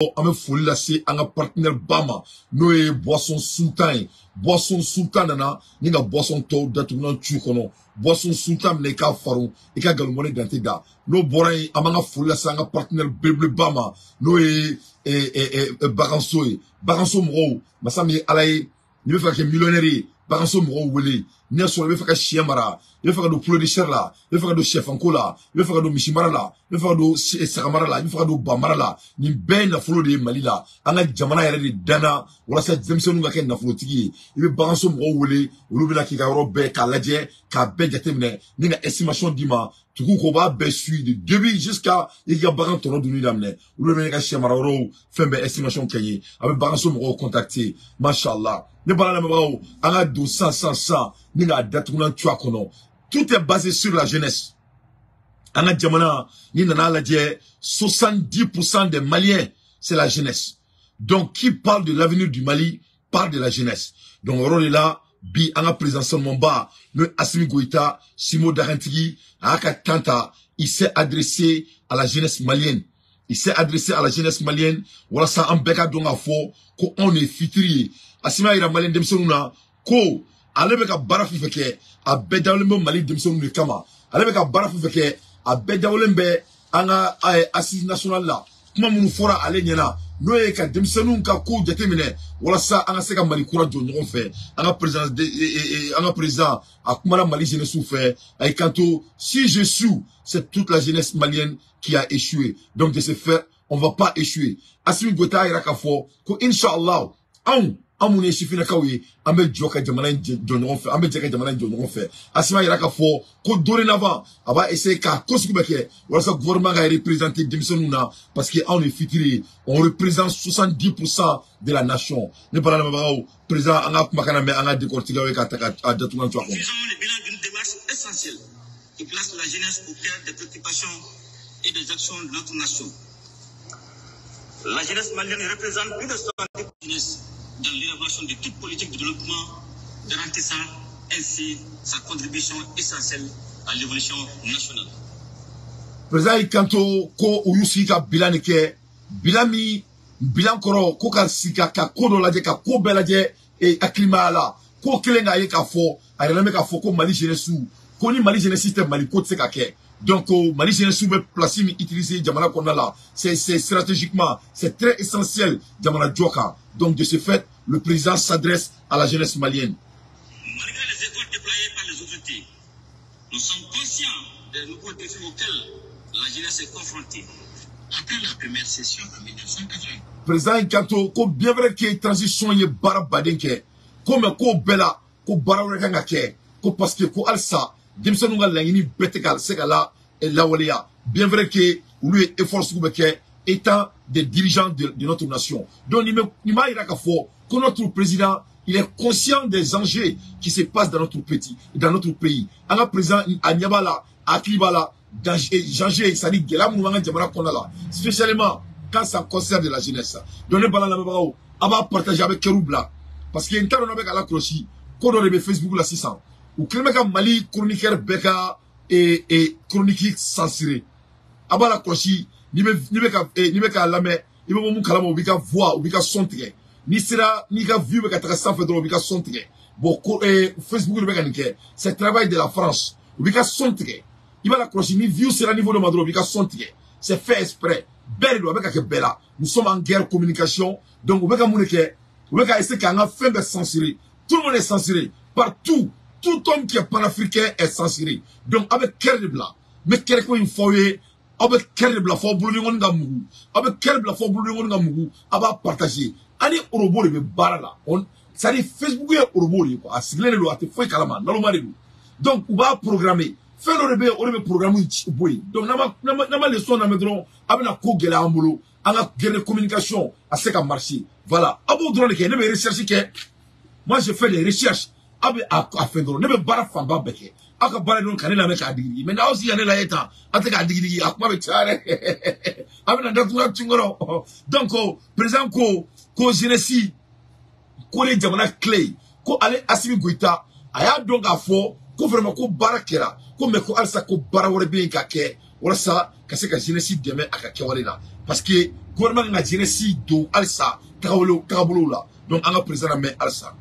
An bɛ foli lase an ka partenaire ba ma, n'o ye Boisson Sultan ye. Boisson Sultan nana ni ka boisson tɔw datugulan cu kɔnɔ. Boisson Sultan minɛ i k'a faru i ka nkalonmɔni dante da. N'o bɔra yen, an b'an ka foli lase an ka partenaire belebeleba ma, n'o ye baganso ye. Baganso mɔgɔw, masa min ye Ala ye, n'i bɛ fɛ ka kɛ millionnaire ye, baganso mɔgɔw wele. N'i y'a sɔrɔ i bɛ fɛ ka sɛ mara, i bɛ fɛ ka don poulet de chair la, i bɛ fɛ ka don sɛfanko la, i bɛ fɛ ka don misi mara la, i bɛ fɛ ka don saga mara la, i bɛ fɛ ka don ba mara la, nin bɛɛ ye nafolo de ye Mali la. An ka jamana yɛrɛ de danna walasa denmisɛnninw ka kɛ nafolotigi ye. I bɛ baganso mɔgɔw wele, olu bɛna k'i ka yɔrɔ bɛɛ k'a lajɛ, k'a bɛɛ jateminɛ ni ka estimation d'i ma. Tugu ko b'a bɛɛ suit de début jusqu'à i ka bagan tɔnɔ dunni daminɛ. Olu bɛ ka sɛ mara yɔrɔw fɛn bɛɛ estimation kɛ n ye. A bɛ baganso mɔgɔw contacter, mashallah. Ne baara lamɛnbagaw, an ka don san san san ni k'a datugulan cu a kɔnɔ. Tout est basé sur la jeunesse. An ka jamana, ni nana lajɛ, 70% des Maliens, c'est la jeunesse. Donc qui parle de l'avenir du Mali parle de la jeunesse. Donc o yɔrɔ de la bi, an ka président sanumanba, n'o ye Assimi Goïta, Simo Dagantigi, a y'a ka temps ta, il s'est adressé à la jeunesse malienne. Il s'est adressé à la jeunesse malienne walasa an bɛɛ ka dɔn k'a fɔ ko anw de ye futur ye. Assimi y'a yira malien denmisɛnninw na ko ale bɛ ka baara fɛn fɛn kɛ, a bɛɛ dabɔlen bɛ Mali denmisɛnninw de kama. Ale bɛ ka baara fɛn fɛn kɛ, a bɛɛ dabɔlen bɛ an ka assise nationale la. Kuma minnu fɔra ale ɲɛna, n'o ye ka denmisɛnninw ka kow jateminɛ walasa an ka se ka Mali kura jɔ ɲɔgɔn fɛ. An ka président a kumana Mali jeunesse fɛ, a y'i kanto: "Si j'échoue, c'est toute la jeunesse malienne qui a échoué. Donc de ce fait, on va pas échouer." Assimi Goïta y'a yira k'a fɔ ko inshallah, anw an minnu ye sifinnakaw ye, an bɛ jɔ ka jamana in jɔ ɲɔgɔn fɛ, an bɛ jɛ ka jamana in jɔ ɲɔgɔn fɛ. Assimi y'a yira k'a fɔ ko dorénavant, a b'a essayer k'a ko sugu bɛɛ kɛ walasa gouvernement ka représenter denmisɛnninw na, parce que anw de futur ye, on représente 70% de la nation. Ne bala lamɛnbagaw, président an ka kumakan lamɛn, an ka décortiquer ye k'a ta k'a datugulan to a kɔnɔ. Faisons le bilan d'une démarche essentielle qui place la jeunesse au cœur des préoccupations et des actions de notre nation. La jeunesse malienne représente plus de 70 jeunesse dans l'élaboration de toute politique de développement, garantissant ainsi sa contribution essentielle à l'évolution nationale. Président y'i kanto ko u y'u sigi ka bilan de kɛ, bilan min bilan kɔrɔ ko ka sigi ka ko dɔ lajɛ, ka ko bɛɛ lajɛ hakilimaya la. Ko kelen k'a ye k'a fɔ a yɛrɛ bɛ k'a fɔ ko Mali jeunesse, ko ni Mali jeunesse tɛ, Mali ko tɛ se ka kɛ. Donc Mali jeunesse bɛ place min utiliser jamana kɔnɔna la, c'est stratégiquement, c'est très essentiel jamana jɔ kan. Donc de ce fait, le président s'adresse à la jeunesse malienne. Malgré les efforts déployés par les autorités, nous sommes conscients des nouveaux défis auxquels la jeunesse est confrontée. Après la première session en 1980, Président y'i kanto ko bien vrai que transition ye baara baden kɛ ko, mais k'o bɛɛ la, ko baara wɛrɛ kan ka kɛ, ko parce que ko halisa denmisɛnninw ka laɲini bɛɛ tɛ ka se ka la lawaleya, bien vrai que olu ye effort sugu bɛɛ kɛ étant des dirigeants de notre nation. Donc nin b'a yira k'a fɔ ko notre président, il est conscient des enjeux qui se passent dans notre pays. An ka président, a ɲɛ b'a la, a hakili b'a la, danger, danger, c'est-à-dire gɛlɛya minnu b'an ka jamana kɔnɔna la, spécialement quand ça concerne de la jeunesse. Donc ne bala lamɛnbagaw, a b'a partager, a bɛ cœur bila, parce que n t'a dɔn n'aw bɛ k'a lakɔlɔsi, ko dɔ de bɛ Facebook la sisan. U kɛlen bɛ ka Mali chroniqueur bɛɛ ka chronique censuré. A b'a lakɔlɔsi, n'i bɛ k'a lamɛn, i bɛ bɔ mun kalama, u b'i ka voix, u b'i ka son tigɛ. N'i sera, n'i ka vue bɛ ka taga sanfɛ dɔrɔn, u b'i ka son tigɛ. Bon, ko Facebook de bɛ ka nin kɛ, c'est travail de la France. U b'i ka son tigɛ, i b'a lakɔlɔsi, ni vue sera niveau dɔ ma dɔrɔn, u b'i ka son tigɛ. C'est fait exprès, bɛɛ de don, a bɛ ka kɛ bɛɛ la. Nous sommes en guerre communication. Donc u bɛ ka mun de kɛ? U bɛ ka essayer k'an ka fɛn bɛɛ censurer. Tout le monde est censuré partout, tout homme qui est panafricain est censuré. Donc a bɛ cœur de bila, n bɛ cœur ko in fɔ aw ye, aw bɛ cœur de bila fɔ aw bolodenkɔni ka mugu, aw bɛ cœur bila fɔ aw bolodenkɔni ka mugu, a b'a partager. Ani robot de bɛ baara la, c'est à dire Facebook ye robot de ye quoi. A sigilen de don, a tɛ foyi kalama, naloma de don. Donc u b'a programmer, fɛn dɔ de bɛ yen, o de bɛ programme bɔ yen. Donc n'an ma leçon lamɛn dɔrɔn, a bɛna ko gɛlɛya an bolo, an ka guerre de communication a se ka marcher. Voilà, a b'o dɔrɔn de kɛ. Ne bɛ recherche kɛ, moi je fais des recherches. Aw bɛ a fɛn dɔrɔn, ne bɛ baara fanba bɛɛ kɛ. Aw ka baara dɔrɔn ka ne lamɛn k'a digidigi. Mais n'aw sigi ka ne lajɛ tan, aw tɛ k'a digidigi, a kuma bɛ caya dɛ, a bɛna datugu tun kɔrɔ. Donc président ko jeunesse ko de jamana clé ye, ko ale Assimi Goïta a y'a dɔn k'a fɔ ko vraiment ko baara kɛra ko, mais ko halisa ko baara wɛrɛ bɛ yen ka kɛ walasa ka se ka jeunesse dɛmɛ a ka kɛwale la, parce que ko gouvernement ka jeunesse don halisa tagabolo la. Donc an ka président lamɛn halisa.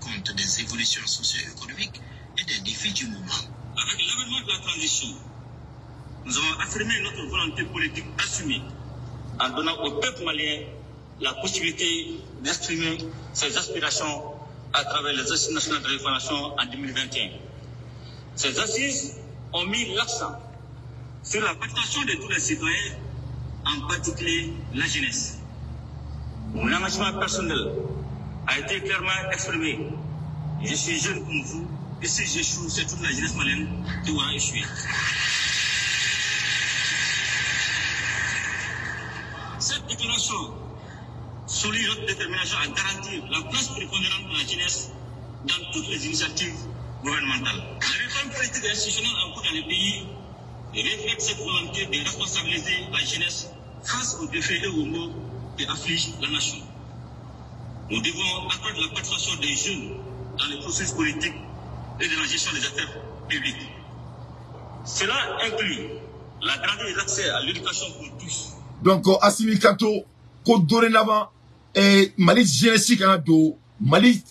Compte des évolutions socio-économiques et des défis du moment. Avec l'avènement de la transition, nous avons affirmé notre volonté politique assumée en donnant au peuple malien la possibilité d'exprimer ses aspirations à travers les assises nationales de référendum en 2021. Ces assises ont mis l'accent sur la participation de tous les citoyens, en particulier la jeunesse. Mon engagement personnel a été clairement exprimé. Je suis jeune comme vous, et si j'échoue, c'est toute la jeunesse malienne qui aura échoué. Cette déclaration souligne notre détermination à garantir la place prépondérante de la jeunesse dans toutes les initiatives gouvernementales. La réforme politique et institutionnelle en cours dans le pays reflète cette volonté de responsabiliser la jeunesse face aux défis et aux maux qui affligent la nation. Nous devons accroître la participation des jeunes dans les processus politiques et de la gestion des affaires publiques. Cela inclut la garantie de l'accès à l'éducation pour tous. Donc, Assimi Kanto, ko dorénavant, Mali jeunesse kana do, Mali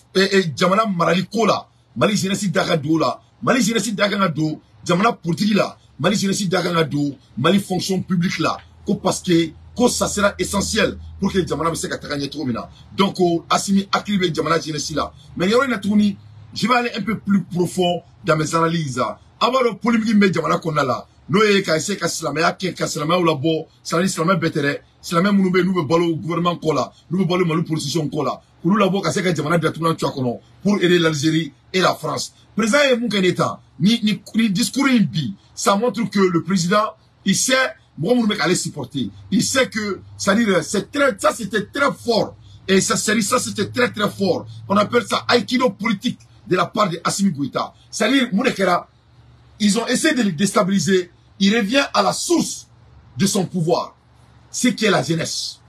jamana marali ko la, Mali jeunesse da ka do la, Mali jeunesse da ka do, jamana politique la, Mali jeunesse da ka do, Mali fonction publique la, ko parce que ko ça sera essentiel pour que jamana bɛ se ka taga ɲɛ cogo min na. Donc Assimi hakili bɛ jamana jeunesse la. Mais yɔrɔ in na tuguni, je vais aller un peu plus profond dans mes analyses. A b'a dɔn polémique min bɛ jamana kɔnɔna la, n'o ye ka essayer ka silamɛya kɛ ka silamɛyaw labɔ, c'est-à-dire silamɛ bɛɛ tɛ dɛ, silamɛ minnu bɛ yen n'u bɛ balo gouvernement kɔ la, n'u bɛ balo Mali position kɔ la, k'olu labɔ ka se ka jamana datugulan to a kɔnɔ pour aider l'Algérie et la France. Président ye mun kɛ ne tan ni discours in bi, ça montre que le président, il sait mɔgɔ minnu bɛ k'ale supporter, il sait que, c'est-à-dire, c'est très, ça c'était très fort, et ça, ça c'était très très fort. On appelle ça aïkido politique de la part de Assimi Goïta. C'est-à-dire, mun de kɛra, ils ont essayé de le déstabiliser, il revient à la source de son pouvoir, ce qui est la jeunesse.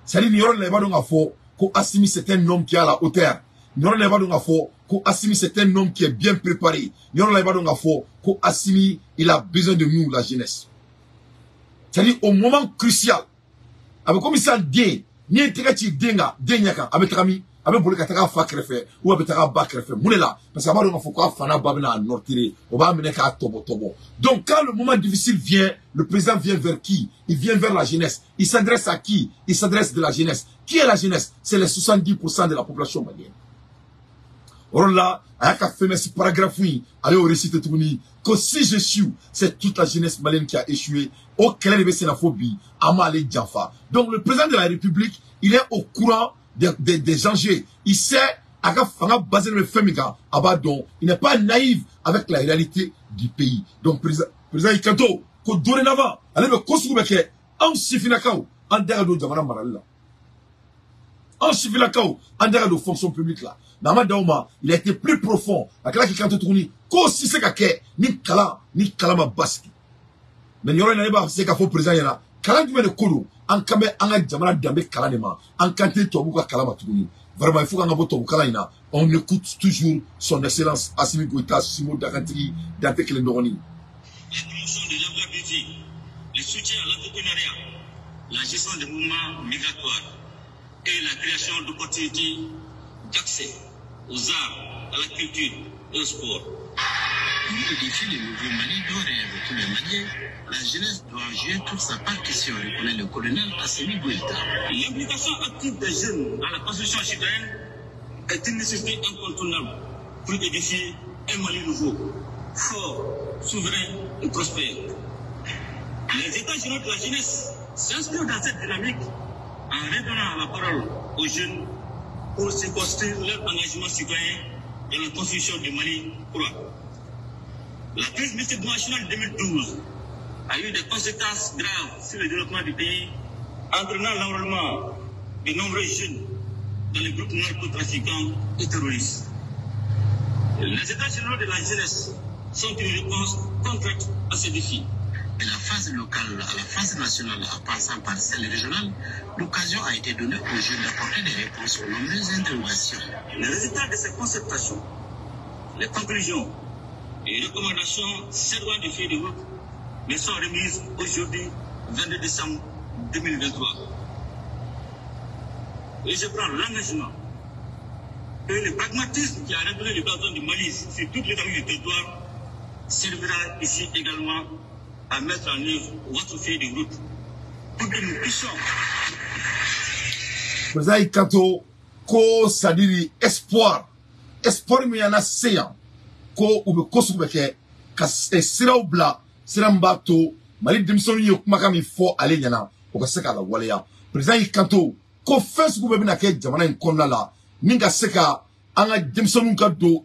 C'est-à-dire, nin yɔrɔ in la, i b'a dɔn k'a fɔ ko Assimi c'est un homme qui est à la hauteur. Nin yɔrɔ in la, i b'a dɔn k'a fɔ ko Assimi c'est un homme qui est bien préparé. Nin yɔrɔ la, i b'a dɔn k'a fɔ ko Assimi, il a besoin de nous, la jeunesse. C'est-à-dire, au moment crucial, a bɛ komi sisan den, n'i ye tɛgɛ ci den kan, den ɲɛ kan, a bɛ taga min, a bɛ boli ka taga fa kɛrɛfɛ ou a bɛ taga ba kɛrɛfɛ. Mun de la? Parce que a b'a dɔn k'a fɔ k'a fa n'a ba bɛna a nɔrɔtire, o b'a minɛ k'a tɔbɔ tɔbɔ. Donc quand le moment difficile vient, le président vient vers qui? Il vient vers la jeunesse. Il s'adresse à qui? Il s'adresse de la jeunesse. Qui est la jeunesse? C'est les 70% de la population malienne. O yɔrɔ la, a y'a ka FMS paragraphe in, a y'o récité tuguni ko si j'échoue, c'est toute la jeunesse malienne qui a échoué. O kɛlɛ de bɛ sen na fo bi, an m'ale janfa. Donc le président de la République, il est au courant des enjeux. Il sait a ka fanga basé bɛ fɛn min kan, a b'a dɔn. Il n'est pas naïf avec la réalité du pays. Donc président y'i kanto ko dorénavant, ale bɛ ko sugu bɛɛ kɛ, anw sifinnakaw, an da ka don jamana marali la. Anw sifinnakaw, an da ka don fonction publique la. Mais a ma dan o ma, il a été plus profond. A tila k'i kanto tuguni k'o si se ka kɛ ni kalan ma basigi. Mais nin yɔrɔ in na, ne b'a se k'a fɔ président ɲɛna, kalan jumɛn de ko don? An kan bɛ an ka jamana danbe kalan de ma, an kan tɛ tubabuw ka kalan ma tuguni. Vraiment, il faut k'an ka bɔ tubabu kalan in na. On écoute toujours son excellence Assimi Goïta, Simo Dakantigi, Dante Kelen dɔgɔnin. La promotion de l'employabilité, le soutien à l'entrepreneuriat, la gestion des mouvements migratoires et la création d'opportunités d'accès aux arts, à la culture et au sport. Pour édifier le nouveau Mali dont rêvent tous les Maliens, la jeunesse doit jouer toute sa partition, reconnaît le colonel Assimi Goïta. L'implication active des jeunes dans la construction citoyenne est une nécessité incontournable pour édifier un Mali nouveau, fort, souverain et prospère. Les États généraux de la jeunesse s'inscrivent dans cette dynamique en redonnant la parole aux jeunes pour se construire leur engagement citoyen dans la construction du Mali croix. La crise multidimensionnelle 2012 a eu des conséquences graves sur le développement du pays, entraînant l'enrôlement de nombreux jeunes dans les groupes narcotrafiquants et terroristes. Les États généraux de la jeunesse sont une réponse concrète à ces défis. De la phase locale à la phase nationale, en passant par celle régionale, l'occasion a été donnée aux jeunes d'apporter des réponses aux nombreuses interrogations. Les résultats de ces concertations, les conclusions et les recommandations servant de feuille de route me sont remises aujourd'hui, 22 décembre 2023. Et je prends l'engagement que le pragmatisme qui a rappelé le blason du Mali sur toute l'étendue du territoire servira ici également à mettre en œuvre votre feuille de route pour que nous puissions. Président y'i kanto ko c'est-à-dire espoir espoir min y'an lase yan ko u bɛ ko sugu bɛɛ kɛ ka siraw bila sira min b'a to Mali denmisɛnninw ye kumakan min fɔ ale ɲɛna o ka se k'a lawaleya. Président y'i kanto ko fɛn sugu bɛɛ bɛna kɛ jamana in kɔnɔna la ni ka se ka an ka denmisɛnninw ka don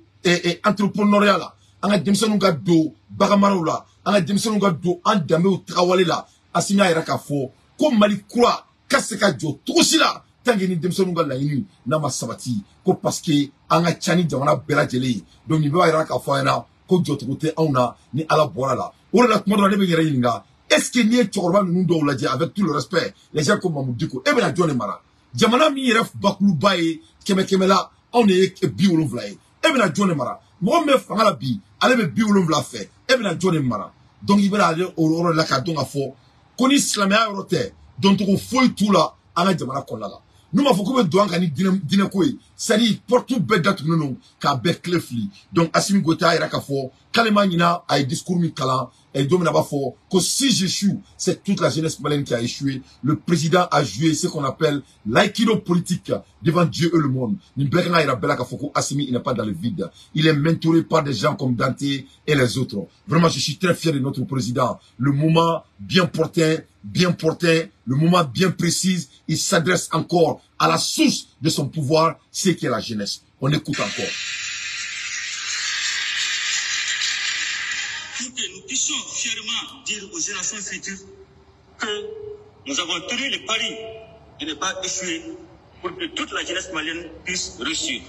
entrepreneuriat la, an ka denmisɛnninw ka don baganmaraw la, an ka denmisɛnninw ka don an danbew tagawale la. Assimi y'a yira k'a fɔ ko Mali kura ka se ka jɔ cogo si la tant que ni denmisɛnninw ka laɲini n'a ma sabati, ko parce que an ka ca ni jamana bɛɛ lajɛlen ye. Donc nin bɛɛ b'a yira k'a fɔ an ɲɛna ko jɔcogo tɛ anw na ni Ala bɔra la. O de la tuma dɔ la ne bɛ n yɛrɛ ɲininka, est ce que n'i ye cɛkɔrɔba ninnu dɔw lajɛ, avec tout le respect, les gens comme Mahmoud Dicko, e bɛna jɔn de mara? Jamana min yɛrɛ bakuruba ye kɛmɛ kɛmɛ la, anw de ye 70 ye, e bɛna jɔn de mara? Mɔgɔ min bɛ fanga la bi, ale bɛ 70 fɛ, e bɛna jɔn de mara? Donc i bɛna ale o yɔrɔ de la k'a dɔn k'a fɔ ko ni silamɛya yɔrɔ tɛ, dɔncogo foyi t'u la an ka jamana kɔnɔna la. N'u m'a fɔ k'u bɛ don an kan ni diinɛ ko ye, c'est à dire porte bɛɛ datugulen don k'a bɛɛ clé fili. Donc Assimi Goïta y'a yira k'a fɔ k'ale ma ɲina a ye discours min kalan don min na, a b'a fɔ ko si j'échoue, c'est toute la jeunesse malienne qui a échoué. Le président a joué ce qu'on appelle l'aïkido politique devant Dieu et le monde. Nin bɛɛ kan ka yira bɛɛ la k'a fɔ ko Assimi, il n'est pas dans le vide, il est mentoré par des gens comme Dante et les autres. Vraiment, je suis très fier de notre président. Le moment bien porté, bien porté, le moment bien précis, il s'adresse encore à la source de son pouvoir, c'est qui est la jeunesse. On écoute encore. Pour que nous puissions fièrement dire aux générations futures que nous avons tenu le pari de ne pas échouer pour que toute la jeunesse malienne puisse réussir.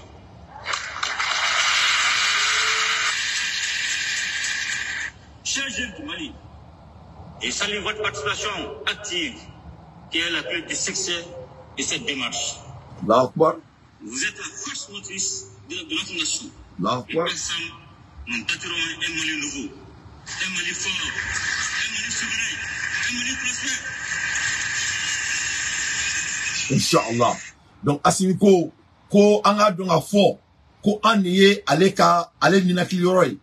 Chers jeunes du Mali, je salue votre participation active qui est la clé du succès de cette démarche. Vous êtes la force motrice de notre nation. Et ensemble, nous bâtirons un Mali nouveau, un Mali fort, un Mali souverain, un Mali prospère. Inch'Allah. Donc Assimi ko ko an ka dɔn ka fɔ ko an de ye ale ka ale ninakili yɔrɔ ye.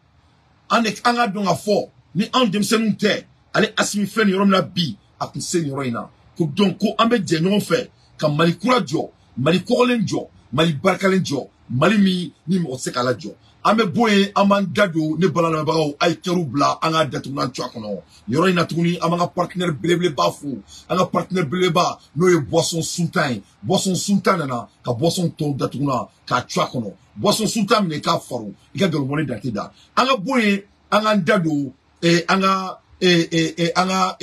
An de an ka dɔn ka fɔ ni anw denmisɛnninw tɛ, ale Assimi filɛ nin yɔrɔ min na bi, a tun se nin yɔrɔ in na. Ko donc ko an bɛ jɛ ɲɔgɔn fɛ ka Mali kura jɔ, Mali kɔgɔlen jɔ, Mali barikalen jɔ, Mali min ni mɔgɔ tɛ se k'a lajɔ. An bɛ bɔ yen, an b'an da don ne balalamɛbagaw, a ye kɛriw bila an ka datugulan cogoya kɔnɔ. Nin yɔrɔ in na tuguni, an b'an ka partenaire belebeleba fo, an ka partenaire belebeleba n'o ye Boisson Sultan ye. Boisson Sultan nana ka boisson tɔw datugulan k'a cogoya kɔnɔ. Boisson Sultan minɛ i k'a faro, i ka galonbɔni dante da. An ka bɔ yen, an k'an da don an ka an ka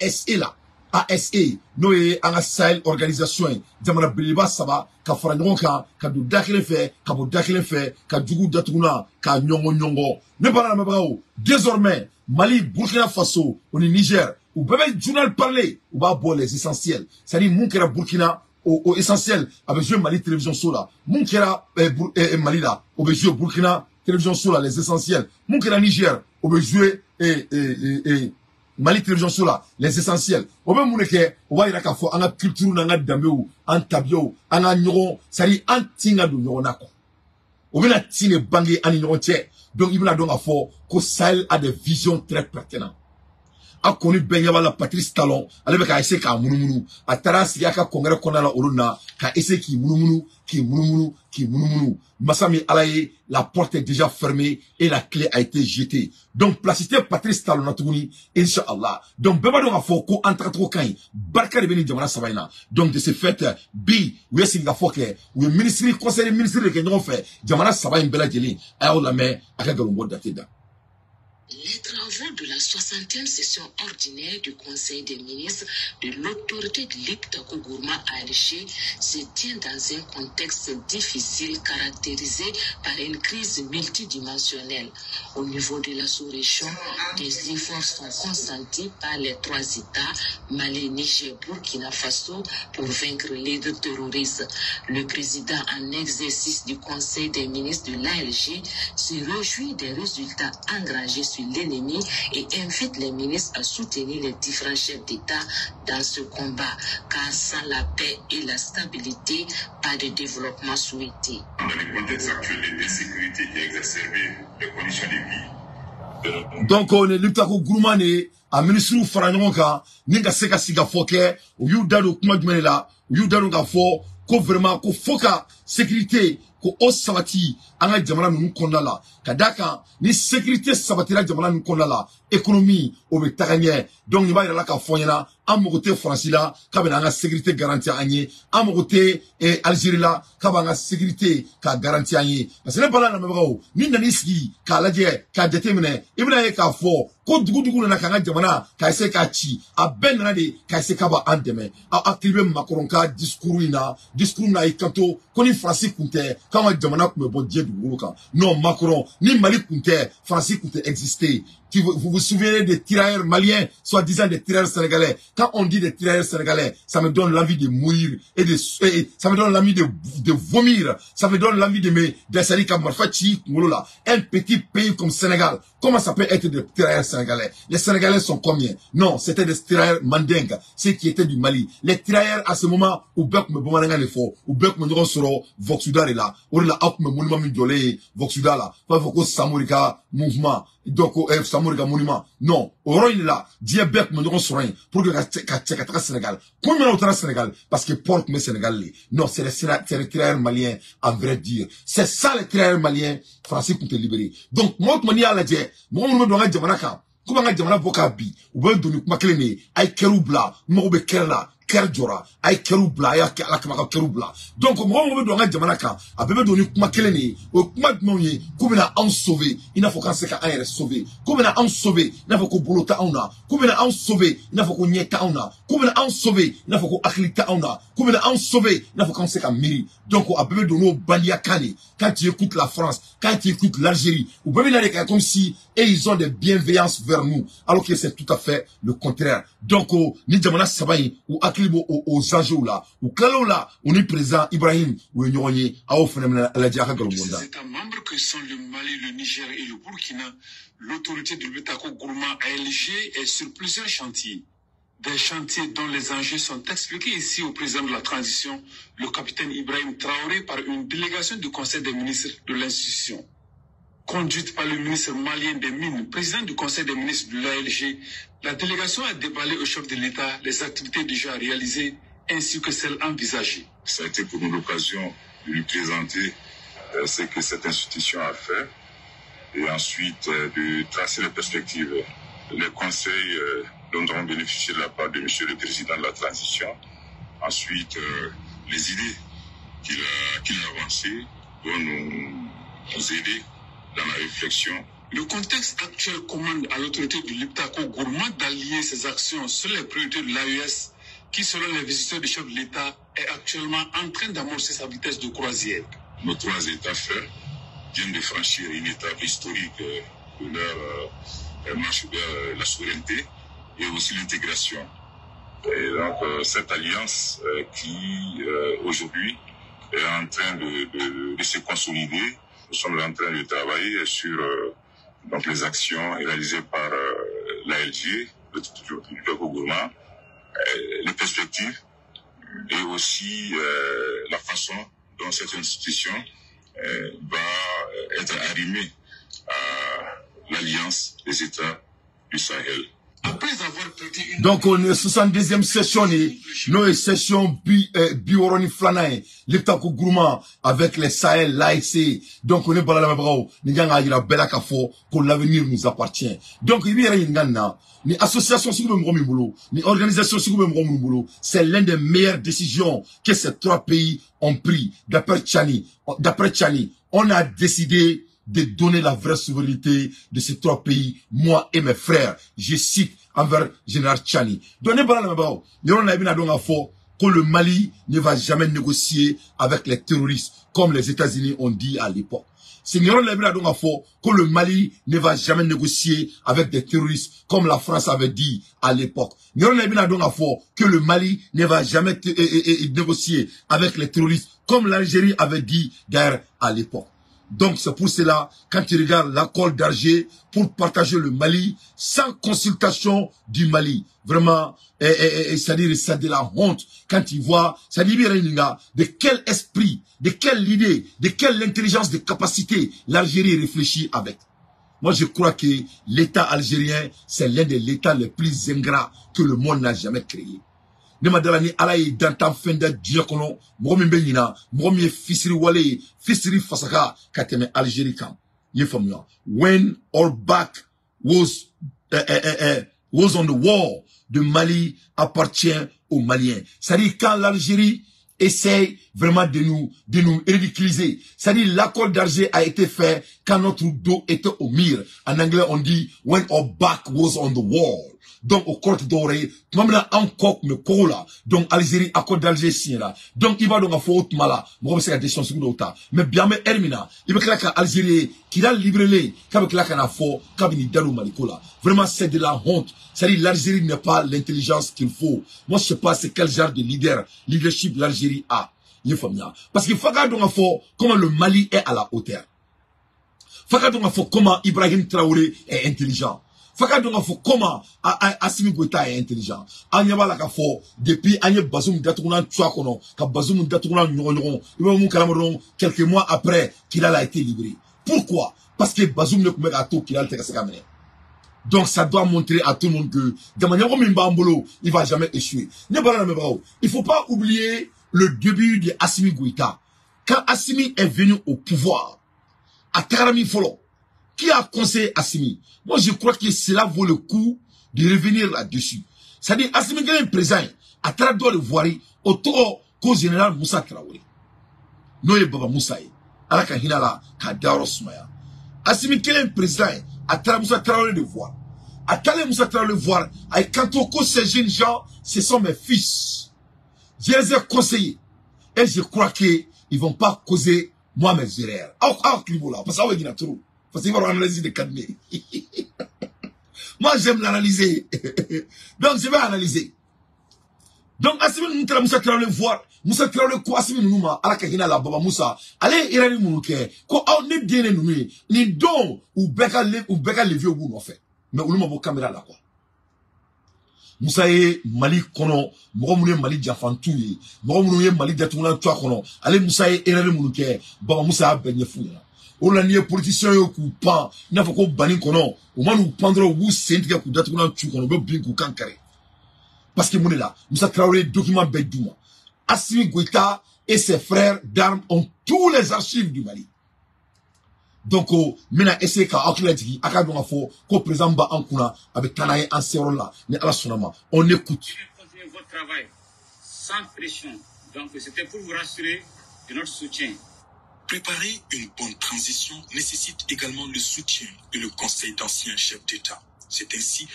ASE la. ASE n'o ye an ka Sahel organisation ye, jamana belebeleba saba ka fara ɲɔgɔn kan ka don da kelen fɛ ka bɔ da kelen fɛ ka jugu datugulan k'a ɲɔngɔ ɲɔngɔ. Ne baara lamɛnbagaw, désormais Mali, Burkina Faso o ni Niger, u bɛɛ bɛ journal parler, u b'a bɔ les essentiels, c'est à dire mun kɛra Burkina o essentiel a bɛ jouer Mali télévision so la, mun kɛra Mali la o bɛ jouer Burkina télévision so la, les essentiels, mun kɛra Niger o bɛ jouer Mali télévision so la, les essentiels. O bɛ mun de kɛ? O b'a yira k'a fɔ an ka culture n'an ka danbew, an tabiyaw, an ka ɲɔgɔn, c'est à dire an tin ka don ɲɔgɔn na quoi. O bɛna tin de bange an ni ɲɔgɔn cɛ. Donc i bɛna dɔn k'a fɔ ko Sahel a des visions très pertinentes. A kɔni bɛɛ ɲɛ b'a la, Patrice Talon ale bɛ k'a essayer k'a munumunu. A taara sigi a ka congrès kɔnɔna la olu na k'a essayer k'i munumunu, k'i munumunu, k'i munumunu. Masa min Ala ye, la porte est déjà fermée et la clé a été jetée. Donc place tɛ Patrice Talon na tuguni, Inch'Allah. Donc bɛɛ b'a dɔn k'a fɔ ko an tagacogo ka ɲi, barika de bɛ nin jamana saba in na. Donc de ce fait, bi u ye sigikafɔ kɛ, u ye ministre conseil des ministres de kɛ ɲɔgɔn fɛ jamana saba in bɛɛ lajɛlen. A y'aw lamɛn a ka nkalon bɔ date da. Les travaux de la 60e session ordinaire du Conseil des ministres de l'autorité de Liptako-Gourma à Alger se tient dans un contexte difficile caractérisé par une crise multidimensionnelle. Au niveau de la sous-région, des efforts sont consentis par les trois États, Mali, Niger, Burkina Faso, pour vaincre l'aide terroriste. Le président en exercice du Conseil des ministres de l'ALG se réjouit des résultats engrangés sur sur l'ennemi et invite les ministres à soutenir les différents chefs d'État dans ce combat, car sans la paix et la stabilité, pas de développement souhaité. Dans le contexte actuel d'insécurité qui a exacerbé les conditions de vie. Donc on est Liptako Gourma a ministre fara ɲɔgɔn kan ni ka se ka sigi ka fɔ kɛ u y'u da don kuma jumɛn de la u y'u da don ka fɔ ko vraiment ko fo ka sécurité ko o sabati an ka jamana ninnu kɔnɔna la ka d'a kan ni sécurité sabatira jamana ninnu kɔnɔna la économie o bɛ taga ɲɛ. Donc nin b'a yira la k'a fɔ ɲɛna an mago tɛ Faransi la k'a bɛna an ka sécurité garantir an ye, an mago tɛ Algérie la k'a b'an ka sécurité k'a garantir an ye. Parce que ne bala lamɛnbagaw ni nan'i sigi k'a lajɛ k'a jateminɛ i bɛna ye k'a fɔ ko dugu dugu nana k'an ka jamana k'a essayer k'a ci a bɛɛ nana de k'a essayer k'a b'an dɛmɛ. Aw hakili bɛ Macron ka discours in na, discours min na a y'i kanto ko ni Faransi kun tɛ k'an ka jamana kun bɛ bɔ diɲɛ dugukolo kan. Non Macron, ni Mali kun tɛ Faransi kun tɛ exister. Vous vous souvenez des tirailleurs maliens, soi-disant des tirailleurs sénégalais. Quand on dit des tirailleurs sénégalais, ça me donne l'envie de mourir et ça me donne l'envie de vomir. Ça me donne l'envie de me descendre comme Marfachi, Moulola. Un petit pays comme Sénégal, comment ça peut être des tirailleurs sénégalais? Les Sénégalais sont combien? Non, c'était des tirailleurs mandingues, ceux qui étaient du Mali. Les tirailleurs à ce moment, ou bek me bomananga le fo, ou bek me soro Voxuda là, ou la hop me monument mi Voxuda là. Faut que Samorika mouvement. Donc, Samorika monument. Non, au roi il est là, Dieu bec me donne sur pour que ka Sénégal. Combien au Sénégal? Parce que porte mais Sénégal. Non, c'est les tirailleurs maliens, à vrai dire. C'est ça les tirailleurs maliens, Français pour te libérer. Donc, moi, je à la dieu, moi, je me donne jamana kan. Comment jamana boka bi, ou bien donner kuma kelen ne, ay keru bla, mɔgɔ bɛ kɛrɛ la, kɛrɛ jɔra, ay keru bla, ay ala kama ka keru bla. Donc mɔgɔ mɔgɔ bɛ don an ka jamana kan, a bɛɛ bɛ don ni kuma kelen de ye. O kuma jumɛnw ye k'u bɛna anw sauver, i n'a fɔ k'an se ka an yɛrɛ sauver, k'u bɛna anw sauver, i n'a fɔ ko bolo tɛ anw na, k'u bɛna anw sauver, i n'a fɔ ko ɲɛ tɛ anw na, k'u bɛna anw sauver, i n'a fɔ ko hakili tɛ anw na, k'u bɛna anw sauver, i n'a fɔ k'an se ka miiri. Donc a bɛɛ bɛ don n'o bandiya kan de. Quand tu écoutes la France, quand tu écoutes l'Algérie, ou bɛɛ bɛ na de kɛ comme si et ils ont des bienveillances vers nous, alors que c'est tout à fait le contraire. Donc ni jamana saba in u hakili b'o aux enjeux la, u tilala o la u ni président Ibrahim u ye ɲɔgɔn ye. Aw fana bɛna lajɛ a ka nkalon da. Ces États membres que sont le Mali, le Niger et le Burkina, l'autorité du Liptako Gourma ALG est sur plusieurs chantiers. Des chantiers dont les enjeux sont expliqués ici au président de la transition, le capitaine Ibrahim Traoré, par une délégation du Conseil des ministres de l'institution. Conduite par le ministre malien des Mines, président du Conseil des ministres de l'ALG, la délégation a déballé au chef de l'État les activités déjà réalisées ainsi que celles envisagées. Ça a été pour nous l'occasion de lui présenter ce que cette institution a fait et ensuite de tracer les perspectives. Les conseils dont nous avons bénéficié de la part de Monsieur le Président de la Transition, ensuite les idées qu'il a avancées vont nous aider dans la réflexion. Le contexte actuel commande à l'autorité du Liptako Gourma d'allier ses actions sur les priorités de l'AES qui, selon les visiteurs du chef de l'État, est actuellement en train d'amorcer sa vitesse de croisière. Nos trois États frères viennent de franchir une étape historique de leur marche vers la souveraineté et aussi l'intégration. Et donc cette alliance qui aujourd'hui est en train de se consolider. Nous sommes en train de travailler sur donc les actions réalisées par l'ALG, le Liptako Gourma, les perspectives et aussi la façon dont cette institution va être arrimée à l'alliance des États du Sahel. Après avoir prêté une... Donc on est 62e session, nos session bi biworoni flana ye Liptako Gourma avec les Sahel, l'AEC. Donc on est bala la bravo, ni ganga yira bela ka fo que l'avenir nous appartient. Donc il y a une ni association sugu bɛ mɔgɔ min bolo, ni organisation sugu bɛ mɔgɔ min bolo, c'est l'une des meilleures décisions que ces trois pays ont pris. D'après Tchani, on a décidé de donner la vraie souveraineté de ces trois pays, moi et mes frères. Je cite envers Général Tchani. Donnez pas la main, que le Mali ne va jamais négocier avec les terroristes, comme les États-Unis ont dit à l'époque. Seigneur que le Mali ne va jamais négocier avec des terroristes, comme la France avait dit à l'époque. Que le Mali ne va jamais négocier avec les terroristes, comme l'Algérie avait dit d'ailleurs à l'époque. Donc c'est pour cela, quand tu regardes l'accord d'Alger pour partager le Mali sans consultation du Mali, vraiment, c'est-à-dire c'est de la honte quand tu vois, c'est-à-dire de quel esprit, de quelle idée, de quelle intelligence, de capacité l'Algérie réfléchit avec. Moi je crois que l'État algérien, c'est l'un des États les plus ingrats que le monde n'a jamais créé. Ne ma dala ni ala ye dantan fɛn da diɲɛ kɔnɔ mɔgɔ min bɛ ɲina mɔgɔ min ye fisiri wale ye fisiri fasaka ka tɛmɛ Algérie kan i ye faamuya. When our back was on the wall, the Mali appartient aux Maliens. C'est-à-dire quand l'Algérie essaye vraiment de nous ridiculiser. C'est-à-dire l'accord d'Alger a été fait quand notre dos était au mur. En anglais on dit when our back was on the wall. Donc au Côte doré, tuma min na an kɔ tun bɛ kogo la. Donc Algérie accord d'Alger signé la. Donc i b'a dɔn k'a fɔ o tuma la mɔgɔ bɛ se ka décision sugu dɔw ta. Mais bi an bɛ heure min na i bɛ tila ka Algérie k'i la libéré k'a bɛ tila ka na fɔ k'a bɛ n'i da don Mali ko la. Vraiment c'est de la honte. C'est-à-dire l'Algérie n'est pas l'intelligence qu'il faut. Moi je sais pas c'est quel genre de leadership l'Algérie a. I ye faamuya. Parce que f'a k'a dɔn k'a fɔ comment le Mali est à la hauteur. F'a k'a dɔn k'a fɔ comment Ibrahim Traoré est intelligent. Faka donc fo comment Assimi Goïta est intelligent. An ɲɛ b'a la k'a fɔ depuis an ye Bazoum datugulan tu a kɔnɔ ka Bazoum datugulan ɲɔgɔn ɲɔgɔn i bɛ mun kalama dɔrɔn quelques mois après Kidal a été libéré. Pourquoi? Parce que Bazoum ne tun bɛ k'a to Kidal tɛ ka se ka minɛ. Donc ça doit montrer à tout le monde que jamana ɲɛmɔgɔ min b'an bolo il va jamais échouer. Ne bɔra lamɛnbagaw, il faut pas oublier le début de Assimi Goïta. Quand Assimi est venu au pouvoir à tagara min fɔlɔ, qui a conseillé Assimi? Moi, je crois que cela vaut le coup de revenir là-dessus. C'est-à-dire, Assimi est présent à travers le voirie, au tort qu'au général Moussa Traoré. Noé Baba Moussa, ala ka hinɛ la, ka dayɔrɔ sumaya. Assimi est président à travers Moussa Traoré de voir. À travers Moussa Traoré de voir, à Kanto, que ces jeunes gens, ce sont mes fils. Je les ai conseillés. Et je crois qu'ils ne vont pas causer moi mes erreurs. Parce que parce qu'il va analyser des cabinets. Moi, j'aime l'analyser. Donc, je vais analyser. Donc, Assimi nous Moussa Traoré voir. Moussa Traoré ko Assimi nous ma ala ka hinɛ la Baba Moussa. Ale irani munu kɛ ko aw ne den ne ninnu ye nin don u bɛɛ ka levier b'u nɔfɛ. Mais olu ma bɔ caméra la quoi. Moussa ye Mali kɔnɔ mɔgɔ minnu ye Mali jafantu ye mɔgɔ minnu ye Mali datugulan tu a kɔnɔ ale Moussa ye erreur minnu kɛ Baba Moussa y'a bɛɛ ɲɛf'u ɲɛna. O la n'i ye politicien ye k'u pan i n'a fɔ ko banni kɔnɔ u ma n'u pan dɔrɔn u b'u sen tigɛ k'u datugulan tu kɔnɔ u bɛ bin k'u kan kari. Parce que mun de la Moussa Traoré document bɛɛ d'u ma. Assimi Goïta et ses frères d'armes ont tous les archives du Mali. Donc n bɛna essayer ka aw hakili lajigin a k'a dɔn k'a fɔ ko président b'an kunna a bɛ taa n'a ye an seyɔrɔ la ni Ala sɔnna ma. On écoute. Continuez votre travail sans pression. Donc c'était pour vous rassurer de notre soutien. Préparer une bonne transition nécessite également le soutien et le conseil d'anciens chefs d'État. C'est ainsi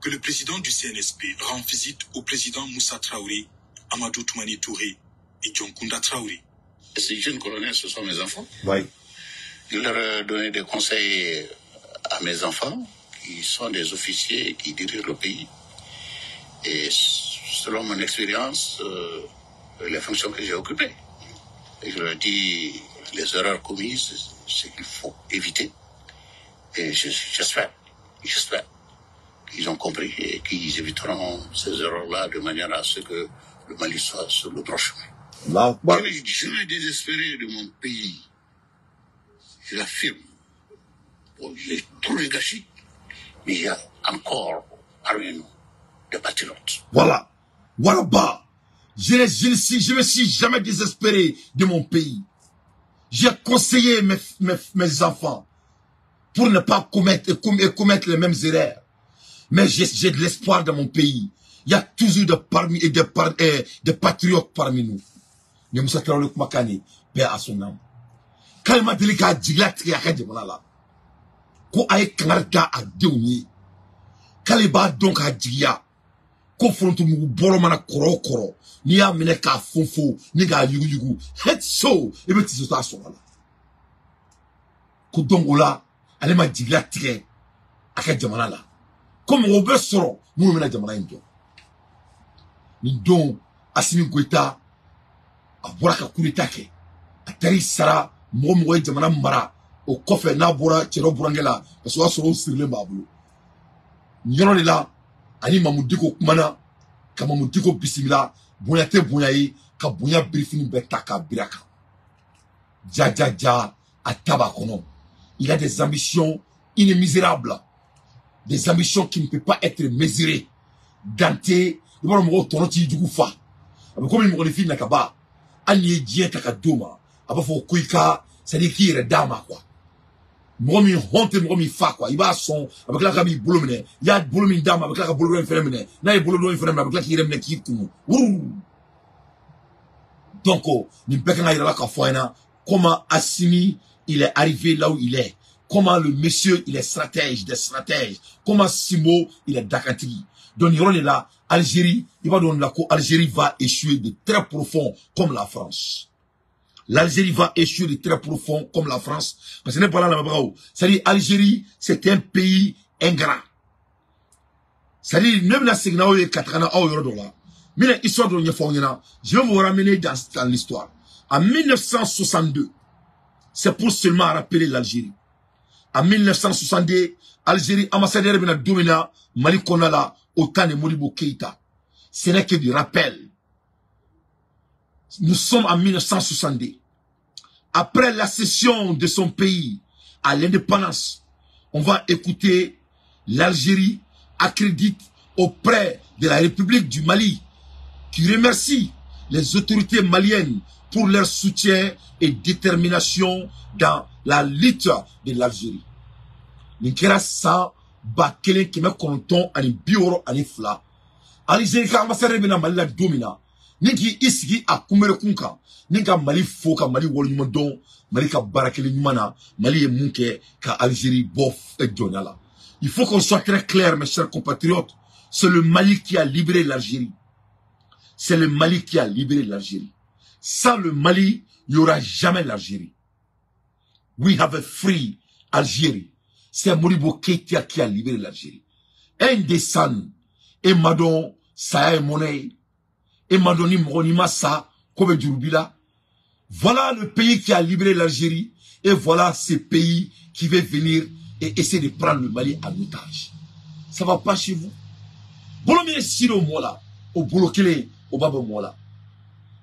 que le président du CNSP rend visite au président Moussa Traoré, Amadou Toumani Touré et Dioncounda Traoré. Ces jeunes colonels, ce sont mes enfants. Oui. Je leur ai donné des conseils à mes enfants, qui sont des officiers et qui dirigent le pays. Et selon mon expérience, les fonctions que j'ai occupées. Et je leur dis les erreurs commises, ce qu'il faut éviter. Et j'espère qu'ils ont compris et qu'ils éviteront ces erreurs-là de manière à ce que le Mali soit sur le droit chemin. Je n'ai jamais désespéré de mon pays. Je l'affirme. Bon, j'ai trop de gâchis, mais il y a encore parmi nous des patriotes. Voilà. Voilà bas. Je ne me suis jamais désespéré de mon pays. J'ai conseillé mes enfants pour ne pas commettre, commettre les mêmes erreurs. Mais j'ai de l'espoir dans mon pays. Il y a toujours des patriotes parmi nous. Ne Moussa Traoré kumakan, paix à son âme. K'ale ma deli k'a jigila tigɛ a ka jamana la. Ko a ye kangari da a denw ye. K'ale b'a dɔn k'a jigiya. Ko forontomugu bɔrɔ mana kɔrɔ o kɔrɔ n'i y'a minɛ k'a fonfon ni k'a yuguyugu so i bɛ tisɔ t'a sɔrɔ a la. Ko donc o la ale ma jigila tigɛ a ka jamana la. Ko mɔgɔw bɛ sɔrɔ minnu bɛna jamana in jɔ. Nin don Assimi Goïta a bɔra ka coup d'état kɛ. A taar'i sara mɔgɔ mɔgɔ ye jamana mara O kɔfɛ n'a bɔra cɛ dɔ burankɛ la parce que o y'a sɔrɔ o sirilen b'a bolo. Nin yɔrɔ de la ani Mamu Diko kumana ka Mamu Diko bisimila bonya tɛ bonya ye ka bonya birifini bɛɛ ta k'a biri a kan. Ja ja ja a ta b'a kɔnɔ. Il a des ambitions inmémurables, des ambitions qui ne peuvent pas être mesurées. Dante i b'a dɔn mɔgɔw tɔnɔ t'i jugu fa. A bɛ komi mɔgɔninfin na ka ban hali n'i ye diɲɛ ta ka d'o ma a b'a fɔ ko i ka c'est à dire k'i yɛrɛ d'a ma quoi. Mɔgɔ min hɔn tɛ mɔgɔ min fa quoi, i b'a sɔn a bɛ tila ka b'i bolo minɛ, i y'a bolo min d'a ma a bɛ tila ka bolo dɔ in fɛnɛ minɛ, n'a ye bolo dɔ in fɛnɛ minɛ a bɛ tila k'i yɛrɛ minɛ k'i kunu wuru. Donc nin bɛɛ kan ka yira la k'a fɔ an ɲɛna comment Assimi il est arrivé là où il est, comment le monsieur il est stratège des stratèges, comment Simo il est dakantigi. Donc nin yɔrɔ de la Algérie, i b'a dɔn la ko Algérie va échouer de très profond comme la France. L'Algérie va échouer de très profond comme la France. Parce que n'est pas là là-bas. C'est-à-dire, Algérie, c'est un pays ingrat. C'est-à-dire, même la Ségnao et Katrana, mais l'histoire de l'Union, je vais vous ramener dans l'histoire. En 1962, c'est pour seulement rappeler l'Algérie. En 1962, Algérie, ambassadeur de Domina, Mali Konala, au temps de Modibo Keïta. Ce n'est que du rappel. Nous sommes en 1962. Après l'accession de son pays à l'indépendance, on va écouter l'Algérie accrédite auprès de la République du Mali, qui remercie les autorités maliennes pour leur soutien et détermination dans la lutte de l'Algérie. Nin kɛra san 1962. Algérie ka ambassadeur bɛna Mali la don min na, ni k'i sigi a kunberekun kan, ni ka Mali fo ka Mali waleɲuman dɔn, Mali ka baarakɛli ɲuman na, Mali ye mun kɛ ka Algérie bɔ jɔnya la. Il faut qu'on soit très clair, mes chers compatriotes, c'est le Mali qui a libéré l'Algérie. C'est le Mali qui a libéré l'Algérie. Sans le Mali, il n'y aura jamais l'Algérie. We have a free Algérie. C'est Modibo Keïta qui a libéré l'Algérie. Un des san, et madon, saya et monnaie, et madoni mronima sa, comme Djourubila. Voilà le pays qui a libéré l'Algérie, et voilà ce pays qui veut venir et essayer de prendre le Mali en otage. Ça va pas chez vous. Bolomine Siro Mola, au Bolokele, au Baba Mola.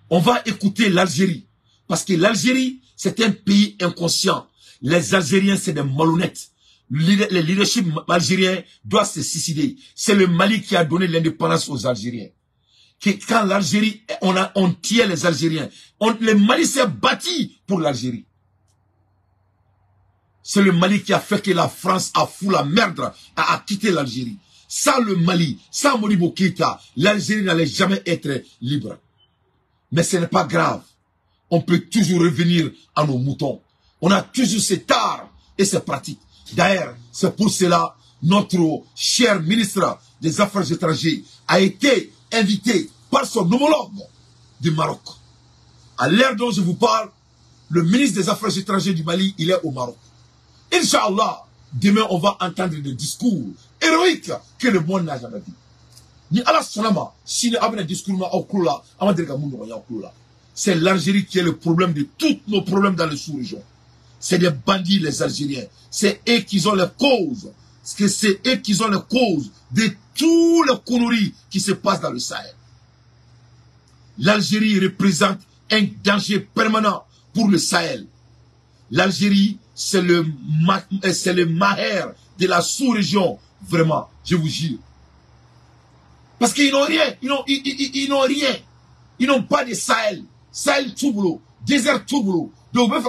On va écouter l'Algérie, parce que l'Algérie, c'est un pays inconscient. Les Algériens, c'est des malhonnêtes. Le leadership algérien doit se suicider. C'est le Mali qui a donné l'indépendance aux Algériens. Quand l'Algérie, on tient les Algériens. Le Mali s'est bâti pour l'Algérie. C'est le Mali qui a fait que la France a fou la merde, a quitté l'Algérie. Sans le Mali, sans Modibo Keïta, l'Algérie n'allait jamais être libre. Mais ce n'est pas grave. On peut toujours revenir à nos moutons. On a toujours cet art et ces pratiques. D'ailleurs, c'est pour cela notre cher ministre des Affaires étrangères a été invité par son homologue du Maroc. À l'heure dont je vous parle, le ministre des Affaires étrangères du Mali, il est au Maroc. Inch'Allah, demain on va entendre des discours héroïques que le monde n'a jamais vu. Ni Allah sonama, si ne discours au Klola, c'est l'Algérie qui est le problème de tous nos problèmes dans les sous-régions. C'est des bandits, les Algériens. C'est eux qui ont les causes. C'est eux qui ont les causes de tous les conneries qui se passent dans le Sahel. L'Algérie représente un danger permanent pour le Sahel. L'Algérie, c'est le maher de la sous-région. Vraiment, je vous jure. Parce qu'ils n'ont rien. Ils n'ont rien. Ils n'ont pas de Sahel. Sahel tout boulot. Désert tout boulot. Donc, il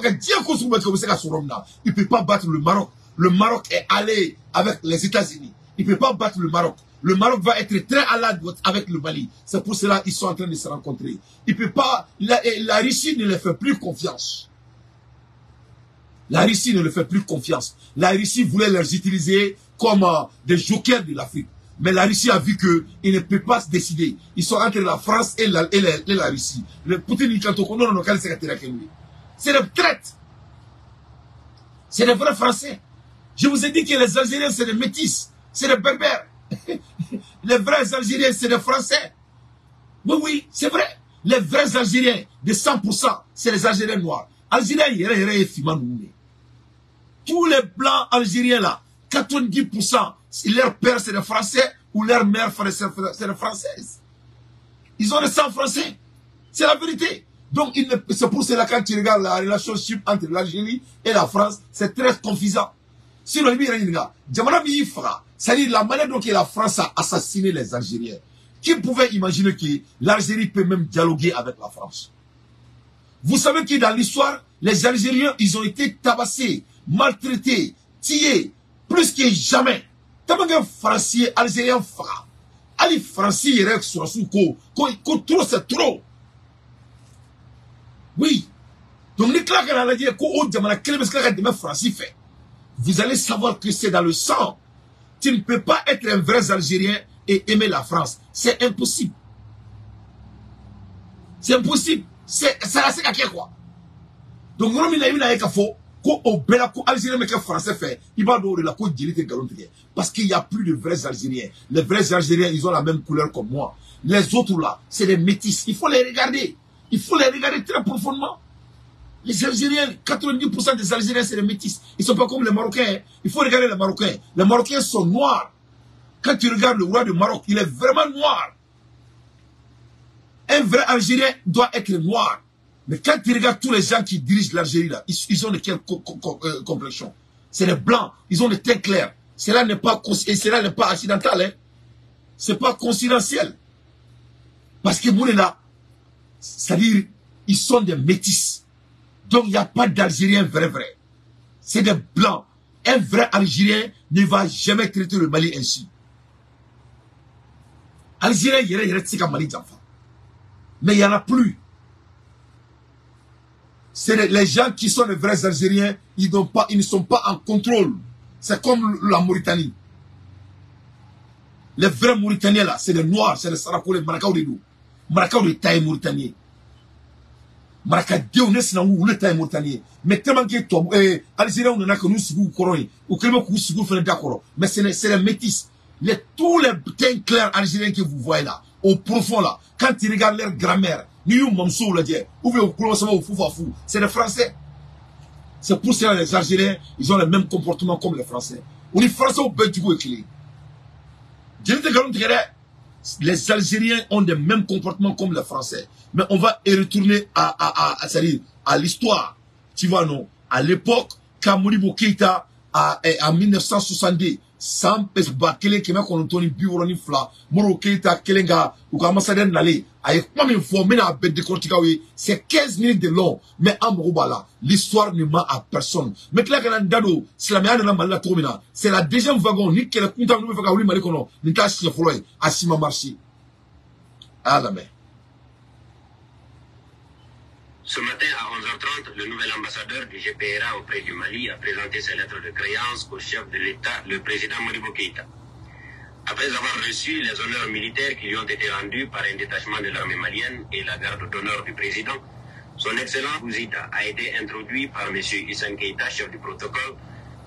ne peut pas battre le Maroc. Le Maroc est allé avec les États-Unis. Il ne peut pas battre le Maroc. Le Maroc va être très à la droite avec le Mali. C'est pour cela qu'ils sont en train de se rencontrer. Il peut pas. La Russie ne leur fait plus confiance. La Russie ne leur fait plus confiance. La Russie voulait les utiliser comme des jokers de l'Afrique. Mais la Russie a vu qu'ils ne peuvent pas se décider. Ils sont entre la France et la Russie. Le Poutine, il non, non, c'est des traites. C'est des vrais Français. Je vous ai dit que les Algériens, c'est des métis. C'est des berbères. Les vrais Algériens, c'est des Français. Oui, oui, c'est vrai. Les vrais Algériens, de 100%, c'est les Algériens noirs. Algériens, il y a. Tous les blancs algériens là, 90%, leur père c'est des Français ou leur mère c'est des Françaises. Ils ont le sang français. C'est la vérité. Donc, c'est pour cela quand tu regardes la relation entre l'Algérie et la France, c'est très confusant. Sinon, c'est-à-dire la manière dont la France a assassiné les Algériens. Qui pouvait imaginer que l'Algérie peut même dialoguer avec la France? Vous savez que dans l'histoire, les Algériens, ils ont été tabassés, maltraités, tués, plus que jamais. Tellement que Français, Algériens, fra. Ali Français, il reste sur son co, trop, c'est trop. Oui. Donc, les claques, on a dit, Français fait. Vous allez savoir que c'est dans le sang. Tu ne peux pas être un vrai Algérien et aimer la France. C'est impossible. C'est impossible. C'est la quoi. Donc, on a Algérien français fait, il va la côte. Parce qu'il n'y a plus de vrais Algériens. Les vrais Algériens, ils ont la même couleur comme moi. Les autres là, c'est des métis. Il faut les regarder. Il faut les regarder très profondément. Les Algériens, 90% des Algériens, c'est des métis. Ils ne sont pas comme les Marocains. Il faut regarder les Marocains. Les Marocains sont noirs. Quand tu regardes le roi du Maroc, il est vraiment noir. Un vrai Algérien doit être noir. Mais quand tu regardes tous les gens qui dirigent l'Algérie, là, ils ont de quelle complexion? C'est des blancs, ils ont des teints clairs. Cela n'est pas, cela n'est pas accidental, hein. C'est pas coïncidentiel. Parce que là, c'est-à-dire, ils sont des métis. Donc, il n'y a pas d'Algérien vrai, vrai. C'est des blancs. Un vrai Algérien ne va jamais traiter le Mali ainsi. Algérien, il reste Mali d'enfant. Mais il n'y en a plus. C'est les gens qui sont les vrais Algériens, ils ne sont pas en contrôle. C'est comme la Mauritanie. Les vrais Mauritaniens là, c'est les Noirs, c'est les Sarako, les Marakaou de nous. Marakaou de taille Mauritanie. Marakaou ne sina ou le taille Mauritanie. Mais tellement que toi, Algériens, on en a que nous sougou koroy, ou que nous sougou fait d'accord. Mais c'est les métis. Tous les teints clairs algériens que vous voyez là, au profond là, quand tu regardes leur grammaire, c'est les Français. C'est pour cela que les Algériens, ils ont le même comportement comme les Français. On est Français au Bédjou et les Algériens ont le même comportement comme les Français. Mais on va y retourner à l'histoire. Tu vois, non? À l'époque, quand Modibo Keïta, en 1962, san ba kelen kɛmɛ kɔnɔntɔn ni bi wɔɔrɔ ni fila Modibo Keïta kelen ka u ka ambassadeur nalen a ye kuma min fɔ n bɛna a bɛɛ décortiquer aw ye, c'est 15 minutes de long, mais an mago b'a la. L'histoire ne ment à personne. N bɛ tila ka na n da don silamɛya nana Mali la cogo min na, c'est la deuxième wagon ni kɛlɛ kuntan minnu bɛ fɛ ka wuli Mali kɔnɔ, nin t'a siɲɛ fɔlɔ ye, a si ma marché. A y'a lamɛn. Ce matin à 11h30, le nouvel ambassadeur du GPRA auprès du Mali a présenté ses lettres de créance au chef de l'État, le président Modibo Keïta. Après avoir reçu les honneurs militaires qui lui ont été rendus par un détachement de l'armée malienne et la garde d'honneur du président, son Excellence Bouzida a été introduit par M. Issam Keïta, chef du protocole,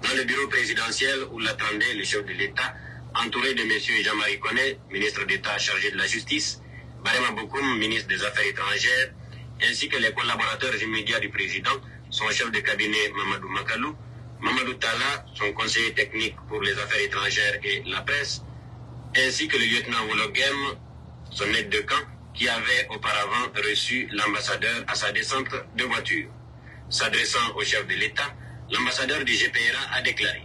dans le bureau présidentiel où l'attendait le chef de l'État, entouré de M. Jean-Marie Koné, ministre d'État chargé de la Justice, Barema Bokoum, ministre des Affaires étrangères, ainsi que les collaborateurs immédiats du président, son chef de cabinet Mamadou Makalou, Mamadou Tala, son conseiller technique pour les affaires étrangères et la presse, ainsi que le lieutenant Wologem, son aide de camp, qui avait auparavant reçu l'ambassadeur à sa descente de voiture. S'adressant au chef de l'État, l'ambassadeur du GPRA a déclaré: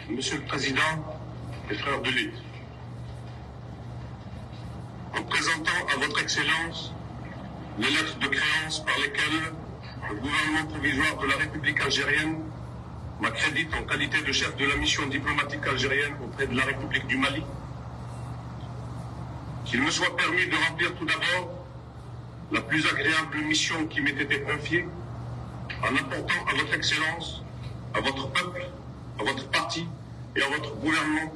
Monsieur le Président, mes frères de lutte, en présentant à votre Excellence les lettres de créance par lesquelles le gouvernement provisoire de la République algérienne m'accrédite en qualité de chef de la mission diplomatique algérienne auprès de la République du Mali, qu'il me soit permis de remplir tout d'abord la plus agréable mission qui m'ait été confiée, en apportant à votre Excellence, à votre peuple, à votre parti et à votre gouvernement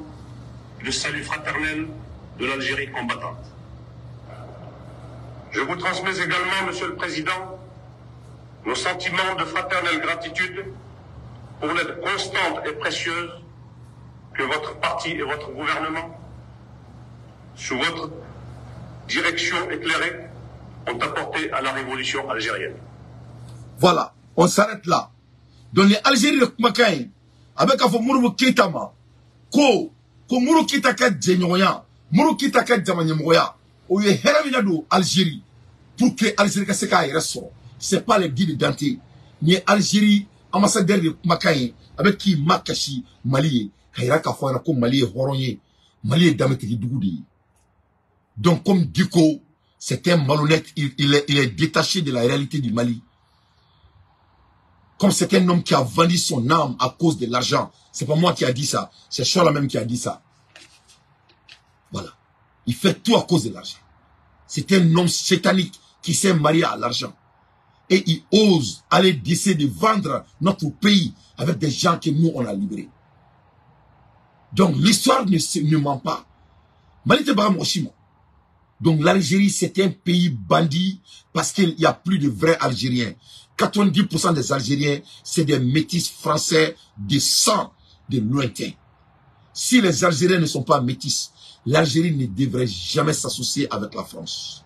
le salut fraternel de l'Algérie combattante. Je vous transmets également, Monsieur le Président, nos sentiments de fraternelle gratitude pour l'aide constante et précieuse que votre parti et votre gouvernement, sous votre direction éclairée, ont apportée à la révolution algérienne. Voilà, on s'arrête là. Donc ni Algérie de kumakan ye, a bɛ k'a fɔ Modibo Keita ma ko Modibo Keita ka jɛɲɔgɔnya, Modibo Keita ka jamaɲɛmɔgɔya, o ye hɛrɛ min ladon Algérie pour que Algérie ka se k'a yɛrɛ sɔrɔ. C'est pas les dits de Dante. Ni ye Algérie ambassadeur de kumakan ye, a bɛ k'i makasi Mali ye, ka yira k'a fɔ a ɲɛna ko Mali ye hɔrɔn ye, Mali ye danbetigi dugu de ye. Donc comme Dicko, c'est un malhonnête, il est détaché de la réalité du Mali. Comme c'est un homme qui a vendu son âme à cause de l'argent. C'est pas moi qui a dit ça, c'est Chola même qui a dit ça. Voilà. Il fait tout à cause de l'argent. C'est un homme satanique qui s'est marié à l'argent. Et il ose aller décider de vendre notre pays avec des gens que nous, on a libérés. Donc l'histoire ne ment pas. Mali tɛ baga mɔgɔ si ma. Donc l'Algérie, c'est un pays bandit parce qu'il n'y a plus de vrais Algériens. 90% des Algériens, c'est des métis français de sang de lointain. Si les Algériens ne sont pas métis, l'Algérie ne devrait jamais s'associer avec la France.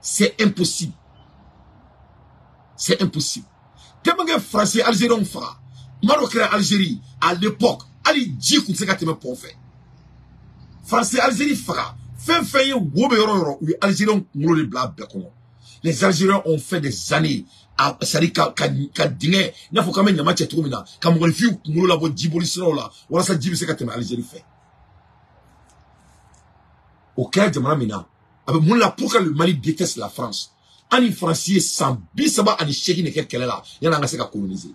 C'est impossible. C'est impossible. Tellement que Français, Algériens font, Maroc, Algérie, à l'époque, ali dji kun se ka tɛmɛ pont fɛ. Français, Algérie faga. Fɛn fɛn ye wo bɛ yɔrɔ yɔrɔ, u ye Algériens kunkolo de bila a bɛɛ kɔnɔ. Les Algériens ont fait des années à, c'est-à-dire ka dingɛ, i n'a fɔ k'an bɛ ɲama cɛ cogo min na, ka mɔgɔninfinw kunkolo labɔ jiboli siraw la, walasa ji bɛ se ka tɛmɛ Algérie fɛ. O kɛra jamana min na, a bɛ mun la pour que le Mali déteste la France. An ni Faransi ye san 38 de kɛ kɛlɛ la, yanni an ka se ka coloniser.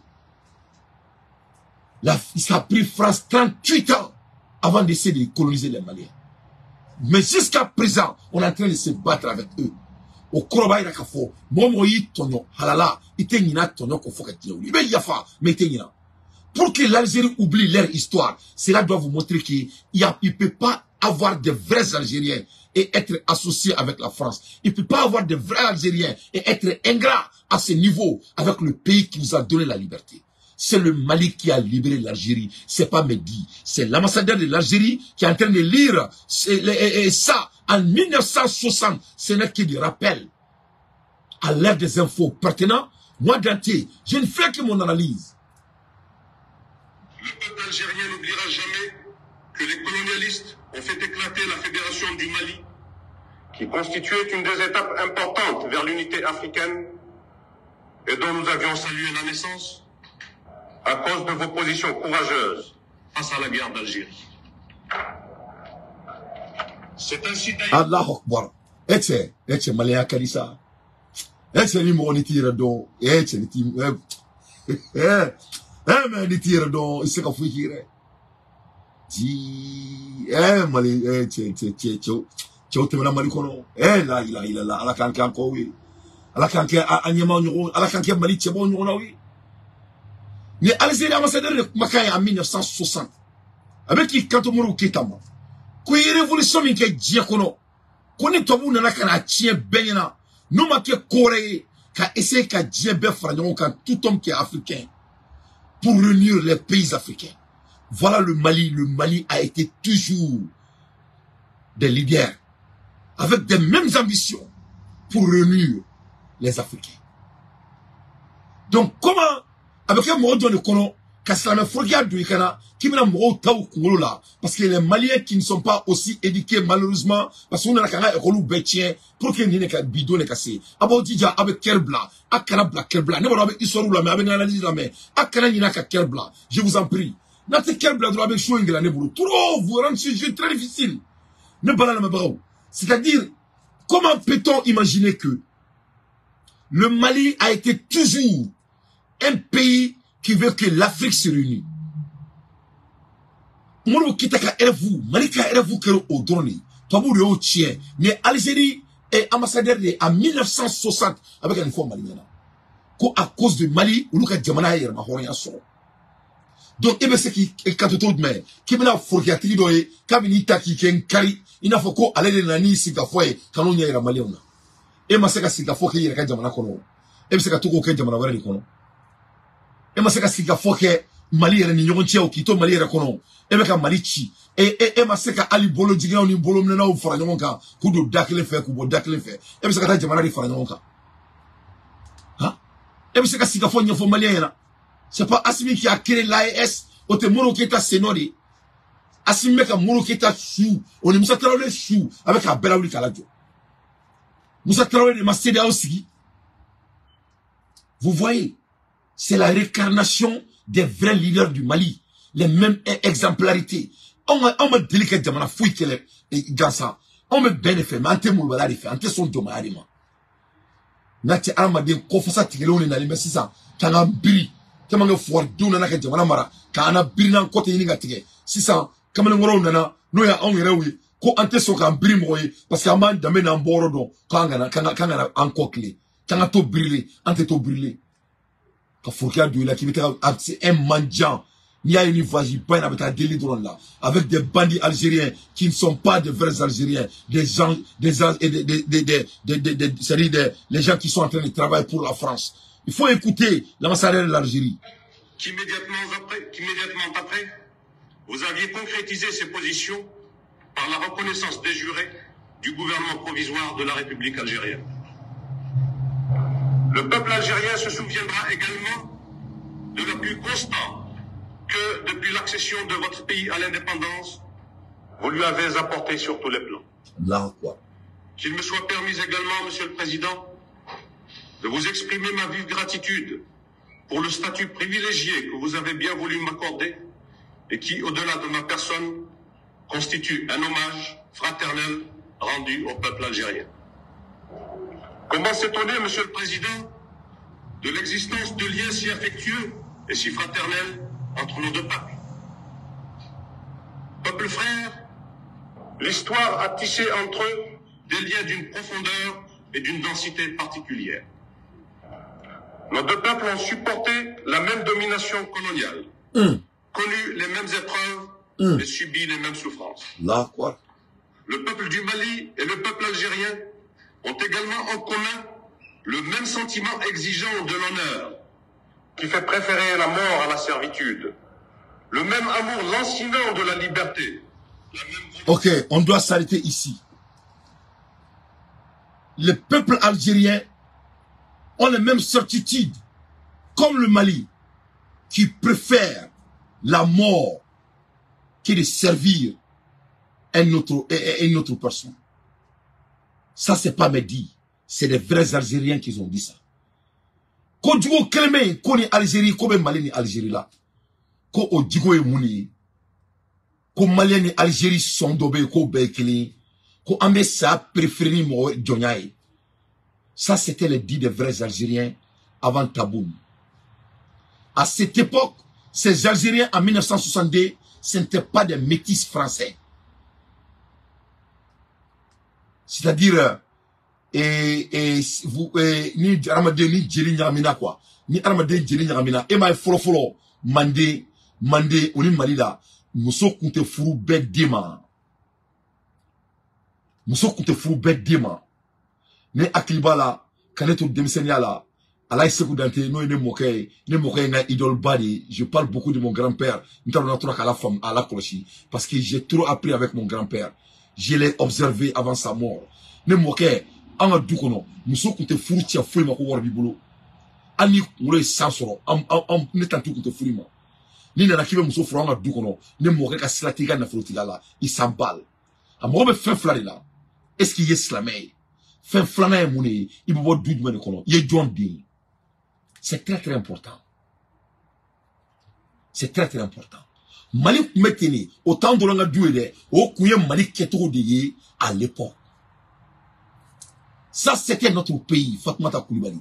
Ça a pris France 38 ans avant d'essayer de coloniser les Maliens. Mais jusqu'à présent, on est en train de se battre avec eux. O kɔrɔ b'a yira k'a fɔ mɔgɔ mɔgɔ y'i tɔɲɔ halala, i tɛ ɲinɛ tɔɲɔ kɔ fo ka diɲɛ wuli. I bɛ yafa, mais i tɛ ɲinɛ. Pour que l'Algérie oublie leur histoire, cela doit vous montrer qu'il ne peut pas avoir de vrais Algériens et être associé avec la France. Il ne peut pas avoir de vrais Algériens et être ingrat à ce niveau avec le pays qui nous a donné la liberté. C'est le Mali qui a libéré l'Algérie. C'est pas Mehdi. C'est l'ambassadeur de l'Algérie qui est en train de lire ça en 1960. Ce n'est que du rappel. À l'ère des infos pertinentes, moi Dante, je ne fais que mon analyse. Le peuple algérien n'oubliera jamais que les colonialistes ont fait éclater la fédération du Mali, qui constituait une des étapes importantes vers l'unité africaine et dont nous avions salué la naissance à cause de vos positions courageuses face à la guerre d'Algérie. C'est ainsi d'ailleurs... Allah Akbar. Etse, Malien Kalissa. Etse, ni mo ni tire don. Etse, ni tire... Mais ni tire don. Il se ka fouille kire. Di... Mali... Tche, tche, tche. Tche, teme na Mali kono. La, ila, la. Ala kanke anko, oui. Ala kanke anyema nyoro. Ala kanke Mali tchebo nyoro na, oui. Ni Algérie ambassadeur de kumakan en 1960. Avec qui kanto Modibo Keita ma. Ko ye révolution min kɛ diɲɛ kɔnɔ, ko ni tubabuw nana ka na tiɲɛ bɛɛ ɲɛna, n'u ma kɛ ko wɛrɛ ye, ka essayer ka diɲɛ bɛɛ fara ɲɔgɔn kan, tout homme qui est africain, pour réunir les pays africains. Voilà le Mali. Le Mali a été toujours des leaders, avec des mêmes ambitions, pour réunir les Africains. Donc comment, avec un mot de kɔnɔ, ka silamɛ forokiya don i kana k'i bɛna mɔgɔw ta u kunkolo la, parce que les Maliens qui ne sont pas aussi éduqués malheureusement, parce qu'on nana k'an ka école bɛɛ tiɲɛ pour que nin de ka bi don de ka se. A b'aw jija, a bɛ kɛri bila, a kana bila kɛri bila. Ne b'a dɔn a bɛ histoire lamɛn, a bɛ n ka analyse lamɛn, a kana ɲinɛ ka kɛri bila. Je vous en prie, n'a tɛ kɛri bila dɔrɔn a bɛ so in gɛlɛya ne bolo trop, vous rendre ce jeu très difficile. Ne bala lamɛnbagaw, c'est-à-dire comment peut-on imaginer que le Mali a été toujours un pays qui veut que l'Afrique se réunisse. Modibo Keita ka rêve, Mali ka rêve kɛra o dɔrɔn de ye. Tubabuw de y'o tiɲɛ. Mais Algérie est ambassadeur de en 1960 a bɛ ka nin fɔ Mali ɲɛna. Ko à cause de Mali, olu ka jamana ye yɛrɛma hɔrɔnya sɔrɔ. Donc e bɛ se k'i kanto cogo jumɛn k'i bɛna forokiyatigi dɔ ye k'a bɛ n'i ta k'i kɛ n kari, i n'a fɔ ko ale de nana n'i sigikafɔ ye ka n'o ɲɛ yira Maliyɛnw na. E ma se ka sigikafɔ k'i yɛrɛ ka jamana kɔnɔ. E bɛ se ka to k'o kɛ jamana wɛrɛ de kɔnɔ. E ma se ka sigikafɔ kɛ Mali yɛrɛ ni ɲɔgɔn cɛ o, k'i to Mali yɛrɛ kɔnɔ. E bɛ ka Mali ci. E ma se ka hali bolo jiginnaw ni bolo minɛnaw fara ɲɔgɔn kan k'u don da kelen fɛ k'u bɔ da kelen fɛ. E bɛ se ka taa jamana de fara ɲɔgɔn kan. Han? E bɛ se ka sigikafɔ ɲɛfɔ Maliyɛn ɲɛna. C'est pas Assimi qui a créé l'AES. O tɛ Modibo Keïta senɔ de. Assimi bɛ ka Modibo Keïta su, o ni Musa Traoré su, a bɛ k'a bɛɛ lawuli k'a lajɔ. Musa Traoré de ma CEDEAO sigi. Vous voyez, c'est la réincarnation des vrais leaders du Mali. Les mêmes exemplarités. Anw ma deli ka jamana foyi kɛlɛ gansan. Anw bɛ bɛn de fɛ, mais an tɛ molobaliya de fɛ, an tɛ sɔn jɔnmaya de ma. N'a tɛ hadamaden kɔfasa tigɛlenw de nalen bɛ sisan k'an ka biri. Tellement que fugaridenw nana ka jamana mara, k'an na biri n'an kɔ tɛ ɲini ka tigɛ. Sisan kamalenkɔrɔw nana, n'o ye anw yɛrɛw ye, ko an tɛ sɔn k'an biri mɔgɔ ye, parce que an b'an danbe n'an bɔyɔrɔ dɔn, k'an kana an kɔ tile, k'an ka to birilen, an tɛ to birilen. Ka forokiya don i la k'i bɛ taga, c'est un mendiant. N'i y'a ye ni voyage ba in na, a bɛ taa deli dɔrɔn la avec des bandits algériens qui ne sont pas des vrais Algériens, des gens, des des des des des des des c'est-à-dire les gens qui sont en train de travailler pour la France. Il faut écouter l'ambassadeur de l'Algérie. Qu'immédiatement après, vous aviez concrétisé ces positions par la reconnaissance de jure du gouvernement provisoire de la République algérienne. Le peuple algérien se souviendra également de l'appui constant que, depuis l'accession de votre pays à l'indépendance, vous lui avez apporté sur tous les plans. Là, quoi. Qu'il me soit permis également, Monsieur le Président, de vous exprimer ma vive gratitude pour le statut privilégié que vous avez bien voulu m'accorder et qui, au-delà de ma personne, constitue un hommage fraternel rendu au peuple algérien. Comment s'étonner, Monsieur le Président, de l'existence de liens si affectueux et si fraternels entre nos deux peuples? Peuple frère, l'histoire a tissé entre eux des liens d'une profondeur et d'une densité particulière. Nos deux peuples ont supporté la même domination coloniale, connu les mêmes épreuves et subi les mêmes souffrances. Là, quoi. Le peuple du Mali et le peuple algérien ont également en commun le même sentiment exigeant de l'honneur, qui fait préférer la mort à la servitude, le même amour lancinant de la liberté. La même Ok, on doit s'arrêter ici. Le peuple algérien ont les mêmes certitudes, comme le Mali, qui préfère la mort que de servir une autre personne. Ça, c'est pas mes dits. C'est des vrais Algériens qui ont dit ça. Ko jugo kelen bɛ yen ko ni Algérie ko bɛ Mali ni Algérie la, ko o jigo ye mun ye? Ko Malien ni Algérie sɔn dɔ bɛ yen, k'o bɛɛ ye kelen ye, ko an bɛ saya préféré ni mɔgɔ jɔnya ye. Ça, c'était les dits des vrais Algériens avant Tebboune. À cette époque, ces Algériens, en 1962, ce n'étaient pas des métis français, c'est-à-dire et vous et, ni hadamaden ni jeli ɲagamina quoi, ni hadamaden jeli ɲagamina, e m'a ye, fɔlɔ fɔlɔ Manden, Manden o ni Mali la, muso kun tɛ furu bɛɛ den ma, muso kun tɛ furu bɛɛ den ma. Ne hakili b'a la ka ne to denmisɛnninya la, Alaye Sekou Dante, n'o ye ne mɔkɛ ye, ne mɔkɛ ye n ka idole ba de ye. Je parle beaucoup de mon grand-père, n t'a dɔn n'a tora k'a la faamu, a la kɔlɔsi, parce que j'ai trop appris avec mon grand-père, je l'ai observé avant sa mort. Ne mɔkɛ, an ka du kɔnɔ, muso kun tɛ furu cɛ foyi ma ko wari b'i bolo. Hali ni kunkolo ye san sɔrɔ, an an ne tantie kun tɛ furu i ma. N'i nana k'i bɛ muso furu an ka du kɔnɔ, ne mɔkɛ ka sira t'i ka nafolotigiya la, i s'en balle. A mago bɛ fɛn fila de la: est ce qu'il ye silamɛ ye? Fɛn filanan ye mun de ye? I bɛ bɔ du jumɛn de kɔnɔ? I ye jɔn den ye? C'est très très important, c'est très très important. Mali tun bɛ ten de, o t'anw dɔrɔn ka du ye dɛ, o kun ye Mali kɛcogo de ye à l'époque. Ça, c'était notre pays. Fatoumata Koulibaly.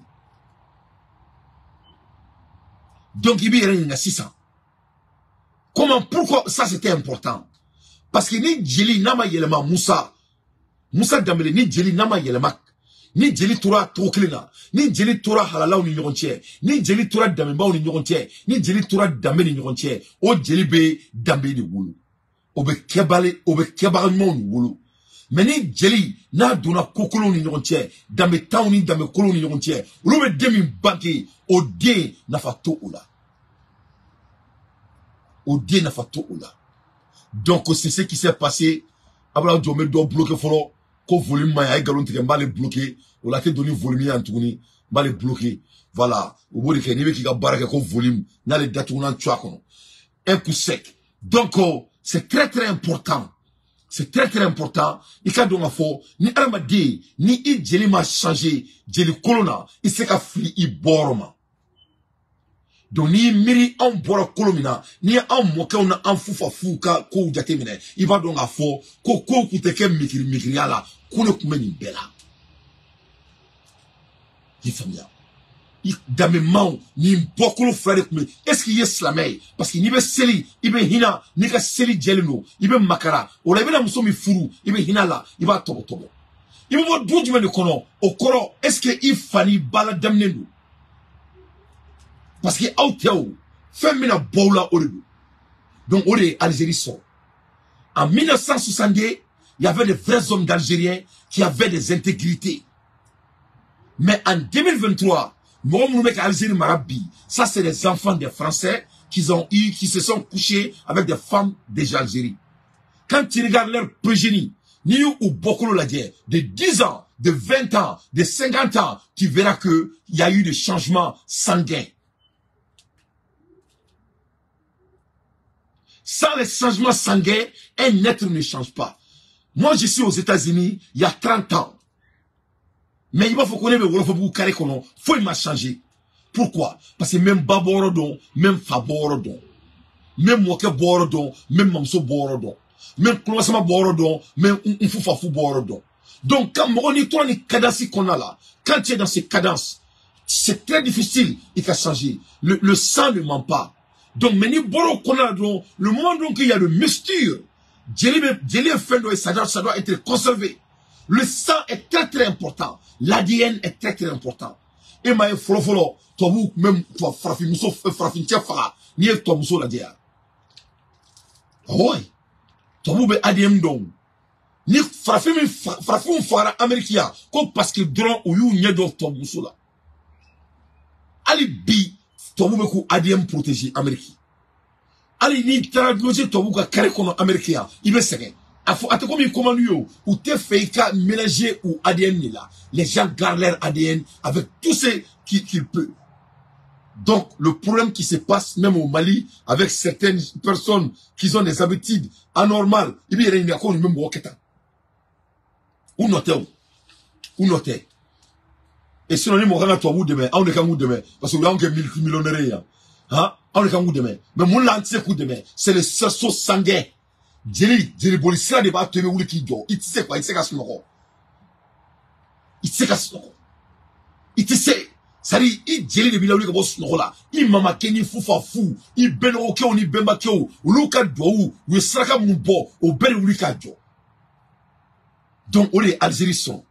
Donc i b'i yɛrɛ ɲininka sisan, comment, pourquoi ça c'était important? Parce que ni jeli n'a ma yɛlɛma, Musa Danbele, ni jeli n'a ma yɛlɛma, ni jeli tora togo kelen na, ni jeli tora halalaw ni ɲɔgɔn cɛ, ni jeli tora danbebaw ni ɲɔgɔn cɛ, ni jeli tora danbe ni ɲɔgɔn cɛ, o jeli bɛ danbe de wolo, o bɛ kɛbali, o bɛ kɛbaga ɲumanw de wolo. Mais ni jeli n'a donna kokolonw ni ɲɔgɔn cɛ, danbetanw ni danbekolonw ni ɲɔgɔn cɛ, olu bɛ den min bange, o den nafa to o la, o den nafa to o la. Donc c'est ce qui s'est passé. A bɛna jɔ, n bɛ dɔ bloqué fɔlɔ, ko volume ma ɲi, a ye nkalon tigɛ, n b'ale bloqué o la, a tɛ don ni volume ye yan tuguni. B'ale bloquer. Voilà. O b'o de kɛ n'i bɛ k'i ka baara kɛ ko volume n'ale datugulan tu a kɔnɔ. Un coup sec. Donc c'est très très important. C'est très très important. I ka dɔn k'a fɔ ni adamaden ni i jeli ma changer jeli kolon na i tɛ se ka fili i bɔyɔrɔ ma. Donc n'i miiri anw bɔra kolo min na n'i ye anw mɔkɛw na an fufafuw ka kow jateminɛ i b'a dɔn k'a fɔ ko kow tun tɛ kɛ mikiri mikiriya la ko ne tun bɛ nin bɛɛ la. I faamuya? I danbemaw nin bɔkolo fila de tun bɛ. Est-ce que i ye silamɛ ye? Parce que n'i bɛ seli i bɛ hinɛ n'i ka seli jɛlen don i bɛ makara o la i bɛna muso min furu i bɛ hinɛ a la i b'a tɔbɔtɔbɔ. I bɛ bɔ du jumɛn de kɔnɔ o kɔrɔ est-ce que i fa n'i ba la daminɛ don? Parce que aw tɛ o fɛn bɛna bɔ aw la o de don. Donc o de ye Algérie sɔrɔ. En 1962, il y avait des vrais hommes d'Algériens qui avaient des intégrités. Mais en 2023, mɔgɔ minnu bɛ ka Algérie mara bi, ça c'est les enfants des Français qui ont eu, qui se sont couchés avec des femmes des Algérie. Quand tu regardes leur progénie, n'i y'u bɔkolo lajɛ de 10 ans, de 20 ans, de 50 ans, tu verras que il y a eu des changements sanguins. Sans les changements sanguins, un être ne change pas. Moi, je suis aux États-Unis il y a 30 ans. Mais il va faut connaître le Wolofobugu carré kɔnɔ, foyi ma changer. Pourquoi? Parce que même ba bɔyɔrɔ dɔn, même fa bɔyɔrɔ dɔn, même mɔkɛ bɔyɔrɔ dɔn, même mamuso bɔyɔrɔ dɔn, même kulomasama bɔyɔrɔ dɔn, même n fufafu bɔyɔrɔ dɔn. Donc, quand mɔgɔ n'i tora nin cadence kɔnɔna la, quand tu es dans ces cadences, c'est très difficile, il ka changer. Le sang ne ment pas. Donc, mais ni bɔr'o kɔnɔna la dɔrɔn, le moment donc il y a le mixture, jeli bɛ jeli ye fɛn dɔ ye, ça doit être conservé. Le sang est très très important. L'ADN est très très important. E m'a ye fɔlɔ fɔlɔ tubabuw tun bɛ farafinmuso farafincɛ faga n'i ye tubabumuso lajɛ yan. Awɔ, tubabuw bɛ ADN dɔn. Ni farafin min farafinw fagara Amérique yan ko parce que dɔrɔn u y'u ɲɛ dɔ tubabumuso la. Hali bi tubabuw bɛ k'u ADN protéger Amérique. Hali n'i taara loger tubabuw ka carré kɔnɔ Amérique yan i bɛ sɛgɛn. A fɔ a tɛ komi commande ye o u tɛ fɛ i ka mélanger u ADN de la. Les gens gardent leur ADN avec tout ce qu'ils peuvent. Donc le problème qui se passe même au Mali avec certaines personnes qui ont des habitudes anormales, i b'i yɛrɛ ɲininka ko nin bɛ mɔgɔ kɛ tan. U nɔ tɛ o, u nɔ tɛ. Et sinon ni mɔgɔ kan ka tubabuw dɛmɛ, anw de kan k'u dɛmɛ parce que u y'anw kɛ multimillionnaire ye yan. Han, anw de kan k'u dɛmɛ. Mais mun la an tɛ se k'u dɛmɛ? C'est le cerceau sanguin. Jeli jeli sira de b'a to i bɛ wuli k'i jɔ. I tɛ se quoi, i tɛ se ka sunɔgɔ. I tɛ se ka sunɔgɔ. I tɛ se. C'est à dire i jeli de b'i lawuli ka bɔ sunɔgɔ la. I mamakɛ ni fufafu, i bɛnɔgɔkɛw ni bɛnbakɛw, olu ka duwawu, u ye saraka minnu bɔ, o bɛɛ de wuli k'a jɔ. Donc o de ye Algérie sɔrɔ.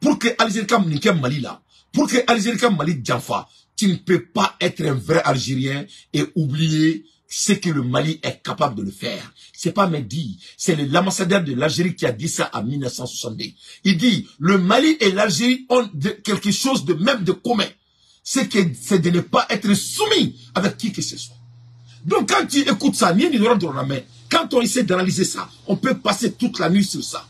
Pour que Algérie ka nin kɛ Mali la, pour que Algérie ka Mali janfa, tu ne peux pas être un vrai Algérien et oublier ce que le Mali est capable de le faire. C'est pas Mehdi, c'est l'ambassadeur de l'Algérie qui a dit ça en 1962. Il dit, le Mali et l'Algérie ont quelque chose de même de commun. C'est que c'est de ne pas être soumis avec qui que ce soit. Donc quand tu écoutes ça, ni la main, quand on essaie d'analyser ça, on peut passer toute la nuit sur ça.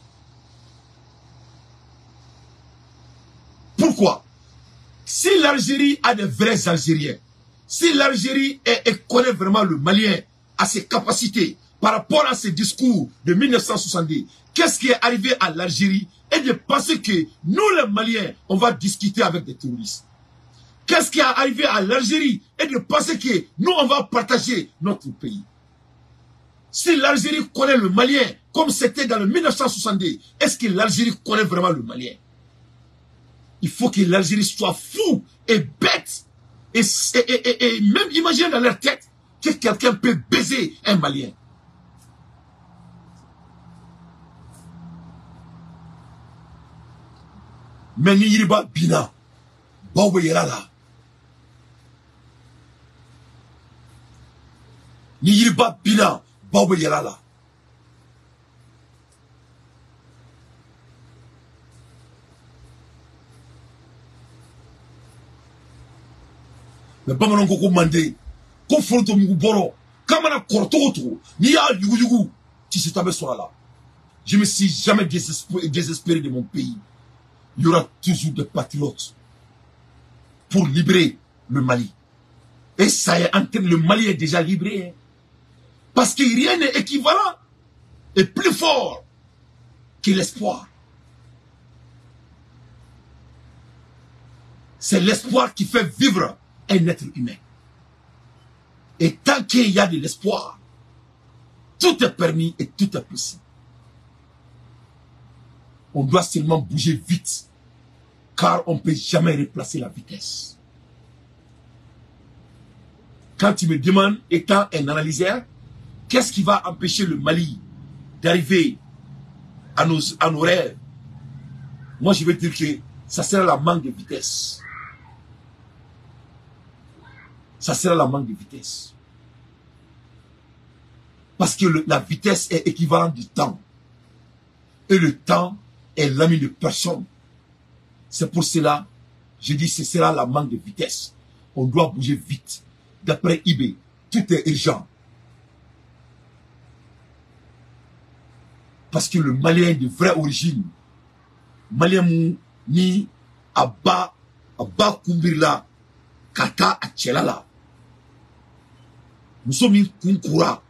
Pourquoi? Si l'Algérie a des vrais Algériens, si l'Algérie connaît vraiment le Malien à ses capacités par rapport à ses discours de 1970, qu'est-ce qui est arrivé à l'Algérie et de penser que nous les Maliens, on va discuter avec des terroristes? Qu'est-ce qui est arrivé à l'Algérie et de penser que nous, on va partager notre pays? Si l'Algérie connaît le Malien comme c'était dans le 1970, est-ce que l'Algérie connaît vraiment le Malien? Il faut que l'Algérie soit fou et bête et même imaginer dans leur tête que quelqu'un peut baiser un Malien. Mais ni yiriba bina, baw bɛ yɛlɛ a la. Ni yiriba bina, baw bɛ yɛlɛ a la. Mais bamananw ko ko manden ko foronto mugu bɔrɔ k'a mana kɔrɔ cogo o cogo n'i y'a yuguyugu tisita bɛ sɔrɔ a la. Je me suis jamais désespéré de mon pays. Il y aura toujours des patriotes. pour libérer le Mali. Et ça est en train, le Mali est déjà libéré. Hein. Parce que rien n'est équivalent et plus fort que l'espoir. C'est l'espoir qui fait vivre un être humain. Et tant qu'il y a de l'espoir, tout est permis et tout est possible. On doit seulement bouger vite, car on ne peut jamais replacer la vitesse. Quand tu me demandes, étant un analyseur, qu'est-ce qui va empêcher le Mali d'arriver à nos rêves? Moi, je vais dire que ça sera la manque de vitesse. Ça sera la manque de vitesse. Parce que la vitesse est équivalente du temps. Et le temps est l'ami de personne. C'est pour cela, je dis, ce sera la manque de vitesse. On doit bouger vite. D'après IB, tout est urgent. Parce que le Malien de vraie origine, Malien mou ni Abba Kumbirla, Kata Achelala. Nous sommes une kunkura,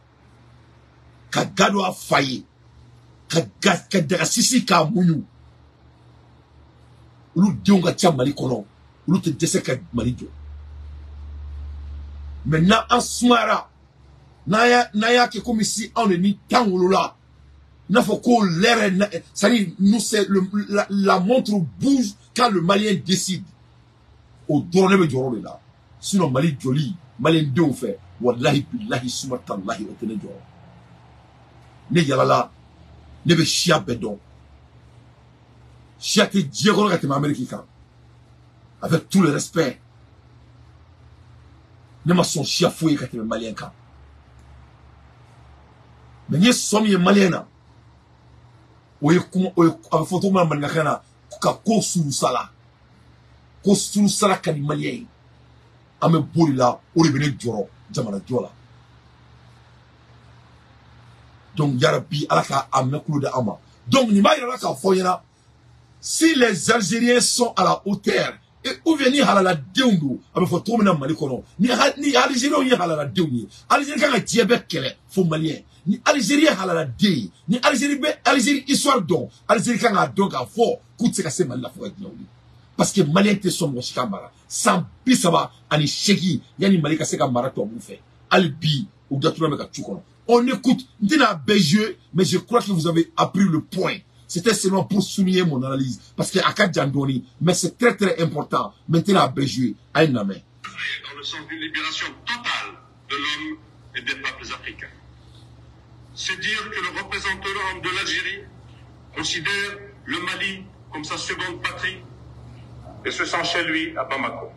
ka gado a faillé, ka dagasisi ka munyu. Olu denw ka ca Mali kɔnɔ, olu tɛ dɛsɛ ka Mali jɔ. Maintenant, an sumayara, n'an y'a kɛ komi si anw de ni tan wolola, n'a fɔ ko l'air est, c'est-à-dire nous c'est la montre bouge quand le Malien décide. O dɔrɔn ne bɛ jɔrɔ de la. Sinon Mali jɔli, Malien denw fɛ, wallahi billahi suma talahi o tɛ ne jɔrɔ. Ne yalala, ne bɛ siya bɛɛ dɔn. Siya tɛ diɲɛ kɔnɔ ka tɛmɛ Amérique kan. Avec tout le respect. Ne ma sɔn siya foyi ye ka tɛmɛ Malien kan. Mais n'i ye sɔn min ye Malien na, o ye kuma, o ye a bɛ fɔ cogo min na maninkakan na, ka ko surusala. Ko surusala ka di Malien ye. An bɛ b'o de la, o de bɛ ne jɔrɔ jamana jɔ la. Donc yarabi Ala ka a mɛn kulo di an ma. Donc nin b'a yira la k'a fɔ ɲɛna, si les Algériens sont à la hauteur, et ou bien ni halaladenw don, a bɛ fɔ cogo min na Mali kɔnɔ, ni Algériens ye halaladenw ye, Algérie kan ka diɲɛ bɛɛ kɛlɛ fo Malien. Ni Algérie ye halaladen ye, ni Algérie bɛ Algérie histoire dɔn, Algérie kan k'a dɔn k'a fɔ k'u tɛ se ka se Mali la fo ka diɲɛ wuli. Parce que Malien tɛ sɔn mɔgɔ si ka mara. San 38 yanni Mali ka se ka mara tubabuw fɛ. Hali bi u datugulan bɛ ka cu kɔnɔ. On écoute, n tɛna bɛɛ jouer, mais je crois que vous avez appris le point. C'était seulement pour souligner mon analyse. Parce que à dɔɔni, mais c'est très très important. Maintenant à bɛɛ jouer, a ye na mɛn. Dans le sens d'une libération totale de l'homme et des peuples africains. C'est dire que le représentant de l'Algérie considère le Mali comme sa seconde patrie et se sent chez lui à Bamako.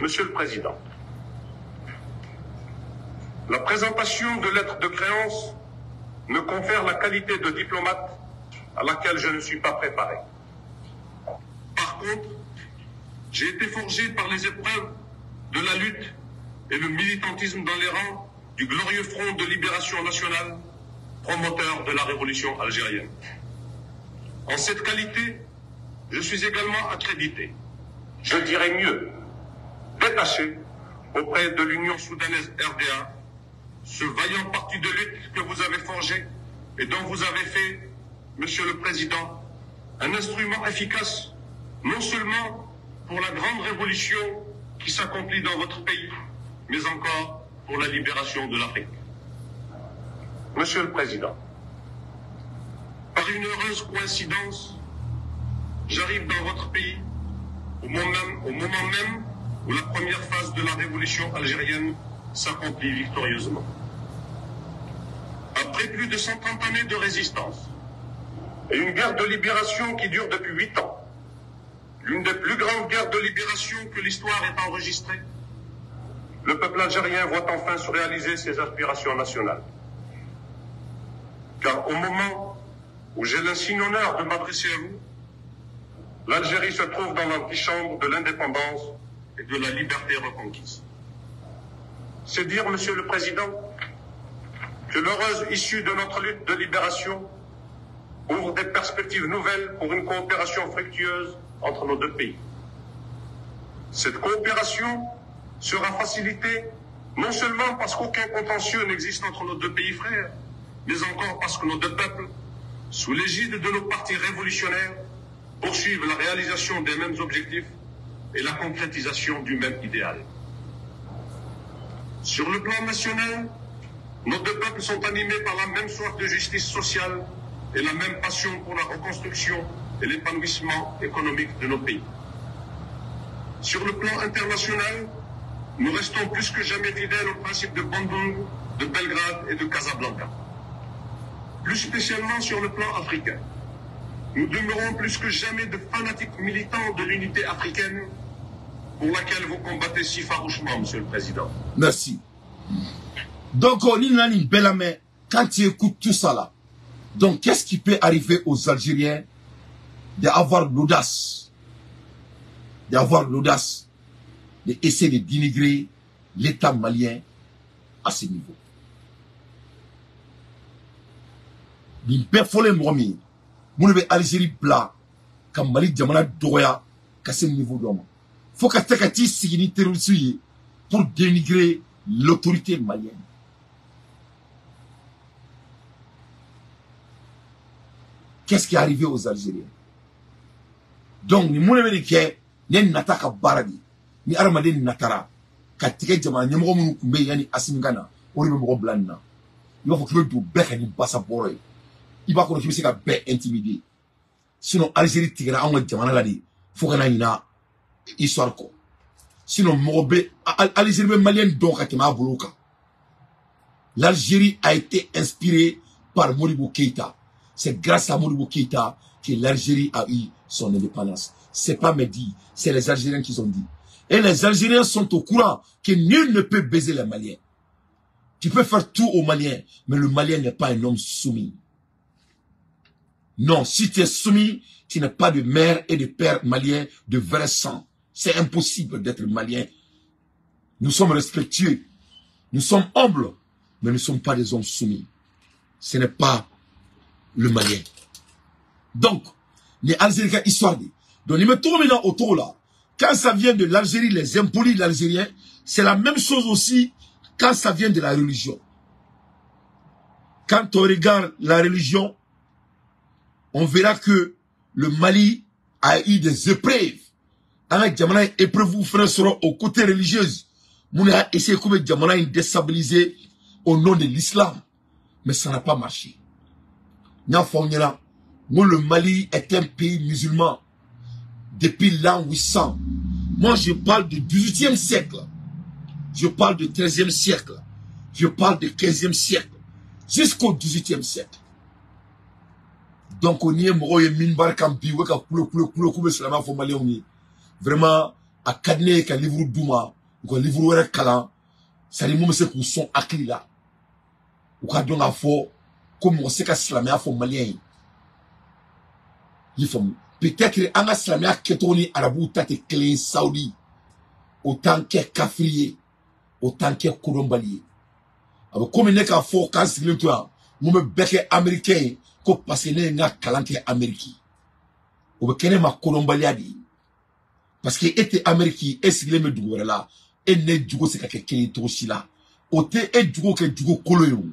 Monsieur le Président, la présentation de lettres de créance me confère la qualité de diplomate à laquelle je ne suis pas préparé. Par contre, j'ai été forgé par les épreuves de la lutte et le militantisme dans les rangs du glorieux Front de Libération Nationale, promoteur de la révolution algérienne. En cette qualité, je suis également accrédité, je dirais mieux, détaché auprès de l'Union soudanaise RDA, ce vaillant parti de lutte que vous avez forgé et dont vous avez fait, Monsieur le Président, un instrument efficace, non seulement pour la grande révolution qui s'accomplit dans votre pays, mais encore pour la libération de l'Afrique. Monsieur le Président, par une heureuse coïncidence, j'arrive dans votre pays au moment même où la première phase de la révolution algérienne s'accomplit victorieusement. Après plus de 130 années de résistance et une guerre de libération qui dure depuis 8 ans, l'une des plus grandes guerres de libération que l'histoire ait enregistrée, le peuple algérien voit enfin se réaliser ses aspirations nationales. Car au moment où j'ai l'insigne honneur de m'adresser à vous, l'Algérie se trouve dans l'antichambre de l'indépendance et de la liberté reconquise. C'est dire, Monsieur le Président, que l'heureuse issue de notre lutte de libération ouvre des perspectives nouvelles pour une coopération fructueuse entre nos deux pays. Cette coopération sera facilitée non seulement parce qu'aucun contentieux n'existe entre nos deux pays frères, mais encore parce que nos deux peuples, sous l'égide de nos partis révolutionnaires, poursuivent la réalisation des mêmes objectifs et la concrétisation du même idéal. Sur le plan national, nos deux peuples sont animés par la même soif de justice sociale et la même passion pour la reconstruction et l'épanouissement économique de nos pays. Sur le plan international, nous restons plus que jamais fidèles aux principes de Bandung, de Belgrade et de Casablanca. Plus spécialement sur le plan africain, nous demeurons plus que jamais de fanatiques militants de l'unité africaine pour laquelle vous combattez si farouchement, Monsieur le Président. Merci. Donc, on a une belle main. Quand tu écoutes tout ça là, donc qu'est-ce qui peut arriver aux Algériens d'avoir l'audace, d'essayer de dénigrer l'État malien à ce niveau? Nin bɛɛ fɔlen mɔgɔ min ye minnu bɛ Algérie bila ka Mali jamana dɔgɔya ka se niveau dɔ ma fo ka tɛ ka t'i sigi ni terroriste ye pour dénigrer l'autorité malienne. Qu'est-ce qui est arrivé aux Algériens? Donc ni mun de bɛ nin kɛ ne nata ka baara de ni hadamaden natara ka tigɛ jamana ɲɛmɔgɔ minnu tun bɛ yen yanni Assimi ka na o de bɛ mɔgɔ bila nin na. I b'a fɔ k'i bɛ don bɛɛ kan ni basa bɔrɔ ye. I b'a kɔnɔ k'i bɛ se ka bɛɛ intimider. Sinon Algérie tigɛra anw ka jamana la de fo ka na ɲina histoire kɔ. Sinon mɔgɔ bɛ Algérie bɛ malien dɔn ka tɛmɛ a bolo kan. L'Algérie a été inspirée par Modibo Keïta. C'est grâce à Modibo Keïta que l'Algérie a eu son indépendance. C'est pas mes dits, c'est les Algériens qui ont dit. Et les Algériens sont au courant que nul ne peut baiser les Maliens. Tu peux faire tout aux Maliens, mais le Malien n'est pas un homme soumis. Non, si tu es soumis, tu n'es pas de mère et de père malien de vrai sang. C'est impossible d'être malien. Nous sommes respectueux, nous sommes humbles, mais nous ne sommes pas des hommes soumis. Ce n'est pas le Malien. Donc, les Algériens, histoire de. Donc, ils me tournent maintenant autour là. Quand ça vient de l'Algérie, les impolis l'Algérien, c'est la même chose aussi quand ça vient de la religion. Quand on regarde la religion, on verra que le Mali a eu des épreuves. Avec jamana épreuve frère sera au côté religieux. Moun a essayé comme jamana déstabiliser au nom de l'islam, mais ça n'a pas marché. Le Mali est un pays musulman depuis l'an 800. Moi, je parle du 18e siècle. Je parle du 13e siècle. Je parle du 15e siècle. Jusqu'au 18e siècle. Donc, on y est, mɔgɔw ye minbar kan bi, u bɛ ka kulo kulo kulo k'u bɛ silamɛya fɔ maliyɛnw ye. Vraiment, a ka di ne ye ka livre d'u ma, u ka livre wɛrɛ kalan, c'est-à-dire mun bɛ se k'u sɔn hakili la. U ka dɔn k'a fɔ ko mɔgɔ se ka silamɛya fɔ maliyɛn ye. I y'i faamu? Peut-être an ka silamɛya kɛcogo ni arabuw ta tɛ kelen ye Saudi. O t'an kɛ kafiri ye, o t'an kɛ kodɔnbali ye. A bɛ komi ne k'a fɔ k'an sigilen to yan, mun bɛ bɛɛ kɛ américain ye, ko parce que ne ye n ka kalan kɛ Amérique. O bɛ kɛ ne ma kodɔnbaliya de ye. Parce que e tɛ Amérique, e sigilen bɛ dugu wɛrɛ la, e ni ne jogo se ka kɛ kelen ye cogo si la. O tɛ e jogo kɛ jogo kolon ye o.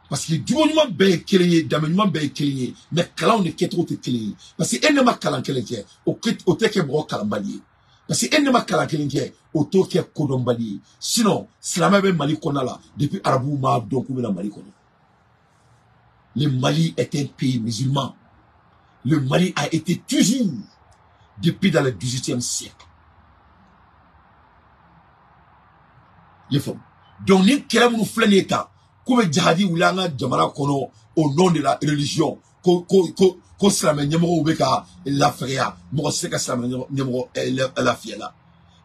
Parce que jogo ɲuman bɛɛ ye kelen ye, danbe ɲuman bɛɛ ye kelen ye, mais kalanw de kɛcogo tɛ kelen ye. Parce que e ne ma kalan kelen kɛ, o tɛ kɛ mɔgɔ kalanbali ye. Parce que e ne ma kalan kelen kɛ, o t'o kɛ kodɔnbali ye. Sinon, silamɛ bɛ Mali kɔnɔna la depuis arabuw m'a dɔn k'u bɛna Mali kɔnɔ. Le Mali est un pays musulman. Le Mali a été toujours depuis dans le 18e siècle. Il faut. Donc, ni kɛlɛ minnu filɛ nin ye tan, k'u bɛ jahadi wuli an ka jamana kɔnɔ au nom de la religion, ko ko ko ko silamɛ ɲɛmɔgɔw bɛ ka lafɛgɛya, mɔgɔ tɛ se ka silamɛ ɲɛmɔgɔ lafiya la.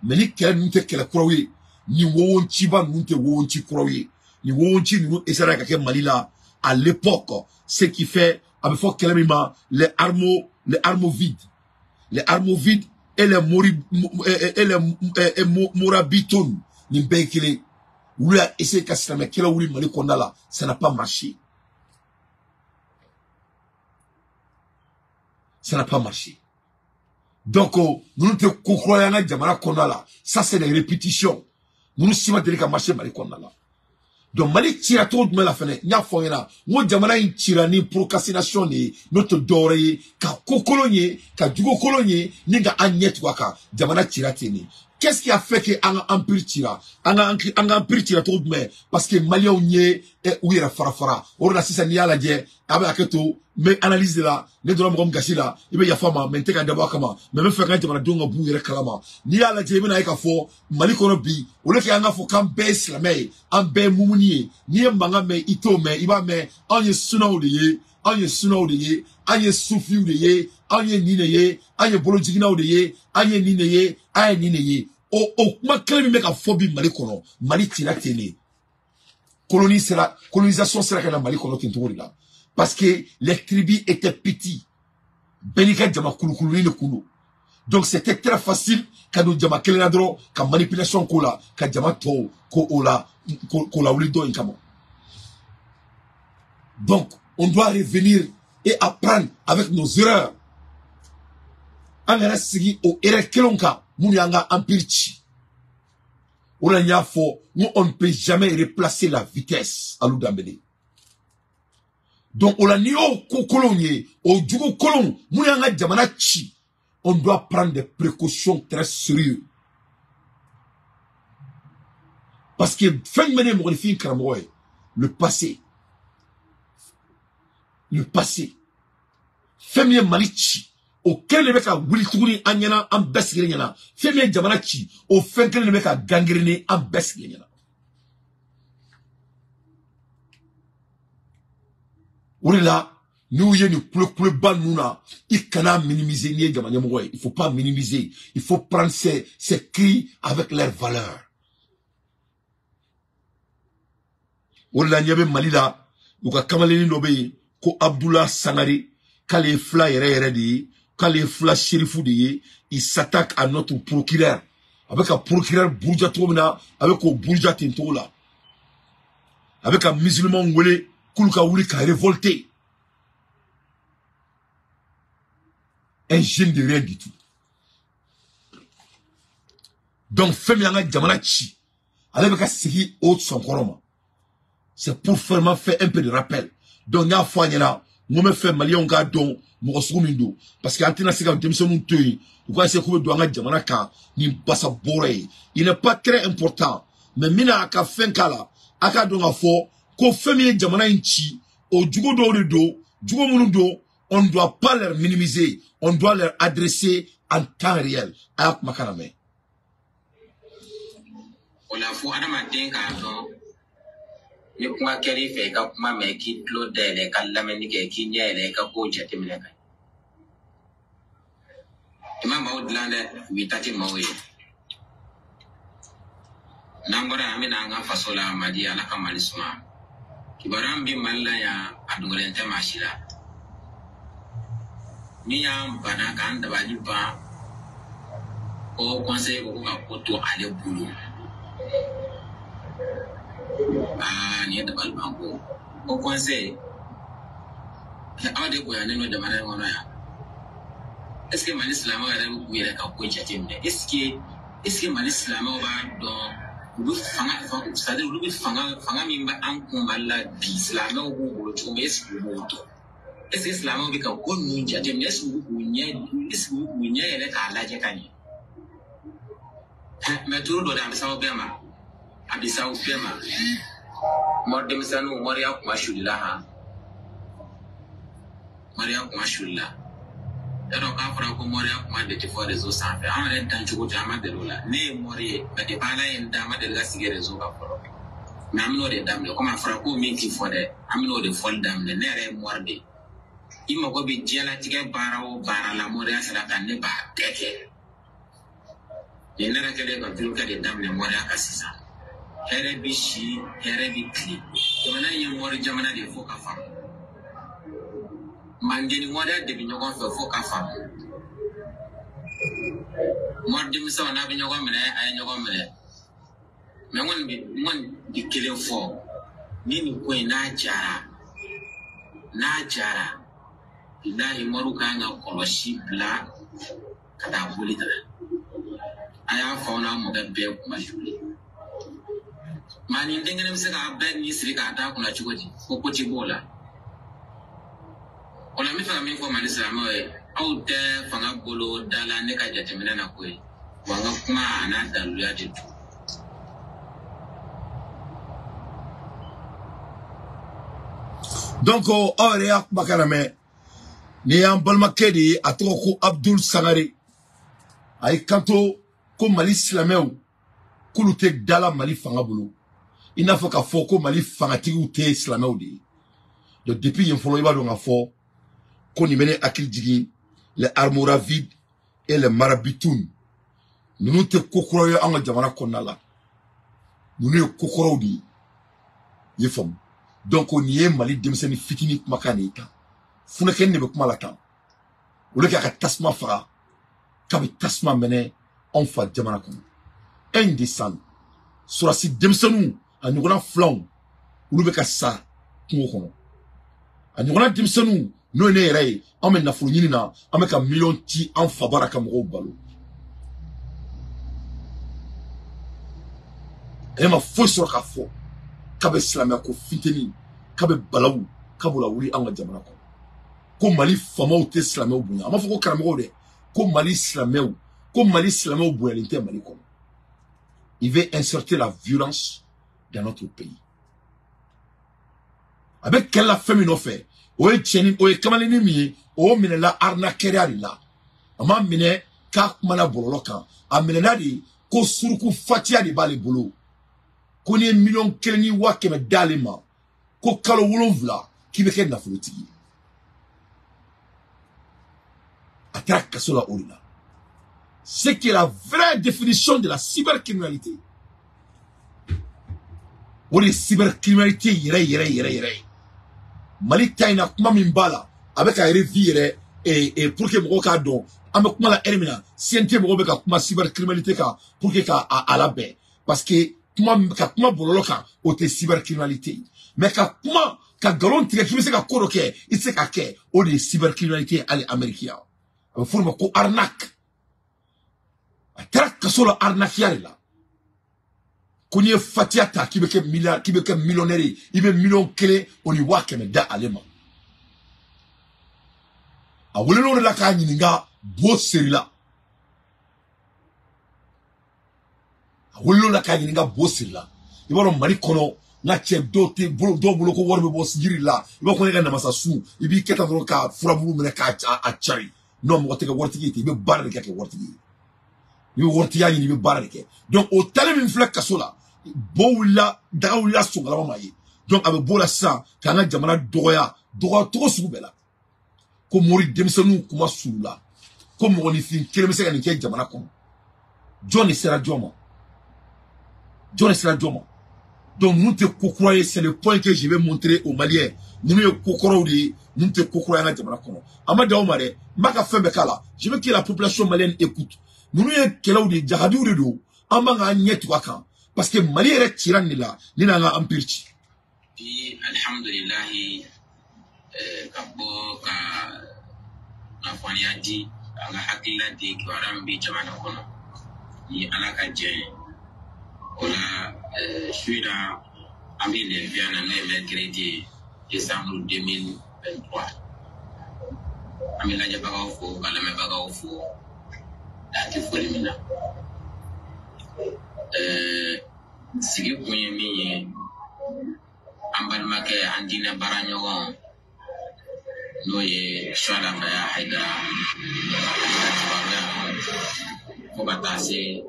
Mais ni kɛlɛ ninnu tɛ kɛlɛ kuraw ye, ni wowonciba ninnu tɛ wowonci kuraw ye, ni wowonci ninnu essayera ka kɛ Mali la à l'époque, ce qui fait, a bɛ fɔ kɛlɛ min ma, les armovides, les armovides et les morabitones, nin bɛɛ ye kelen. Olu y'a essayé ka silamɛ kɛlɛ wuli Mali kɔnɔna la, ça n'a pas marché. Ça n'a pas marché. Donc ninnu tɛ ko kura ye an ka jamana kɔnɔna la. Ça c'est des répétitions. Ninnu si ma deli ka marcher Mali kɔnɔna la. Donc Mali cira cogo jumɛn la fɛnɛ, n y'a fɔ aw ɲɛna n ko jamana in cira ni procrastination de ye, n'o tɛ dɔwɛrɛ ye ka ko kolon ye, ka jugu kolon ye, ni ka an ɲɛ tugu a kan. Jamana cira ten de. Qu'est-ce qui a fait que an ka empire cira? An ka empire cira cogo jumɛn? Parce que maliyɛnw ye u yɛrɛ fara fara. O de la sisan n'i y'a lajɛ, a bɛ hakɛ to, n bɛ analyse de la, ne donna mɔgɔ min gasi la, i bɛ yafa n ma, mais n tɛ ka dabɔ a kama, mais n bɛ fɛ ka jamanadenw ka b'u yɛrɛ kalama. N'i y'a lajɛ, i bɛna ye k'a fɔ Mali kɔnɔ bi, au lieu que an k'a fɔ k'an bɛɛ ye silamɛ ye, an bɛɛ ye mumuni ye, n'i ye mankan mɛn, i t'o mɛn, i b'a mɛn anw ye sunaw de ye, anw ye sunaw de ye, an ye sufiw de ye, anw ye nin de ye, an ye bolojiginnaw de ye, an ye nin de ye, an ye nin de ye. O kuma kelen min bɛ ka fɔ bi Mali kɔnɔ, Mali cira ten de. Colonie sera, colonisation sera ka na Mali kɔnɔ ten cogo de la. Parce que les tribus étaient petites. Bɛɛ n'i ka jama kulukulunin de kun don. Donc c'était très facile ka don jama kelen na dɔrɔn ka manipulation k'o la, ka jama tɔw ko o la, k'o lawuli dɔ in kama. Donc on doit revenir et apprendre avec nos erreurs. An kana sigi o erreur kelenw kan minnu y'an ka empire ci. O de la n y'a fɔ n ko on ne peut jamais replacer la vitesse, Alou Dambélé. Donc o la n'i y'o ko kolonw ye, o jugu kolonw minnu y'an ka jamana ci, on doit prendre des précautions très sérieuses. Parce que fɛn jumɛn de ye mɔgɔninfin karamɔgɔ ye? Le passé. Le passé. Fɛn min ye Mali ci, o kelen de bɛ ka wuli tuguni an ɲɛna, an bɛɛ sigilen ɲɛna. Fɛn min ye jamana ci, o fɛn kelen de bɛ ka gangrener an bɛɛ sigilen ɲɛna. O de la n'u ye nin kulekuleba ninnu na, i kana minimiser n'i ye jama ɲɛmɔgɔ ye. Il faut pas minimiser, il faut prendre ces cris avec leur valeur. O de la ɲɛ bɛ Mali la, u ka kamalennin dɔ bɛ yen ko Abdoulaye Sangare, k'ale ye fila yɛrɛ yɛrɛ de ye, k'ale ye fila sherifu de ye. Il s'attaque à notre procureur. A bɛ ka procureur buruja cogo min na, a bɛ k'o buruja ten cogo la. A bɛ ka musulmanw wele k'olu ka wuli ka révolter. Un jeune de rien du tout. Donc fɛn min y'an ka jamana ci, ale bɛ ka segin o sɔnkɔrɔ ma. C'est pour vraiment faire un peu de rappel. Donc n y'a fɔ a ɲɛna, n ko n bɛ fɛ maliyɛnw k'a dɔn mɔgɔ sugu min don, parce que an tɛna se ka denmisɛnninw to yen u ka essayer k'u bɛ don an ka jamana kan ni basa bɔrɔ ye. Il n'est pas très important, mais n bɛna a ka fɛn k'a la, a k'a dɔn k'a fɔ ko fɛn min ye jamana in ci, o jugu dɔw de don, jugu minnu don, on ne doit pas leur minimiser, on doit leur adresser en temps réel. A y'a kumakan lamɛn. O la fo adamaden k'a dɔn ni kuma kɛr'i fɛ, i ka kuma mɛn, k'i tulo dayɛlɛ, i ka lamɛnni kɛ, k'i ɲɛ yɛlɛ, i ka kow jateminɛ ka ɲɛ. I ma maaw dilan dɛ, u b'i ta tɛ maaw ye. N'an bɔra yan, an bɛna an ka faso la, Mali, Ala ka Mali suma. Kibaruya min bɛ Mali la yan, a dogolen tɛ maa si la. Min y'an bana k'an dabali ban, ko conseil ko ka ko to ale bolo. Aa, nin ye dabali ban ko. Ko conseil, aw de bonyanen don jamana in kɔnɔ yan. Est ce que Mali silamɛw yɛrɛ bɛ k'u yɛrɛ ka ko jateminɛ? Est ce que Mali silamɛw b'a dɔn u bɛ fanga, c'est à dire olu bɛ fanga min bɛ an kun Mali la bi, silamɛw b'u bolo cogo min, est ce que u b'o dɔn? Est ce que silamɛw bɛ ka ko ninnu jateminɛ? Est ce que u bɛ k'u ɲɛ, est ce que u bɛ k'u ɲɛ yɛlɛ k'a lajɛ ka ɲɛ? Mais turu dɔ de, a bɛ s'aw bɛɛ ma, a bɛ s'aw bɛɛ ma. Mɔri denmisɛnninw, mɔriya kuma sulila han, mɔriya kuma sulila. Yarɔ k'a fɔra ko mɔriya kuma de tɛ fɔ réseau sanfɛ, an yɛrɛ dan cogo tɛ, an ma deli o la. Ne ye mɔri ye, mais depuis Ala ye n dan, an ma deli ka sigi réseau kan fɔlɔ. Mais an bɛn'o de daminɛ, komi a fɔra ko min t'i fɔ dɛ, an bɛn'o de fɔli daminɛ. Ne yɛrɛ ye mɔri de ye. I mago bɛ diɲɛlatigɛ baara o baara la, mɔriya sira kan, ne b'a bɛɛ kɛ. Nin ne yɛrɛ kɛlen ka vidéo kɛ de daminɛ mɔriya kan sisan. Hɛrɛ bi si, hɛrɛ bi tile. Jamana in ye mɔri jamana de ye fo ka faamu. Manden ni mɔriya de bɛ ɲɔgɔn fɛ fo ka faamu. Mɔri denmisɛnw n'a bɛ ɲɔgɔn minɛ, a ye ɲɔgɔn minɛ. Mais n kɔni bɛ kelen fɔ, ni nin ko in n'a jara, bilahi mɔriw kan ka kɔlɔsi bila Ka taa boli ta a y'a faw n'a mɔkɛ bɛɛ kuma joli maa nin den kelen bɛ se k'a bɛɛ ni siri k'a d'a kunna cogo di ko ko ti b'o la o la n bɛ fɛ ka min fɔ Mali silamɛw ye aw tɛ fanga bolo da la ne ka jateminɛ na koyi wa n ka kuma a n'a daluya de don. Donc aw yɛrɛ y'a kumakan lamɛn nin y'an balimakɛ de ye a tɔgɔ ko Abdul Sangare a y'i kanto ko Mali silamɛw k'olu tɛ da la Mali fanga bolo i n'a fɔ k'a fɔ ko Mali fangatigiw tɛ silamɛw de ye. Donc depuis yen fɔlɔ i b'a dɔn k'a fɔ ko nin bɛ ne hakili jigin les Almoravides et les Marabitoun ninnu tɛ ko kuraw ye an ka jamana kɔnɔna la ninnu ye ko kɔrɔw de ye i ye faamu. Donc nin ye Mali denmisɛnnin fitinin kumakan de ye tan funɛkɛni de bɛ kuma la tan olu k'a ka tasuma faga k'a bɛ tasuma mɛnɛ anw fa jamana kɔnɔ. 1 décembre sɔrɔdasi denmisɛnninw a ɲɔgɔnna filanw olu bɛ ka sa kungo kɔnɔ a ɲɔgɔnna denmisɛnninw n'o ye ne yɛrɛ ye an bɛ nafolo ɲini na an bɛ ka miliyɔn ci an fa bara ka mɔgɔw balo e ma foyi sɔrɔ k'a fɔ k'a bɛ silamɛya ko fitinin k'a bɛ balawu k'a b'o lawuli an ka jamana kɔnɔ ko Mali faamaw tɛ silamɛw bonya a ma fɔ ko karamɔgɔw dɛ ko Mali silamɛw ko Mali silamɛw bonyalen tɛ Mali kɔnɔ. Il veut inserter la violence dans notre pays. A bɛ kɛlɛ la fɛn min nɔfɛ o ye cɛni o ye kamalennin min ye o minɛla arnaqueria de la a ma minɛ k'a kumana bɔlɔlɔ kan a minɛna de ko suruku fatiya de b'ale bolo ko n'i ye 1 100 000 d'ale ma ko kalo 7 k'i bɛ kɛ nafolotigi ye a taara kaso la o de la. Ce qui est la vraie définition de la cybercriminalité o de ye cybercriminalité yɛrɛ yɛrɛ yɛrɛ yɛrɛ ye. Mali ta in na kuma min b'a la a bɛ ka revue yɛrɛ et pour que mɔgɔw k'a dɔn an bɛ kuma la heure min na CNT mɔgɔw bɛ ka kuma cybercriminalité kan pour que ka a labɛn parce que kuma ka kuma bɔlɔlɔ kan o tɛ cybercriminalité ye mais ka kuma ka nkalon tigɛ k'i bɛ se ka ko dɔ kɛ i tɛ se ka kɛ o de ye cybercriminalité ye hali Amérique yan a bɛ f'o de ma ko arnaque a taara kaso la arnaqueya de la ko n'i ye fatiya ta k'i bɛ kɛ milliard k'i bɛ kɛ millionnaire ye i bɛ 1 100 000 da ale ma a welelen o de la k'a ɲininka bo seri la a welelen o de la k'a ɲininka bo seri la i b'a dɔn Mali kɔnɔ n ka cɛ dɔw tɛ bolo dɔw bolo ko wari bɛ bɔ jiri la i b'a fɔ ne ka namasa sun i b'i kɛ tan dɔrɔn ka furabulu minɛ k'a a cari non mɔgɔ tɛ kɛ waritigi ye ten i bɛ baara de kɛ kɛ waritigi ye i bɛ waritigiya ɲini i bɛ baara de kɛ. Donc o talen min filɛ kaso la bo wulila daga wulila sonkalama ma ye donc a bɛ b'o la sisan k'an ka jamana dɔgɔya dɔgɔya cogo sugu bɛɛ la ko mori denmisɛnninw kuma sulu la ko mɔgɔninfin kelen bɛ se ka nin kɛ jamana kɔnɔ jɔn de sera jɔn ma jɔn de sera jɔn ma. Donc ninnu tɛ ko kura ye c'est le point que je vais montrer aux Maliens ninnu ye ko kɔrɔw de ye ninnu tɛ ko kura ye an ka jamana kɔnɔ a ma dan o ma dɛ n b'a ka fɛn bɛɛ k'a la je veux que la population malienne écoute ninnu ye kɛlɛw de ye jahadiw de don an man k'an ɲɛ tugu a kan parce que Mali yɛrɛ cira nin de la ni n'an ka empire ci. Bi alihamudulilahi ka bɔ ka kunnafoniya di an ka hakilila di kibaruya min bɛ jamana kɔnɔ ni Ala ka jɛ ye o la su in na an bɛ le 20 na n'o ye mercredi ye décembre 2023 an bɛ lajɛbagaw fo ka lamɛnbagaw fo dan tɛ foli min na sigi kun ye min ye an balimakɛ an diinɛ baara ɲɔgɔn n'o ye Suwala Baya Hayidara ale ka kibaruya fo ka taa se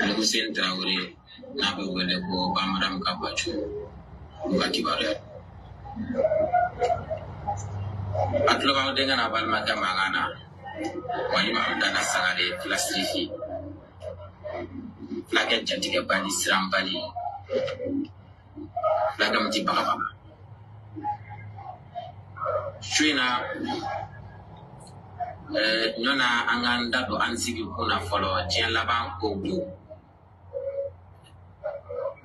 Alikuseni Tarawele n'a bɛ wele ko Bamaram ka Bacu olu ka kibaruya a tulo b'aw denkɛ n'a balimakɛ mankan na Wali Abudala Sangare Filasirifi fulakɛ jatigɛbali siranbali fulakɛ min ti bagabaga su in na ɲɔna an k'an da don an sigi kun na fɔlɔ diɲɛ laban kow don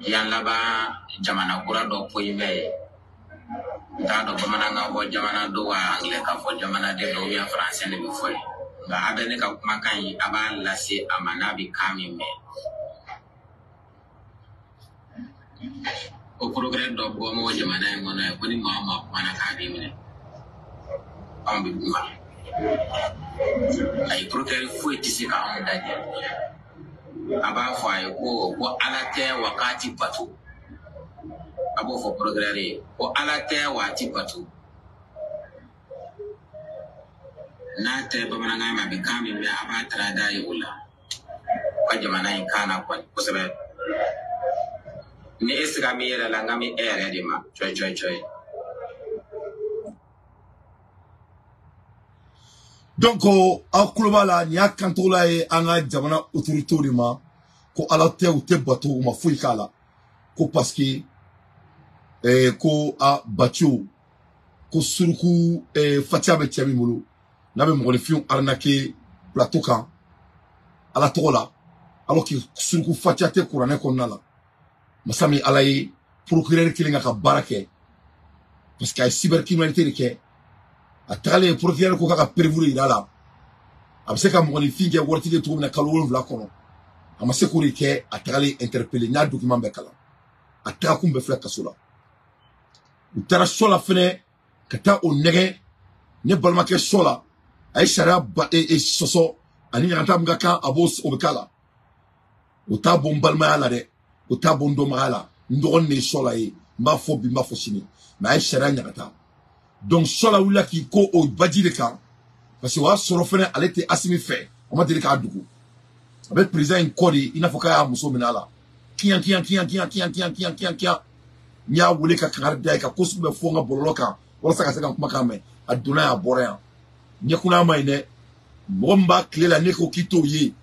diɲɛ laban jamana kura dɔ poyi bɛ yen n t'a dɔn bamanankan fɔ jamana don wa angilɛ kan fɔ jamana den dɔ ou bien français de bɛ fɔ yen. Nka a bɛ ne ka kumakan in, a b'a lase a ma n'a bɛ kan min mɛn. O procureur dɔ bɔ m'o jamana in kɔnɔ yan ko ni maa o maa kumana k'a b'i minɛ. Anw bɛ kuma. Ayi, procureur foyi tɛ se ka anw dajɛ. A b'a fɔ a ye ko Ala tɛ wa k'a ti bato. A b'o fɔ procureur ye ko Ala tɛ wa a ti bato. N'a tɛ bamanankan mɛn, a bɛ kan min mɛn, a b'a tarada ye o la. U ka jamana in kan na kɔni kosɛbɛ. Ni e siga min yɛrɛ la, n ka min e yɛrɛ de ma. Cɔyi cɔyi cɔyi. Donc aw tulo b'a la, nin y'a kantola ye an ka jamana autorités de ma ko Ala tɛ, u tɛ bato, u ma foyi k'a la, ko parce que ko a Bacio ko suruku fatiya bɛ cɛ min bolo n'a bɛ mɔgɔninfinw arnaquer plateau kan Ala tɔgɔ la, alors que suruku fatiya tɛ kuranɛ kɔnɔna la. Masa min Ala ye procureur kelen ka baara kɛ parce que a ye cybercriminalité de kɛ. A tagalen procureur ko k'a ka preuve yira la, a bɛ se ka mɔgɔninfin kɛ waritigi ye cogo min na kalo 7 kɔnɔ, a ma se k'o de kɛ. A tagalen interpellé, n y'a document bɛɛ kalan, a tagakun bɛɛ filɛ kaso la. U taara sɔ la fɛnɛ ka taa o nɛgɛ ne balimakɛ sɔ la, a ye sariya ba sɔsɔ ani ɲagata min ka kan, a b'o o bɛ k'a la. O t'a bɔ n balimaya la dɛ, o t'a bɔ n dɔnbagaya la, n dɔgɔnin de ye sɔ la ye, n b'a fɔ bi, n b'a fɔ sini, mais a ye sariya ɲagata. Donc sɔ la wulila k'i ko o baji de kan, parce que o y'a sɔrɔ fɛnɛ ale tɛ Asimi fɛ, a ma deli k'a dogo, a bɛ président in kɔ de, i n'a fɔ k'a y'a muso minɛ a la. Kiyan kiyan kiyan kiyan kiyan kiyan kiyan kiyan kiyan, n y'a wele ka kangari da ye ka ko sugu bɛɛ fɔ n ka bɔlɔlɔ kan walasa ka se ka kumakan mɛn. A donna yan, a bɔra yan, ɲɛkunna ma ɲi dɛ. Mɔgɔ min b'a tile la, ne ko k'i t'o ye,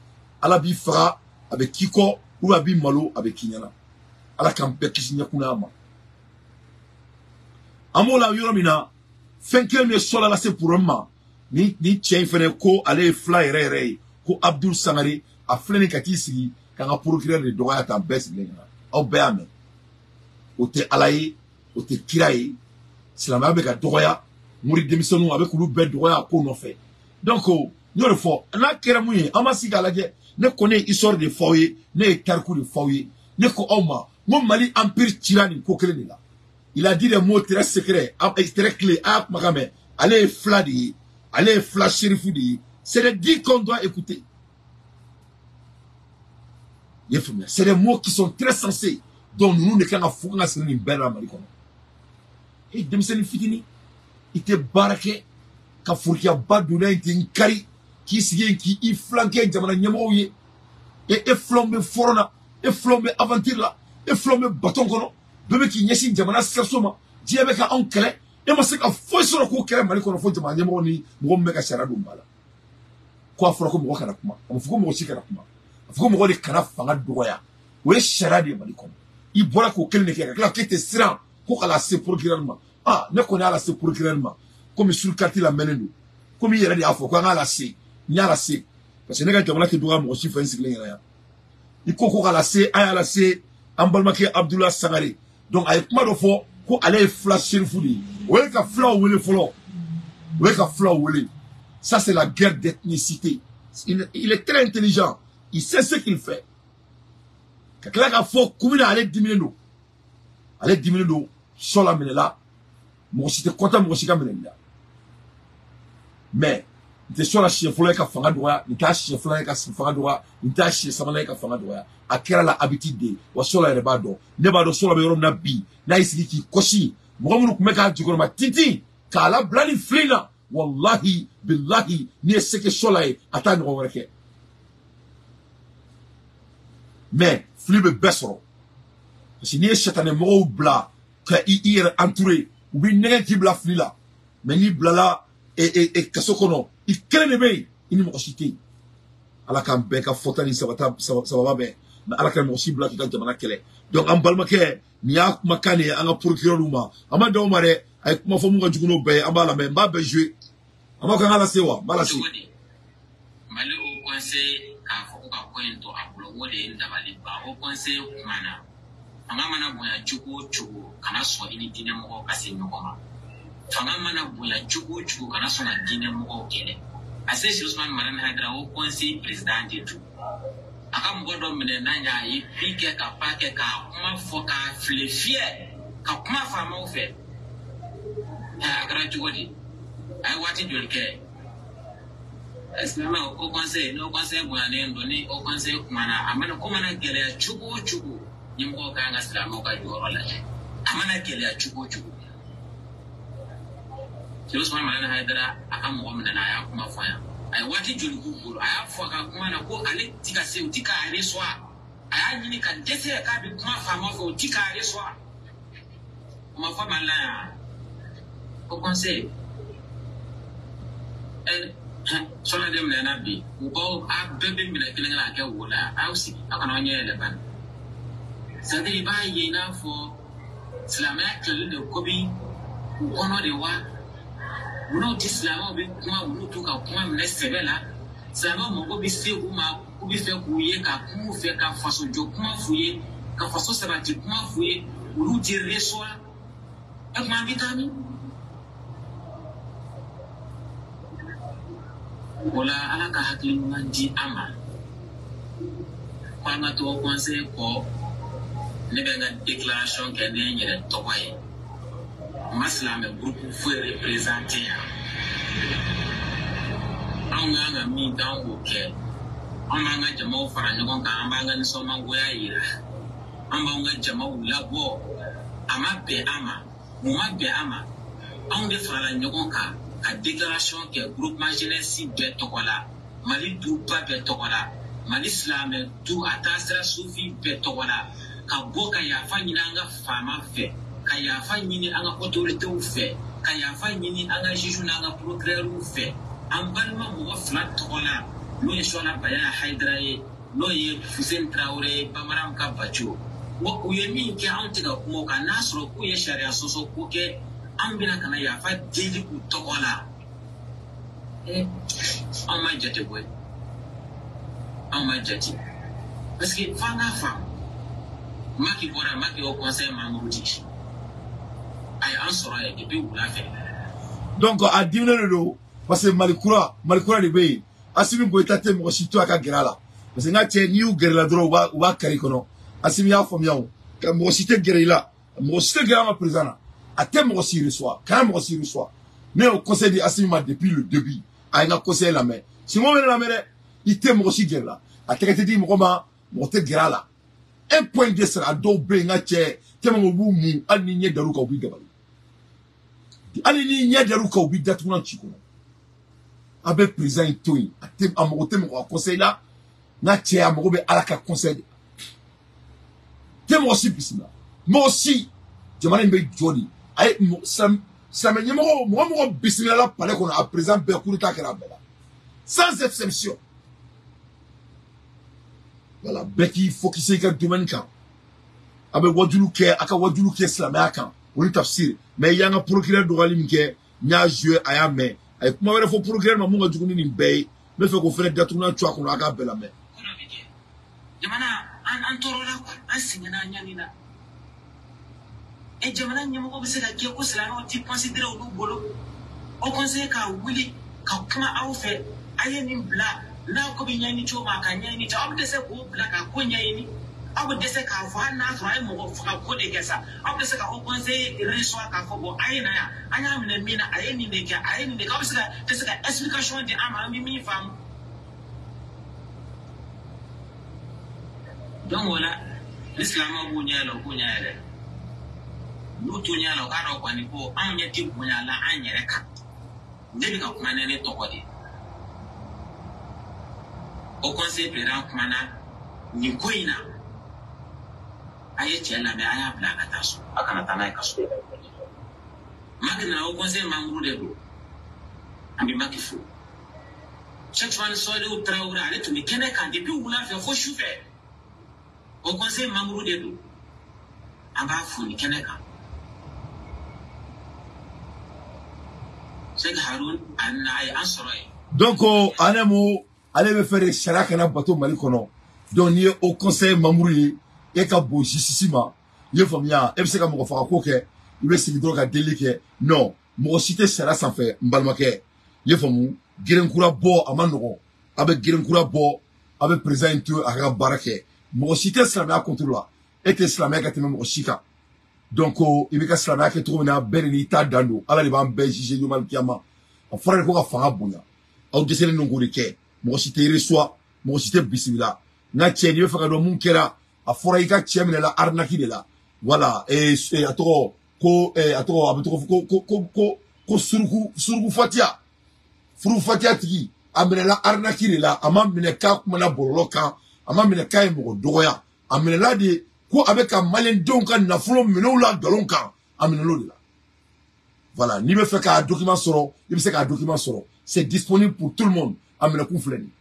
Ala b'i faga, a bɛ k'i kɔ, ou a b'i malo, a bɛ k'i ɲɛna. Ala k'an bɛɛ kisi ɲɛkunnaya ma. An b'o la yɔrɔ min na, fɛn kelen min ye sɔ la lase problème ma, ni cɛ in fɛnɛ ko ale ye fila yɛrɛ yɛrɛ ye, ko Abdul Sangare, a filɛ nin ka t'i sigi k'an ka procureur de dɔgɔya tan, bɛɛ sigilen ɲɛna, aw bɛɛ y'a mɛn. O tɛ Ala ye, o tɛ kira ye, silamɛya bɛ ka dɔgɔya, mori denmisɛnninw a bɛ k'olu bɛɛ dɔgɔya a ko nɔfɛ. Donc n y'o de fɔ, n'a kɛra mun ye, an ma sigi k'a lajɛ. Ne kɔni ye histoire de fɔ aw ye, ne ye tariku de fɔ aw ye, ne ko aw ma n ko Mali empire cira nin ko kelen de la. Il a dit des mots très secrets, très clés. A y'a kumakan mɛn, ale ye fila de ye, ale ye fila sherifu de ye. C'est des dits qu'on doit écouter. I ye faamuya, c'est des mots qui sont très sensés. Donc ninnu de kan ka fo, kan ka siri nin bɛɛ la Mali kɔnɔ. E denmisɛnnin fitinin, i tɛ baara kɛ ka forokiyaba donna yen ten kari k'i sigi yen k'i filankɛ jamana ɲɛmɔgɔw ye. E filanw bɛ fɔrɔn na, e filanw bɛ aventure la, e filanw bɛ baton kɔnɔ, bɛɛ bɛ k'i ɲɛsin jamana sikaso ma, diɲɛ bɛ ka anw kɛlɛ, e ma se ka foyi sɔrɔ k'o kɛlɛ Mali kɔnɔ fo jamana ɲɛmɔgɔ ni mɔgɔ min bɛ ka sariya don ba la. Ko a fɔra ko mɔgɔ kana kuma, a ma fɔ ko mɔgɔ si kana kuma, a fɔ ko mɔgɔ de kana fanga dɔgɔya, o ye sariya de ye Mali kɔnɔ. I bɔra k'o kelen de kɛ ka tila k'e tɛ siran ko k'a lase procureur ma. Ah, ne kɔni y'a lase procureur ma, komi sur carte la mɛnnen don, komi i yɛrɛ de y'a fɔ ko an k'a lase, n y'a lase parce que ne ka jamana tɛ dɔgɔya mɔgɔ si fɛ, n sigilen ɲɛna yan. I ko k'a lase, an y'a lase an balimakɛ Abdoulaye Sangare. Donc a ye kuma dɔ fɔ ko ale ye fila sherifu de ye, o ye ka filaw wele fɔlɔ, o ye ka filaw wele. Ça c'est la guerre d'ethnicité. Il est très intelligent, il sait ce qu'il fait. Ka tila k'a fɔ kun min na ale diminen don, ale diminen don sɔ la minɛla, mɔgɔ si tɛ kɔta, mɔgɔ si ka minɛli la. Mais n tɛ sɔ la siɲɛ fɔlɔ ye ka fanga dɔgɔya, nin t'a siɲɛ fɔlɔ ye ka fanga dɔgɔya, nin t'a siɲɛ sabanan ye ka fanga dɔgɔya. A kɛra la habitude de ye, wa sɔ la yɛrɛ b'a dɔn, ne b'a dɔn sɔ la bɛ yɔrɔ min na bi, n'a y'i sigi k'i kɔsi, mɔgɔ minnu tun bɛ k'a jukɔrɔma tintin k'a labila nin fili in na, walahi bilahi, n'i ye se kɛ sɔ la ye, a t'a ɲɔgɔn wɛrɛ kɛ. Mais fili bɛ bɛɛ sɔrɔ, parce que n'i ye satanɛ mɔgɔw bila ka i yɛrɛ entouré, u b'i nɛgɛn k'i bila fili la. Mais n'i bilala kaso kɔnɔ, i kelen de bɛ yen, i ni mɔgɔ si tɛ yen. Ala k'an bɛɛ ka fɔta ni sababa bɛn, mais Ala ka mɔgɔ si bila k'i ka jamana kɛlɛ. Donc an balimakɛ, nin y'a kumakan de ye an ka procureur ma, an ma d'aw ma dɛ, a ye kuma fɔ mun ka jugu n'o bɛɛ ye, an b'a lamɛn, n b'a bɛɛ jouer. An b'a fɔ k'an k'a lase wa, n b'a lase. Mali Haut Conseil k'a fɔ ko ka ko in to a bolo, o de ye n dabali ban. Haut Conseil kumana, fanga mana bonya cogo o cogo, kana sɔn i ni diinɛ mɔgɔw ka se ɲɔgɔn ma. Fanga mana bonya cogo o cogo, kana sɔn ka diinɛ mɔgɔw kɛlɛ. A se Chérif Ousmane Madani Haïdara Haut Conseil président de don. A ka mɔgɔ dɔ minɛ n'a ɲa a ye bi kɛ ka pa kɛ k'a kuma fɔ k'a file fiyɛ ka kuma faamaw fɛ. A kɛra cogo di? A ye waati joli kɛ? Silamɛ Haut Conseil, n'Haut Conseil bonyanen don, ni Haut Conseil kumana, a mana ko mana gɛlɛya cogo o cogo, ɲɛmɔgɔw kan ka silamɛw ka jɔyɔrɔ lajɛ. A mana gɛlɛya cogo o cogo. Chérif Ousmane Madani Haïdara a ka mɔgɔ minɛ na, a y'a kuma fɔ an ye. A ye waati joli k'u bolo? A y'a fɔ a ka kuma na ko ale ti ka se, u ti k'a reçoit. A y'a ɲini ka dɛsɛ k'a bɛ kuma faama fɛ, u ti k'a reçoit. O ma fɔ Mali la yan. Haut Conseil. Sɔnna de minɛna bi, u b'aw a bɛɛ bɛ minɛ kelen kelen a kɛ wo la yan. A y'aw sigi, aw kana aw ɲɛ yɛlɛ bani. C'est à dire i b'a ye i n'a fɔ silamɛya kɛlɛli de ko bi u kɔnɔ de wa. N'u ti silamɛw bɛ kuma, olu t'u ka kuma minɛ sɛbɛ la. Silamɛw mago bɛ se u ma, k'u bɛ fɛ k'u ye ka kuma u fɛ, ka faso jɔ kuma f'u ye, ka faso sabati kuma f'u ye, olu ti reçoit. E kuma an bɛ taa min? O la Ala ka hakili ɲuman di an ma. Ko an ka to Haut Conseil kɔ, ne bɛ n ka déclaration kɛ ne n yɛrɛ tɔgɔ ye. N ma silamɛ groupe foyi représenté yan. Anw kan ka min kɛ, an k'o kɛ. An b'an ka jamaw fara ɲɔgɔn kan, an b'an ka nisɔnmagoya yira. An b'an ka jamaw labɔ. A ma bɛn an ma. Mun ma bɛn an ma? Anw de farala ɲɔgɔn kan ka déclaration kɛ groupement jeunesse bɛɛ tɔgɔ la, Mali duba bɛɛ tɔgɔ la, Mali silamɛ du a taasira sufi bɛɛ tɔgɔ la, ka bɔ ka yafa ɲini an ka faama fɛ, ka yafa ɲini an ka autoritéw fɛ, ka yafa ɲini an ka juge n'an ka procureur fɛ. An balima mɔgɔ fila tɔgɔ la, n'o ye Chouala Baya Haïdara ye, n'o ye Fuseni Traoré ye, Bamaram ka Bajo. Wa u ye min kɛ, anw tɛ ka kuma o kan. N'a sɔrɔ k'u ye sariya sɔsɔ ko kɛ, an bɛna ka na yafa deli u tɔgɔ la. Anw ma jate koyi, anw ma jate. Parce que f'an k'a faamu. Maki bɔra, Maki Haut Conseil membre di. A ye an sɔrɔ yen depuis wula fɛ. Donc a diminen de don parce que Mali kura de bɛ yen. Assimi Goïta tɛ mɔgɔ si to a ka gɛrɛ a la. Parce que n ka cɛ, n'i y'u gɛrɛ la dɔrɔn, u b'a kari kɔnɔ. Assimi y'a faamuya o. Ka mɔgɔ si tɛ gɛrɛ i la. Mɔgɔ si tɛ gɛrɛ an ka président na. A tɛ mɔgɔ si reçoit. Kana mɔgɔ si reçoit. Ne y'o conseil di Assimi ma depuis le début. A ye n ka conseil lamɛn. Sinko bɛ ne lamɛn dɛ. I tɛ mɔgɔ si gɛrɛ la. A tɛgɛ tɛ di mɔgɔ ma, mɔgɔ tɛ gɛrɛ a la. Un point de sara a dɔw bɛ yen n ka cɛ, tellement u b'u mun, hali ni ɲɛ dar'u kan u b'i dabali. Hali ni ɲɛ dar'u kan u b'i datugulan ci kɔnɔ. A bɛ président in to yen. A tɛ, a mago tɛ mɔgɔ ka conseil la. N ka cɛ, a mago bɛ Ala ka conseil de la. Tɛ mɔgɔ si bisimila. Mɔgɔ si. Jamana in bɛ jɔ de. A ye silamɛ ɲɛmɔgɔ, mɔgɔ bisimila la palais kɔnɔ, a président bɛɛ coup d'état kɛra a bɛɛ la. Sans exception. Voilà, bɛɛ k'i focusé i ka domaine kan. A bɛ wajulu kɛ, a ka wajulu kɛ silamɛya kan. O ni tafsir. Mais i y'an ka procureur dɔgɔyali min kɛ, n y'a joué, a y'a mɛn. A ye kuma wɛrɛ fɔ procureur ma mun ka jugu ni nin bɛɛ ye. N bɛ fɛ k'o fɛnɛ datugulan cu a kɔnɔ, a k'a bɛɛ lamɛn. Jamana an tɔɔrɔla quoi, an sɛgɛnna, an ɲanina. Jamana ɲɛmɔgɔ bɛ se ka kɛ ko silamɛw ti considéré olu bolo. Haut Conseil ka wuli ka kuma aw fɛ, a ye nin bila, n'a ko bɛ ɲɛɲini cogo min a ka ɲɛɲini cogo, aw bɛ dɛsɛ k'o bila k'a ko ɲɛɲini. Aw bɛ dɛsɛ k'a fɔ hali n'a sɔrɔ a ye mɔgɔ faga ko de kɛ sa, aw bɛ dɛsɛ ka Haut Conseil reçoit k'a fɔ bon a ye na yan, an y'a minɛ min na, a ye nin de kɛ, a ye nin de kɛ. Aw bɛ se ka dɛsɛ ka explication di an ma, an bɛ min faamu. Donc o la, ni silamɛw b'u ɲɛ yɛlɛ, u k'u ɲɛ yɛlɛ. N'u t'u ɲɛ yɛlɛ, u k'a dɔn kɔni ko anw ɲɛ tɛ bonya la an yɛrɛ kan. Ne bɛ ka kuma ni ne tɔgɔ de ye. Haut Conseil président kumana nin ko in na. A ye cɛ lamɛn, a y'a bila a ka taa so, a kana taa n'a ye kaso. Maki nana, Haut Conseil membre de don. An bɛ Maki fo. Cheikh Ousmane Saliou Traoré, ale tun bɛ kɛnɛ kan depuis wula fɛ fo su fɛ. Haut Conseil membre de don. An b'a fo nin kɛnɛ kan. Cheikh Haroun a nana, a ye an sɔrɔ yen. Donc ale ale bɛ fɛ de sariya kana bato Mali kɔnɔ. Donc n'i ye Haut Conseil membre ye, e ka bon justice ma, i ye faamuya, e bɛ se ka mɔgɔ faga ko kɛ, i bɛ sigi dɔrɔn ka deli kɛ. Non, mɔgɔ si tɛ sariya sanfɛ n balimakɛ. I ye faamu? Gerenkura bɔ a ma nɔgɔn, a bɛ gerenkura bɔ, a bɛ président in to a ka baara kɛ. Mɔgɔ si tɛ silamɛya contre la, e tɛ silamɛya ka tɛmɛ mɔgɔ si kan. Donc i bɛ ka silamɛya kɛ cogo min na, bɛɛ de n'i ta dan don. Ala de b'an bɛɛ juger yomal kiyama. A fɔra de ko ka fanga bonya, aw dɛsɛlen don k'o de kɛ. Mɔgɔ si tɛ reçoit, mɔgɔ si tɛ bisimila. N ka cɛ, n'i bɛ fɛ ka dɔn mun kɛra, a fɔra i ka cɛ minɛ la arnaque de la. Voilà, a tɔgɔ ko a tɔgɔ a bɛ tɔgɔ ko ko ko ko ko suruku suruku fatiya, furu fatiya tigi a minɛla arnaque de la. A ma minɛ k'a kumana bɔlɔlɔ kan, a ma minɛ k'a ye mɔgɔ dɔgɔya, a minɛla de ko a bɛ ka maliyɛndenw ka nafolo minɛ u la nkalon kan, a minɛl'o de la. Voilà, n'i bɛ fɛ k'a document sɔrɔ, i bɛ se k'a document sɔrɔ, c'est disponible pour tout le monde. A minɛkun filɛ nin ye.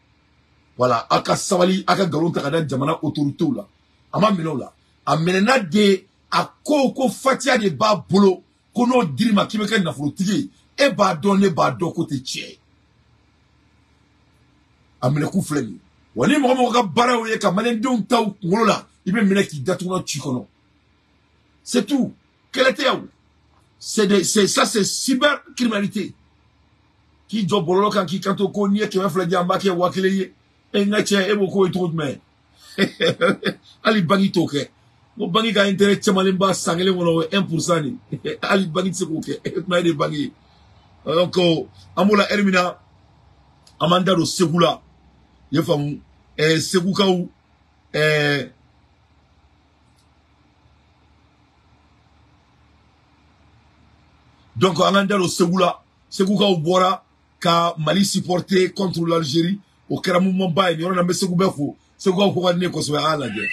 Voilà, a ka sabali, a ka nkalon ta ka da jamana autorités la. A ma minɛ o la, a minɛna de a ko ko fatiya de b'a bolo, ko n'o dir'i ma k'i bɛ kɛ nafolotigi ye. E b'a dɔn, ne b'a dɔn ko tɛ tiɲɛ ye. A minɛkun filɛ nin ye. Wa ni mɔgɔ mɔgɔ ka baara y'o ye ka maliyɛndenw ta u kunkolo la, i bɛ minɛ k'i datugu ci kɔnɔ. C'est tout. Kɛlɛ tɛ yan o. C'est ça, c'est cybercriminalité. K'i jɔ bɔlɔlɔ kan k'i kanto ko n'i ye 200 di yan, n b'a kɛ 1000 ye. E n ka cɛ, e b'o k'o ye cogo jumɛn? Hali banki t'o kɛ. Ko banki ka intérêt camanlen ba san kelen kɔnɔ, o ye 1% de. Hali banki tɛ se k'o kɛ. E kuma e de ye banki ye. Donc an b'o la heure min na, an b'an da don Segu la. I ye faamu? Segukaw donc an k'an da don Segu la. Segukaw bɔra ka Mali supporter contre l'Algérie. O kɛra mouvement ba ye. Nin yɔrɔ in na, n bɛ Segu bɛɛ fo. Segukaw ko ka di ne ye kosɛbɛ, a y'a lajɛ.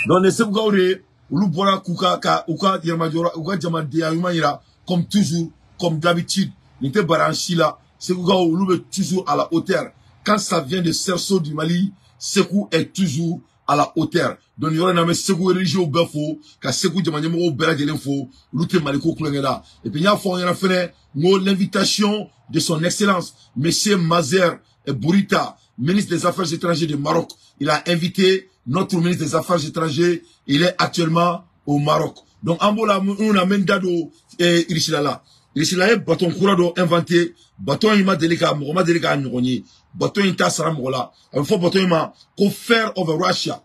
Donc les Segukaw de, olu bɔra k'u ka ka u ka yɛrɛmajɔra, u ka jamadenya ɲuman yira, comme toujours, comme d'habitude. Nin tɛ bari an si la. Segukaw, olu bɛ toujours à la hauteur. Quand ça vient de cerceau du Mali, Segu est toujours à la hauteur. Donc nin yɔrɔ in na, an bɛ Segu religieux bɛɛ fo, ka Segu jama ɲɛmɔgɔw bɛɛ lajɛlen fo. Olu tɛ Mali ko kulonkɛ la. Et puis n y'a fɔ aw ɲɛna fɛnɛ, n ko l'invitation de son excellence monsieur Mazer Bourita, ministre des Affaires étrangères du Maroc, il a invité notre ministre des Affaires étrangères, il est actuellement au Maroc. Donc an b'o la mun na, n bɛ n da don Irisila la. Irisila ye bâton kura dɔ inventé. Bâton in ma deli ka mɔgɔ ma deli k'a ɲɔgɔn ye. Bâton in t'a sara mɔgɔ la. A bɛ fɔ bâton in ma ko Fer of Russia.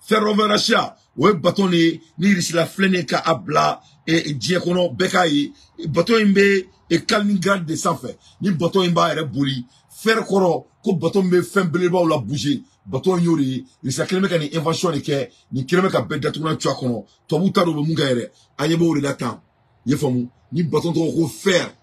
Fer of Russia, o ye bâton de ye ni Irisila filɛ nin ye k'a bila diɲɛ kɔnɔ bɛɛ k'a ye. Bâton in bɛ Kaliningrad de sanfɛ. Ni bâton in b'a yɛrɛ boli, fer kɔrɔ ko bâton bɛ fɛn belebelebaw la bouger. Bâton in y'o de ye. Irisila kelen bɛ ka nin invention de kɛ, nin kelen bɛ ka bɛɛ datugulan cu a kɔnɔ. Tubabuw t'a dɔn u bɛ mun kɛ yɛrɛ. An ɲɛ b'o de la tan. I ye faamu? Ni bâton tɔgɔ ko fer.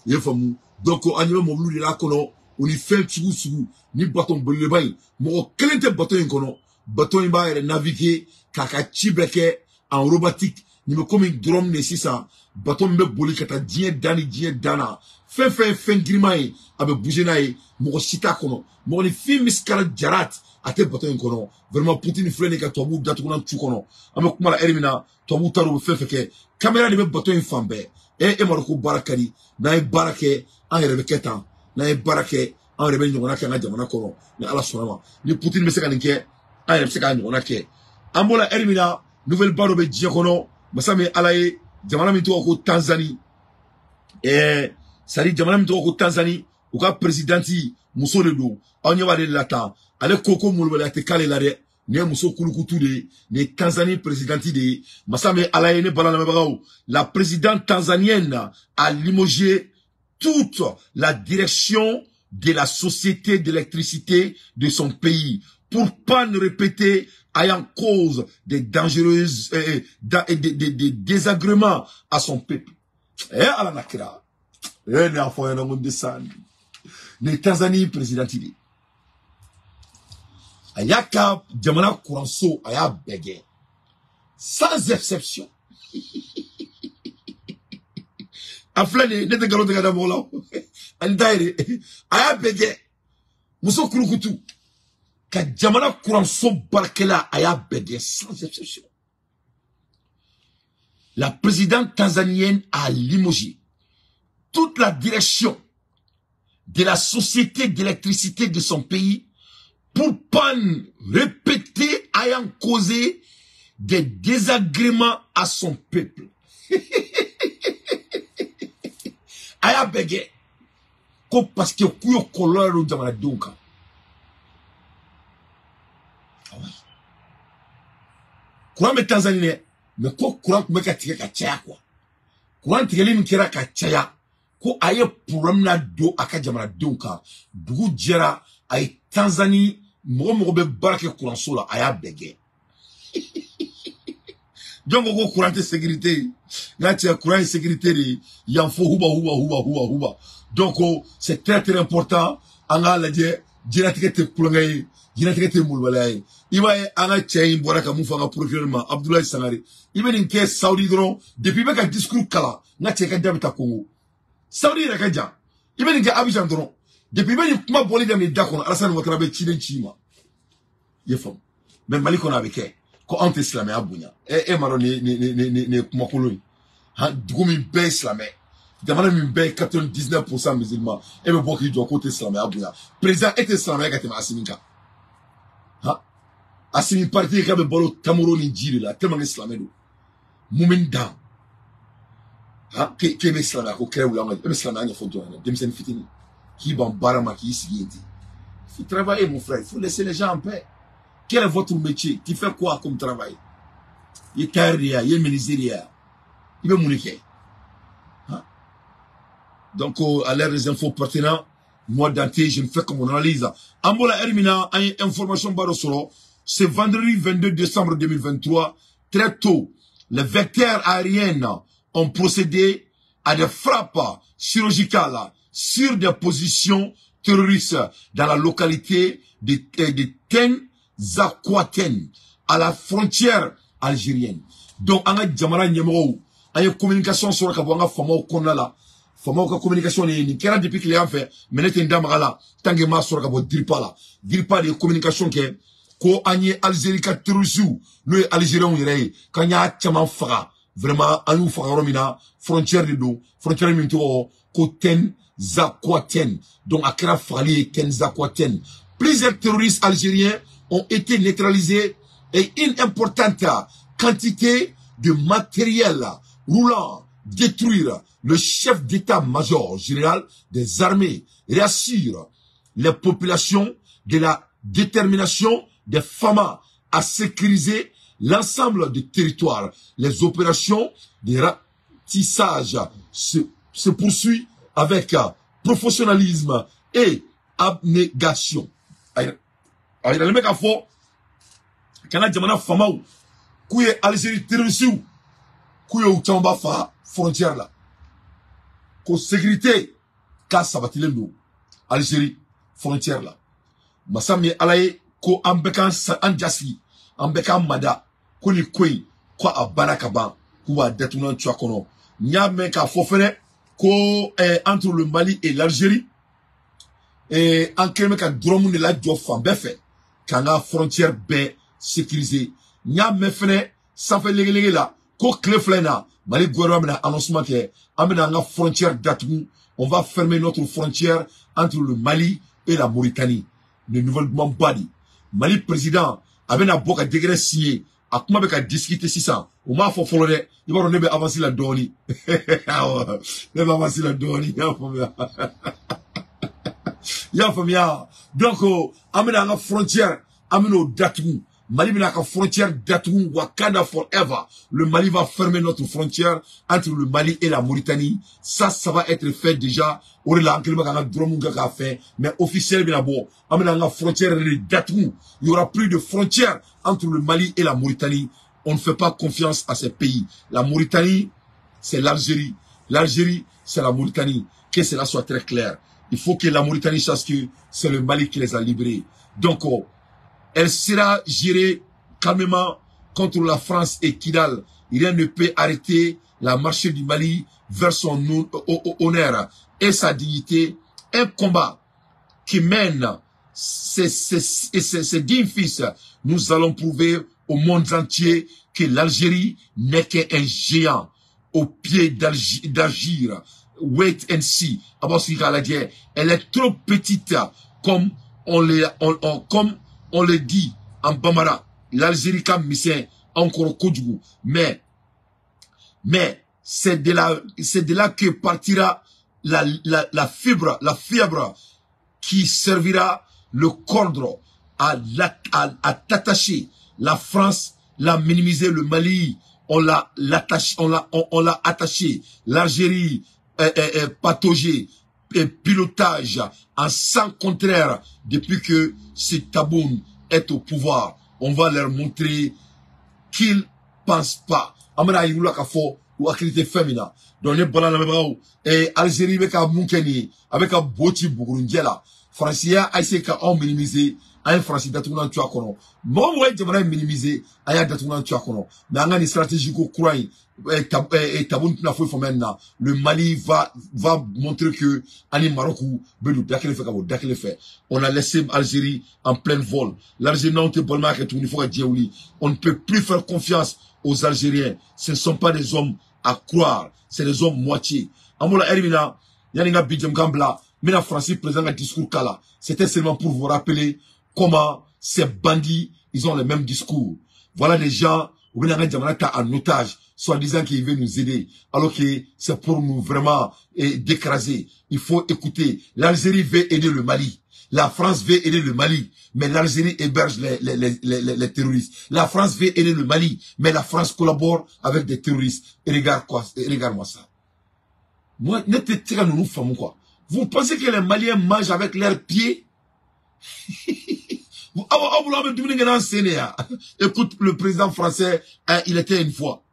I ye faamu? Donc an ɲɛ bɛ mɔbiliw de la kɔnɔ, o ni fɛn sugu sugu. Ni bâton belebeleba in, mɔgɔ kelen tɛ bâton in kɔnɔ. Bâton in b'a yɛrɛ naviguer k'a ka ci bɛɛ kɛ en robotique. Nin bɛ komi drone de sisan. Bâton min bɛ boli ka taa diɲɛ dan ni diɲɛ dan na. Fɛn fɛn ye fɛn girinman ye, a bɛ bouger n'a ye. Mɔgɔ si t'a kɔnɔ. Mɔgɔninfin misikala jarat a tɛ bâton in kɔnɔ. Vraiment, Poutine filɛ nin ye ka tubabuw datugulan cu kɔnɔ. An bɛ kuma la heure min na, tubabuw t'a dɔn u bɛ fɛn fɛn kɛ. Caméra de bɛ bâton in fan bɛɛ. E m'a dɔn ko baara ka di. N'an ye baara kɛ, an yɛrɛ bɛ kɛ tan. N'an ye baara kɛ, an yɛrɛ bɛ ɲɔgɔnna kɛ an ka jamana kɔnɔ. Ni Ala sɔnna ma. Ni Poutine bɛ se ka nin kɛ, an yɛrɛ bɛ se k'a ɲɔgɔnna kɛ. An bɔra heure min na, nouvelle ba dɔ bɛ diɲɛ kɔnɔ. Masa min Ala ye, jamana min tɔgɔ ko Tanzanie. C'est-à-dire jamana min tɔgɔ ko Tanzanie, u ka présidente muso de don. Aw ɲɛ b'ale de la tan. Ale ko ko molobaliya tɛ k'ale la dɛ. Nin ye muso kulukutu de ye. Nin ye Tanzanie présidente de ye. Masa min Ala ye, ne balalamɛbagaw, la présidente tanzanienne a limogé toute la direction de la société d'électricité de son pays pour pas ne répéter ayant cause des dangereuses des désagréments à son peuple. Eh Ala nakira. Eh ne afɔ ɲɛna ko n tɛ sa. Nin Tanzanie présidente de ye. A y'a ka jamana kuranso, a y'a bɛɛ gɛn sans exception. A filɛ nin ye, ne tɛ nkalon tigɛ ka da mɔgɔ la o. Ani ta ye de, a y'a bɛɛ gɛn. Muso kurukutu. Ka jamana kuranso baarakɛla a y'a bɛɛ gɛn sans exception. La présidente tanzanienne a limogé toute la direction de la société d'électricité de son pays pour panne répétée ayant causé des désagréments à son peuple. A y'a bɛɛ gɛn ko parce que k'u ye kɔlɔlɔ don jamanadenw kan. Ah oui. Courant bɛ Tanzanie dɛ, mais ko courant tun bɛ ka tigɛ ka caya quoi. Courant tigɛli min kɛra ka caya, ko a ye problème na don a ka jamanadenw kan. Dugu jɛra, a ye Tanzanie mɔgɔ mɔgɔ bɛ baara kɛ kuranso la, a y'a bɛɛ gɛn. Jɔn ko courant tɛ sécurité ye? N ka cɛ, courant ye sécurité de ye. Yan fo huba huba huba huba huba. Donc c'est très très important an k'a lajɛ, diɲɛlatigɛ tɛ kulonkɛ ye, diɲɛlatigɛ tɛ molobaliya ye. I b'a ye an ka cɛ in bɔra ka mun fɔ an ka procureur ma, Abdoulaye Sangare. I bɛ nin kɛ Saudi dɔrɔn, depuis i bɛ ka discours kalan, n ka cɛ ka da bɛ taa Congo. Saudi yɛrɛ ka jan. I bɛ nin kɛ Abidjan dɔrɔn, depuis i bɛ nin kuma bɔli daminɛ da kɔnɔ, Alassane Ouattara bɛ ciden ci i ma. I ye faamu? Mais Mali kɔnɔ a bɛ kɛ ko anw tɛ silamɛya bonya. E m'a dɔn nin ye kumakolon ye. Han, dugu min bɛɛ ye silamɛ, jamana min bɛɛ ye 99% musulman, e bɛ bɔ k'i jɔ k'o tɛ silamɛya bonya. Président, e tɛ silamɛya ka tɛmɛ Assimi kan. Han, Assimi parti k'a bɛ balo tamaro ni ji de la, tellement que silamɛ don. Mun bɛ n dan? Han, k'e bɛ silamɛya ko kɛlɛ wuli an kan, e bɛ silamɛya ɲɛfɔ jɔn ɲɛna? Denmisɛnnin fitinin k'i ban baara ma k'i sigi yen ten. Il faut travailler, mon frère, il faut laisser les gens en paix. Quel est votre métier? Tu fais quoi comme travail? I ye tailleur de ye, i ye menuisier de ye, i bɛ mun de kɛ? Donc, à l'ère des infos pertinents, moi, Dante, je ne fais que mon analyse. An bɔra heure min na, an ye information ba dɔ sɔrɔ. C'est vendredi 22 décembre 2023, très tôt, les vecteurs aériens ont procédé à des frappes chirurgicales sur des positions terroristes dans la localité de Tenzaouaten, à la frontière algérienne. Donc, an ka jamana ɲɛmɔgɔw, an ye communication sɔrɔ ka bɔ an ka faamaw kɔnɔna la. Faamaw ka communication de ye nin kɛra depuis tilegan fɛ, mais ne tɛ n da maga la tant que n m'a sɔrɔ ka bɔ DIRPA la. DIRPA de ye communication kɛ ko an ye Algérie ka terroristes, n'o ye Algériens yɛrɛ ye, k'an y'a caman faga. Vraiment, an y'u faga yɔrɔ min na, frontière de don, frontière min tɔgɔ ko Tenzaouaten. Donc a kɛra fagali ye Tenzaouaten. Plusieurs terroristes algériens ont été neutralisés et une importante quantité de matériel roulant détruire. Le chef d'état-major général des armées rassure les populations de la détermination des FAMA à sécuriser l'ensemble du territoire. Les opérations de ratissage se poursuivent avec professionnalisme et abnégation. A yiralen bɛ k'a fɔ k'an ka jamana faamaw k'u ye Algérie terroriste k'u ye u camanba faga frontière la, ko sécurité k'a sabatilen don Algérie frontière la. Masa min ye Ala ye, ko an bɛɛ k'an an jasigi, an bɛɛ k'an mada ko nin ko in ko a banna ka ban, k'u b'a datugulan cuya kɔnɔ. N y'a mɛn k'a fɔ fɛnɛ ko entre le Mali et l'Algérie, an kɛlen bɛ ka drone de lajɔ fan bɛɛ fɛ k'an ka frontière bɛɛ sécuriser. N y'a mɛn fɛnɛ sanfɛ legelege la ko tile fila in na, Mali gouvernement bɛna annoncement kɛ, an bɛna an ka frontière datugu. On va fermer notre frontière entre le Mali et la Mauritanie. Nin nouvelle dumanba de, Mali président a bɛna bɔ ka décret signer, a kuma bɛ ka discuter sisan, o m'a fɔ fɔlɔ dɛ. I b'a dɔn ne bɛ avancer la dɔɔni, awɔ, ne bɛ avancer la dɔɔni, i y'a faamuya, i y'a faamuya. Donc an bɛna an ka frontière, an bɛna o datugu. Mali bɛna ka frontière datugu Wakanda forever. Le Mali va fermer notre frontière entre le Mali et la Mauritanie. Ça va être fait déjà. O de la an kɛlen bɛ k'an ka drone kɛ k'a fɛ, mais officiel bɛna bɔ. An bɛna an ka frontière yɛrɛ de datugu. Il y aura plus de frontière entre le Mali et la Mauritanie. On ne fait pas confiance à ces pays. La Mauritanie, c'est l'Algérie. L'Algérie, c'est la Mauritanie. Que cela soit très clair. Il faut que la Mauritanie sache que c'est le Mali qui les a libérés. Donc, oh, elle sera gérée calmement contre la France et Kidal. Rien ne peut arrêter la marche du Mali vers son honneur et sa dignité. Un combat qui mène ses dignes fils, nous allons prouver au monde entier que l'Algérie n'est qu'un géant au pied d'Agir. Wait and see. Elle est trop petite, comme on le dit en Bambara. L'Algérie comme missin encore Kodjougou. Mais c'est de là que partira la fibre qui servira le cordon à t'attacher. La France l'a minimisé, le Mali, on l'a attaché. L'Algérie pataugé, pilotage en sens contraire depuis que ce Taboun est au pouvoir. On va leur montrer qu'ils pensent pas. Amana yirula ka fɔ u hakili tɛ fɛn min na. Donc ne bɔra lamɛnbagaw, Algérie bɛ ka mun kɛ nin ye, a bɛ ka bo ci Bugurunjɛ la. Faransi y'a essayé ka anw minimiser, an ye Faransi datugulan tu a kɔnɔ. Mɔgɔ mɔgɔ ye jamana in minimiser, an y'a datugulan tu a kɔnɔ. Mais an ka nin stratégie ko kura in, Taboun tɛna foyi faamuya nin na. Le Mali va montrer que ani Maroc bɛ don da kelen fɛ ka bɔ da kelen fɛ. On a laissé Algérie en plein vol. L'Algérie n'anw tɛ balimaya kɛ tuguni fo ka diɲɛ wuli. On ne peut plus faire confiance aux Algériens. Ce ne sont pas des hommes à croire, c'est des hommes moitié. An b'o la heure min na, yanni n ka bi jɛmukan bila, n bɛna Faransi président ka discours k'a la. C'était seulement pour vous rappeler comment ces bandits, ils ont le même discours. Voilà des gens u bɛna an ka jamana ta en otage, soi-disant qu'ils veulent nous aider, alors que c'est pour nous vraiment d'écraser. Il faut écouter. L'Algérie veut aider le Mali. La France veut aider le Mali, mais l'Algérie héberge les terroristes. La France veut aider le Mali, mais la France collabore avec des terroristes. Et regarde quoi, regarde-moi ça. Moi, ne te tire nous femmes quoi. Vous pensez que les Maliens mangent avec leurs pieds? Écoute, le président français, hein, il était une fois.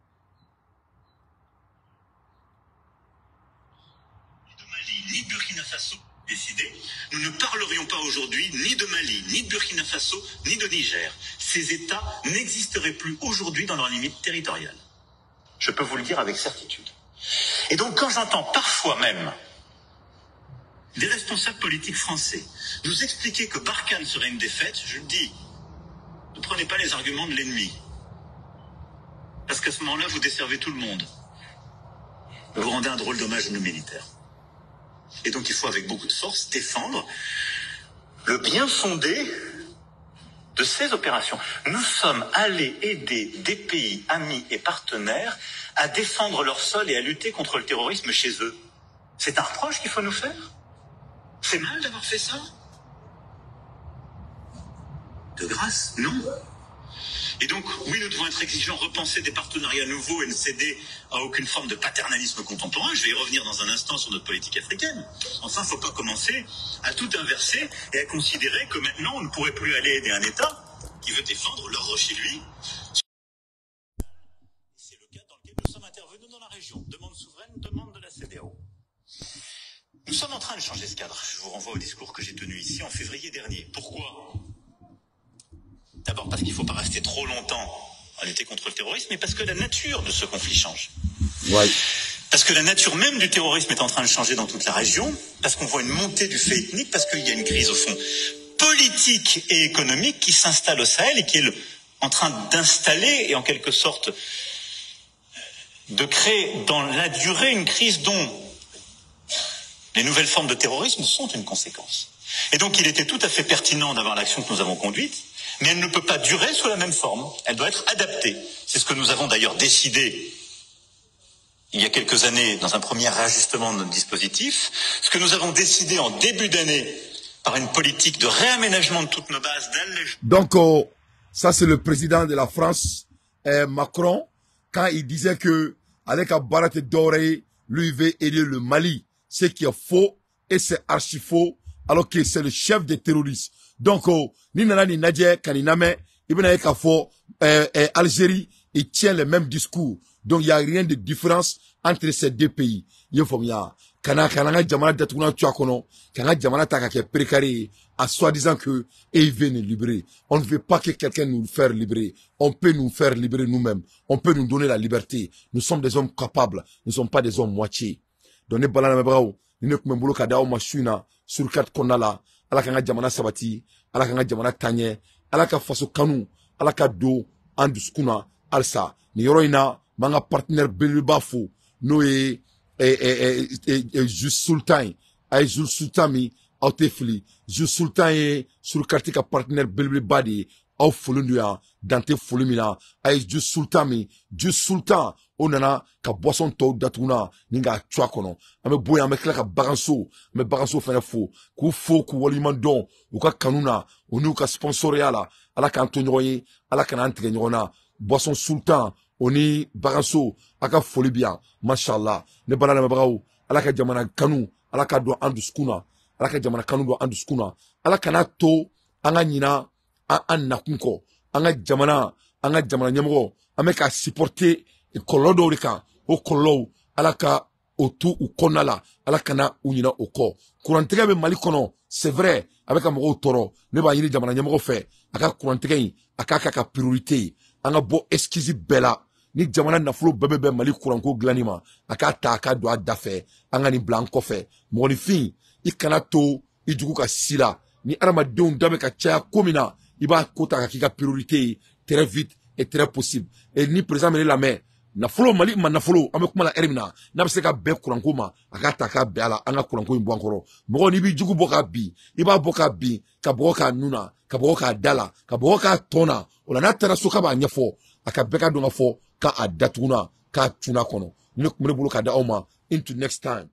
De Mali, ni Burkina Faso décidé, nous ne parlerions pas aujourd'hui ni de Mali, ni de Burkina Faso, ni de Niger. Ces États n'existeraient plus aujourd'hui dans leurs limites territoriales. Je peux vous le dire avec certitude. Et donc quand j'entends parfois même des responsables politiques français nous expliquer que Barkhane serait une défaite, je le dis, ne prenez pas les arguments de l'ennemi. Parce qu'à ce moment-là, vous desservez tout le monde. Vous rendez un drôle d'hommage à nos militaires. Et donc il faut avec beaucoup de force défendre le bien fondé de ces opérations. Nous sommes allés aider des pays amis et partenaires à défendre leur sol et à lutter contre le terrorisme chez eux. C'est un reproche qu'il faut nous faire? C'est mal d'avoir fait ça? De grâce, non. Et donc, oui, nous devons être exigeants, repenser des partenariats nouveaux et ne céder à aucune forme de paternalisme contemporain. Je vais y revenir dans un instant sur notre politique africaine. Enfin, il ne faut pas commencer à tout inverser et à considérer que maintenant, on ne pourrait plus aller aider un État qui veut défendre l'ordre chez lui. C'est le cas dans lequel nous sommes intervenus dans la région. Demande souveraine, demande de la CEDEAO. Nous sommes en train de changer ce cadre. Je vous renvoie au discours que j'ai tenu ici en février dernier. Pourquoi ? D'abord parce qu'il ne faut pas rester trop longtemps à lutter contre le terrorisme, mais parce que la nature de ce conflit change. Ouais. Parce que la nature même du terrorisme est en train de changer dans toute la région, parce qu'on voit une montée du fait ethnique, parce qu'il y a une crise au fond politique et économique qui s'installe au Sahel et qui est en train d'installer et en quelque sorte de créer dans la durée une crise dont les nouvelles formes de terrorisme sont une conséquence. Et donc il était tout à fait pertinent d'avoir l'action que nous avons conduite, mais elle ne peut pas durer sous la même forme, elle doit être adaptée. C'est ce que nous avons d'ailleurs décidé il y a quelques années dans un premier réajustement de notre dispositif, ce que nous avons décidé en début d'année par une politique de réaménagement de toutes nos bases, d'allègement. Donc ça c'est le président de la France, Macron, quand il disait que avec Barat Doré, lui veut aider le Mali, ce qui est faux et c'est archi faux, alors que c'est le chef des terroristes. Donc, ni nana ni Nadje Kaniname, Ibn Kafo, Algérie, il tient le même discours. Donc, il n'y a rien de différence entre ces deux pays. Il faut bien. Kana kana jamana datuguna tuakono, kana jamana taka précaré, à soi-disant que, et il veut nous libérer. On ne veut pas que quelqu'un nous fasse libérer. On peut nous faire libérer nous-mêmes. On peut nous donner la liberté. Nous sommes des hommes capables. Nous ne sommes pas des hommes moitiés. Donc, ne balana mebrao, ni ne kumembolo kada o mashuna, sur quatre konala. Ala k'an ka jamana sabati, Ala k'an ka jamana taaɲɛ, Ala ka faso kanu, Ala ka don an dusukun na halisa. Nin yɔrɔ in na, n b'an ka partenaire belebeleba fo, n'o ye Jus Sultan ye. A ye Jus Sultan min, aw tɛ fili, Jus Sultan ye Surukati ka partenaire belebeleba de ye. Aw folen don yan, dan tɛ foli min na. A ye Jus Sultan min, Jus Sultan o nana ka boisson tɔw datuguna ni k'a cu a kɔnɔ. An bɛ bɔ yen, an bɛ tila ka baganso, an bɛ baganso fɛnɛ fo, k'u fo k'u waleɲuman dɔn u ka kanu na, u n'u ka sponsoriya la. Ala k'an to ɲɔgɔn ye, Ala kana an tigɛ ɲɔgɔn na. Boisson Sultan o ni baganso, a ka foli bi yan, mashallah. Ne bala lamɛnbagaw, Ala ka jamana kanu, Ala ka don an dusukun na, Ala ka jamana kanu don an dusukun na. Ala kana to an ka ɲina an nakun kɔ. An ka jamana, an ka jamana ɲɛmɔgɔ, an bɛ ka supporter kɔlɔlɔ dɔw de kan. O kɔlɔlɔw, Ala ka o to u kɔnɔna la, Ala kana u ɲina o kɔ. Kurantigɛ bɛ Mali kɔnɔ, c'est vrai, a bɛ ka mɔgɔw tɔɔrɔ. Ne b'a ɲini jamana ɲɛmɔgɔ fɛ, a ka kurantigɛ in, a k'a k'a ka priorité ye. An ka bɔ excuse bɛɛ la. Ni jamana nafolo bɛɛ bɛ bɛn Mali kuranko dilanni ma, a k'a ta, a k'a don a da fɛ, an ka nin bila an kɔfɛ. Mɔgɔninfin, i kana to i jugu ka si la. Ni adamadenw da bɛ ka caya ko min na, i b'a ko ta ka k'i ka priorité ye, très vite et très possible. Et ni président bɛ ne lamɛn, nafolo, Mali ma nafolo, an bɛ kuma la ɛri min na, n'a bɛ se ka bɛn kuranko ma, a k'a ta k'a bɛn a la, an ka kuranko in bɔ an kɔrɔ. Mɔgɔ, n'i b'i jugu bɔ k'a bin, i b'a bɔ k'a bin, ka bɔgɔ k'a nun na, ka bɔgɔ k'a da la, ka bɔgɔ k'a tɔn na. O la, n'a taara so k'a b'a ɲɛfɔ, a ka bɛɛ ka dɔn ka fɔ k'a datuguna, k'a cunna kɔnɔ. Ne tun bɛ ne bolo k'a di aw ma. Into next time.